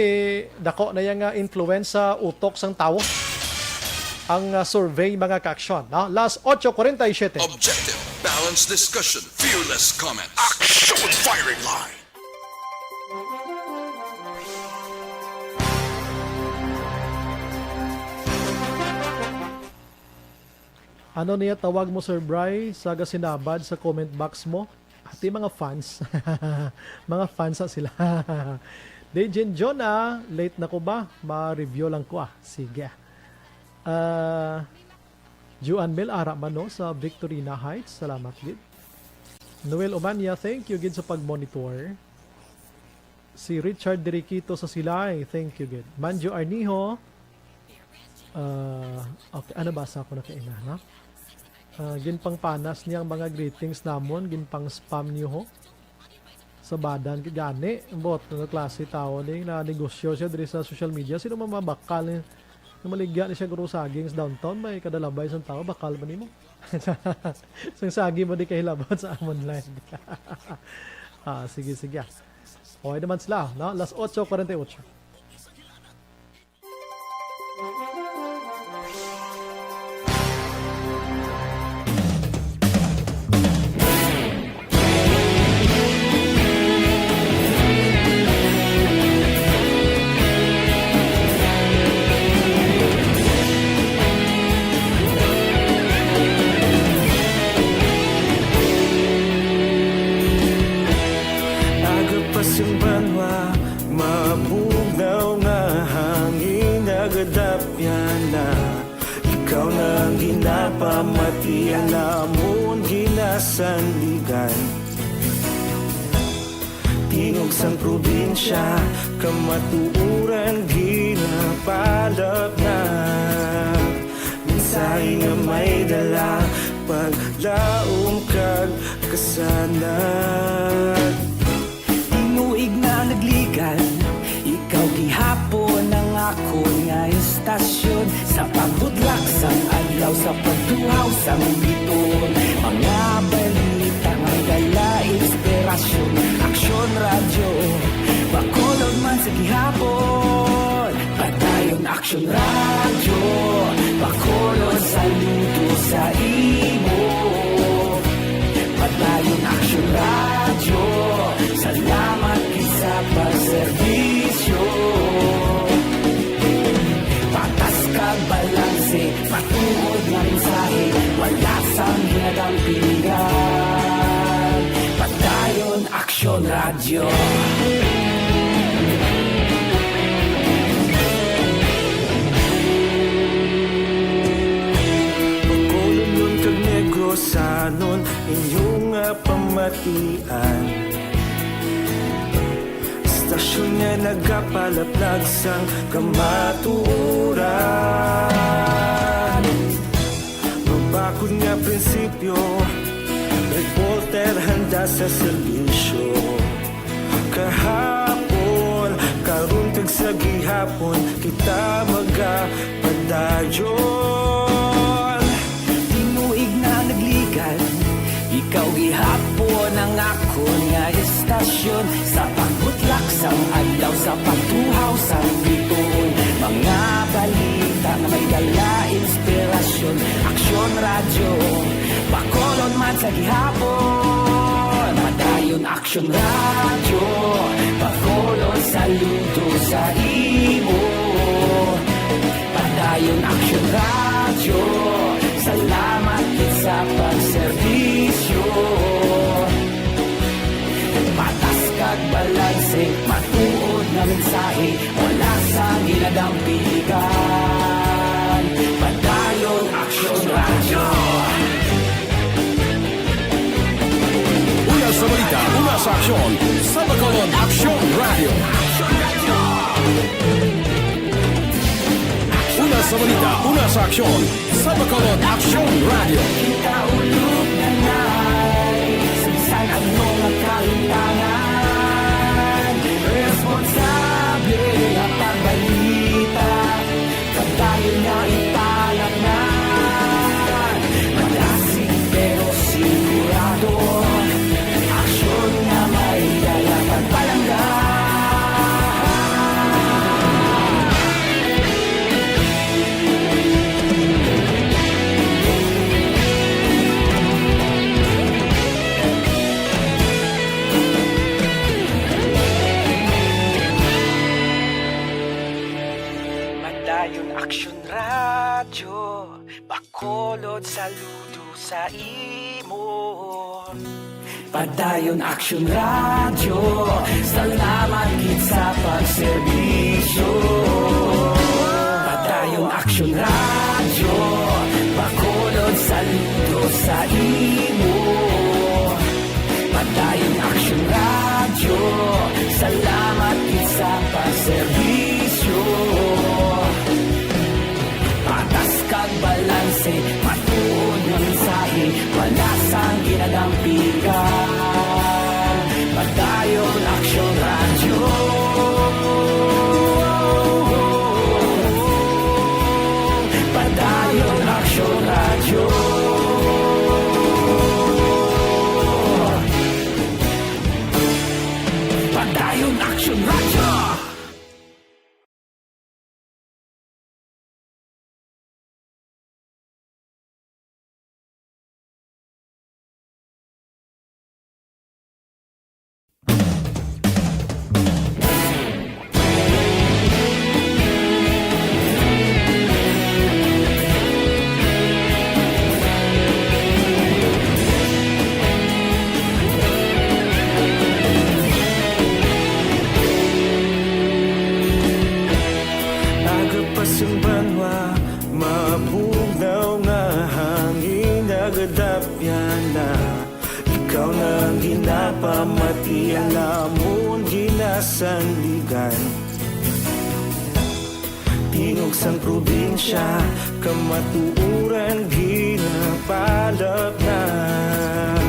dako na yang, ah, influence sa utok sang tawo ang, ah, survey, mga ka-action, no? Las ocho cuarenta y siete. Objective, balanced discussion, fearless comments. Action firing line. Ano niya tawag mo, Sir Bry, sa gasinabad sa comment box mo? Ati mga fans. Mga fans sa sila. Dejin John, ah, late na ko ba? Ma-review lang ko, ah. Sige. Ah, Juan Mel, ara man, no, sa Victorina Heights. Salamat gid. Noel Omania, thank you gid sa pag-monitor. Si Richard Diriquito sa Silay, thank you gid. Manjo Arnijo, ah, okay, ano, basa ko na kaina, no? Ah, ginpangpanas niya ang mga greetings namon, ginpang-spam niyo ho. Sa badan, kay gani, bot, ano klase tawo ni, na negosyo siya diri sa social media. Sino man mabakal ni, na maligya ni siya guro saging sa downtown, may kadalabay sang tawo, bakal ba nimo? Sang saging mo di kahilabot sa amon live. Ah, sige, sige, ah. Okay naman sila, no? Las ocho cuarenta y ocho. Aga pa sing banwa, mabugnaw nga hangin, nagadapyan na. Ikaw na ang ginapamati, ang amon ginasandigan. Tingog sang probinsya, kamatuoran ginapalapnap. Mensahe nga may dala, paglaom kag kasanag. Tinuig na nagligan, ikaw Sa pagtuhaw sang biton, mga balita nga may dala inspirasyon. Aksyon Radyo, Bacolod man sa gihapon. Padayon Aksyon Radyo, Bacolod saludo sa imo. Padayon Aksyon Radyo, salamat gid sa pagserbisyo. Patas kag balanse, matuod nga mensahe, wala sang ginadampingan. Padayon Aksyon Radyo. Bacolodnon kag Negrosanon, inyo nga pamatian. Istasyon nga nagapalaplag sang kamatuoran. Mabakod nga prinsipyo, reporter handa sa serbisyo. Kahapon, karon kag sa gihapon, kita magapadayon. Tinuig na nagligan, ikaw gihapon ang akon nga istasyon. Sa pagbutlak sang adlaw, sa pagtuhaw sang biton, mga balita nga may dala inspirasyon. Aksyon Radyo, Bacolod man sa gihapon. Padayon Aksyon Radyo, Bacolod saludo sa imo. Padayon Aksyon Radyo, salamat gid sa pagserbisyo. Patas kag balanse, matuod nga mensahe, wala sang ginadampigan. Padayon Aksyon Radyo. Una sa balita, una sa aksyon, sa Bacolod Aksyon Radyo. Una sa balita, una sa aksyon, sa Bacolod Aksyon Radyo. Kita ulog na nai, sagsag ang mga kahintangan. Responsable ang pagbalita, padayon nga ipalaknad. Madasig pero sigurado, aksyon nga may dala pagpalangga. Padayon Aksyon Radyo, Bacolod saludo sa imo. Padayon Aksyon Radyo, salamat gid sa pagserbisyo. Padayon Aksyon Radyo, Bacolod saludo sa imo. Padayon Aksyon Radyo, salamat gid sa pagserbisyo. Patas kag balanse, matuod nga mensahe, wala sang ginadampigan. Padayon Aksyon Radyo. Padayon Aksyon Radyo. Padayon Aksyon Radyo. Aga pa sang banwa, mabugnaw nga hangin nagadapyan na. Ikaw na ang ginapamati, ang amon ginasandigan. Tingog sang probinsya, kamatuoran ginapalaknad.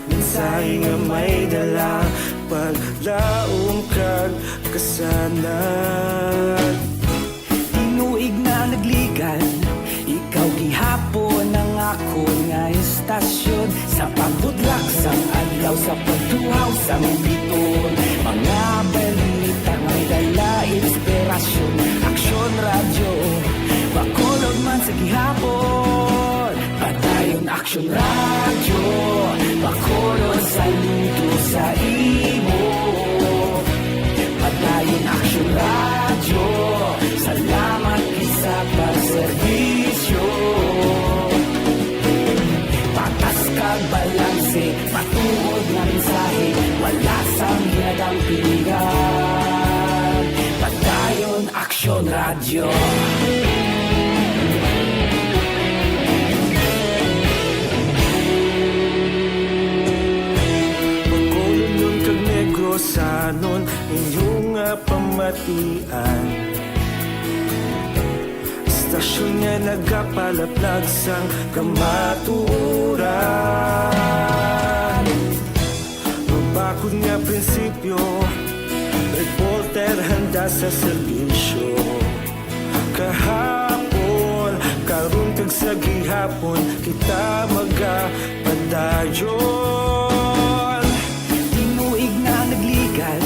Mensahe nga may dala paglaom kag kasanag. Tinuig na nagligan, ikaw gihapon Sa pagbudlak sang adlaw, sa pagtuhaw sang biton, mga balita nga may dala inspirasyon. Aksyon Radyo, Bacolod man sa gihapon. Padayon Aksyon Radyo, Bacolod saludo sa imo. Padayon Aksyon Radyo, salamat gid sa pagserbisyo. Patas kag balanse, matuod nga mensahe, wala sang ginadampigan. Padayon Aksyon Radyo. Bacolodnon kag Negrosanon, inyo nga pamatian. Istasyon nga nagapalaplag sang kamatuoran. Mabakod nga prinsipyo, reporter handa sa serbisyo. Kahapon, karon kag sa gihapon, kita magapadayon. Tinuig na nagligad,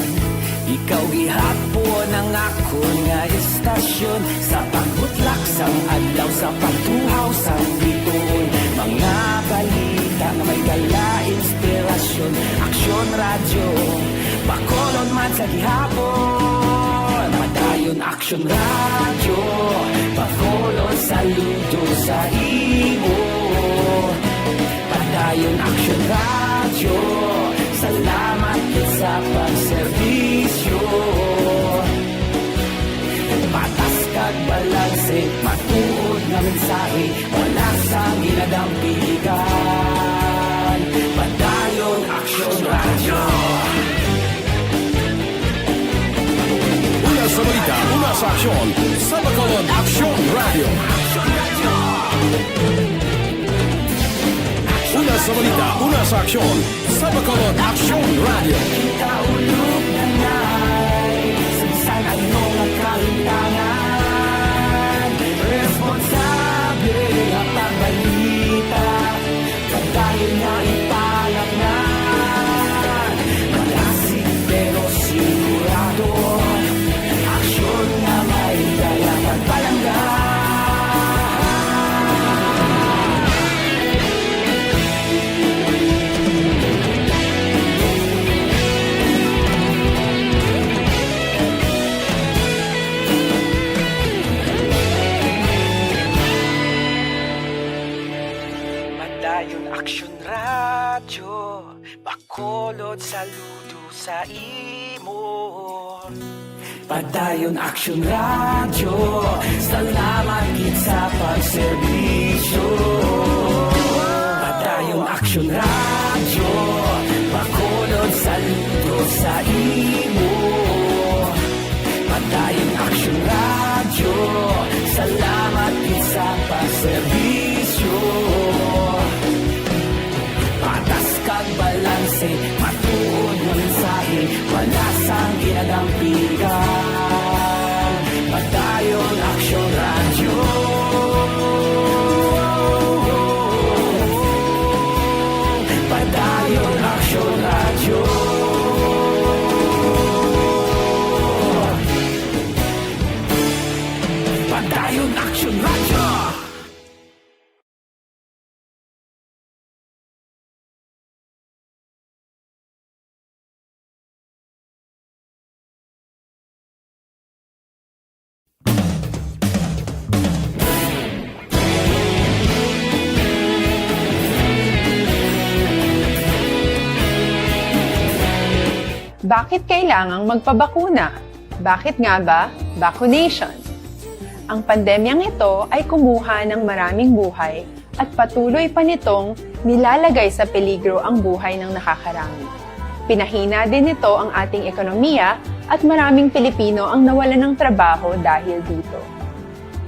ikaw gihapon ang akon nga istasyon. Sa pagbutlak sang adlaw, sa pagtuhaw sang biton, mga balita nga may dala inspirasyon. Aksyon Radyo, Bacolod man sa gihapon. Padayon Aksyon Radyo, Bacolod saludo sa imo. Padayon Aksyon Radyo, salamat gid sa pagserbisyo. Patas kag balanse, matuod nga mensahe, wala sang ginadampigan. Padayon Aksyon Radyo. Una sa balita, una sa aksyon, sa Bacolod Aksyon Radyo. Una sa balita, una sa aksyon, sa Bacolod Aksyon Radyo. Kita ulog na nay, sa bisan ano nga kahintangan, responsable nga pagbalita. Padayon nga ipalaknag, malasig pero sigurado. Aksyon nga may dala pagpalangga. Padayon Aksyon Radyo, Bacolod saludo sa imo. Padayon Aksyon Radyo, salamat gid sa pagserbisyo. Padayon Aksyon Radyo, Bacolod saludo sa imo. Padayon Aksyon Radyo, salamat gid sa pagserbisyo. Patas kag balanse, matuod nga mensahe, wala sang ginadampigan. Padayon Aksyon Radyo. Padayon Aksyon Radyo. Padayon Aksyon Radyo. Bakit kailangang magpabakuna? Bakit nga ba vaccination? Ang pandemyang ito ay kumuha ng maraming buhay at patuloy pa nitong nilalagay sa peligro ang buhay ng nakakarami. Pinahina din nito ang ating ekonomiya at maraming Pilipino ang nawalan ng trabaho dahil dito.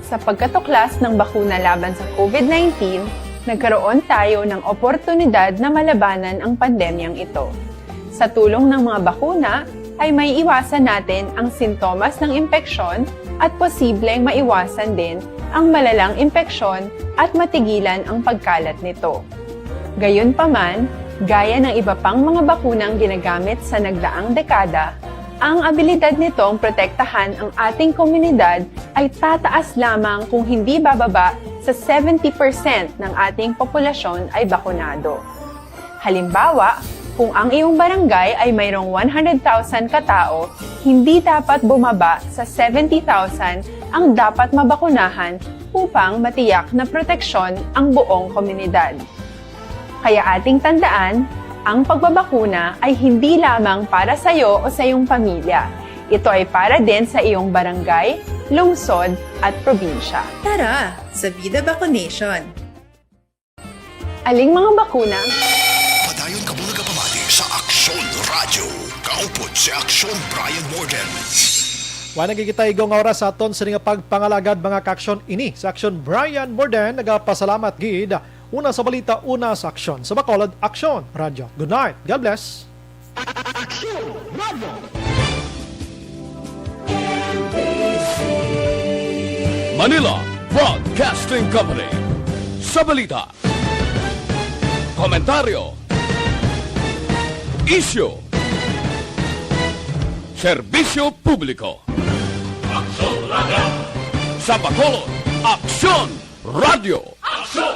Sa pagkatuklas ng bakuna laban sa COVID nineteen, nagkaroon tayo ng oportunidad na malabanan ang pandemyang ito. Sa tulong ng mga bakuna, ay maiiwasan natin ang sintomas ng impeksyon at posibleng maiwasan din ang malalang impeksyon at matigilan ang pagkalat nito. Gayunpaman, gaya ng iba pang mga bakunang ginagamit sa nagdaang dekada, ang abilidad nitong protektahan ang ating komunidad ay tataas lamang kung hindi bababa sa seventy percent ng ating populasyon ay bakunado. Halimbawa, kung ang iyong barangay ay mayroong one hundred thousand katao, hindi dapat bumaba sa seventy thousand ang dapat mabakunahan upang matiyak na proteksyon ang buong komunidad. Kaya ating tandaan, ang pagbabakuna ay hindi lamang para sa iyo o sa iyong pamilya. Ito ay para din sa iyong barangay, lungsod, at probinsya. Tara, sa Vida Vaccination! Aling mga bakuna? Padayon kamo nagapamati sa Aksyon Radyo. Kaupod si Aksyon Brian Morden. Wala na gid kita igo nga oras sa aton sini nga pagpangalagad, mga kaaksyon. Ini sa Aksyon, Brian Morden nagapasalamat gid. Una sa balita, una sa aksyon. Sa Bacolod, Aksyon Radyo. Good night. God bless. Manila Broadcasting Company. Sa balita, komentaryo, isyu, serbisyo publiko. Aksyon Radyo. Sa Bacolod, Aksyon Radyo. Aksyon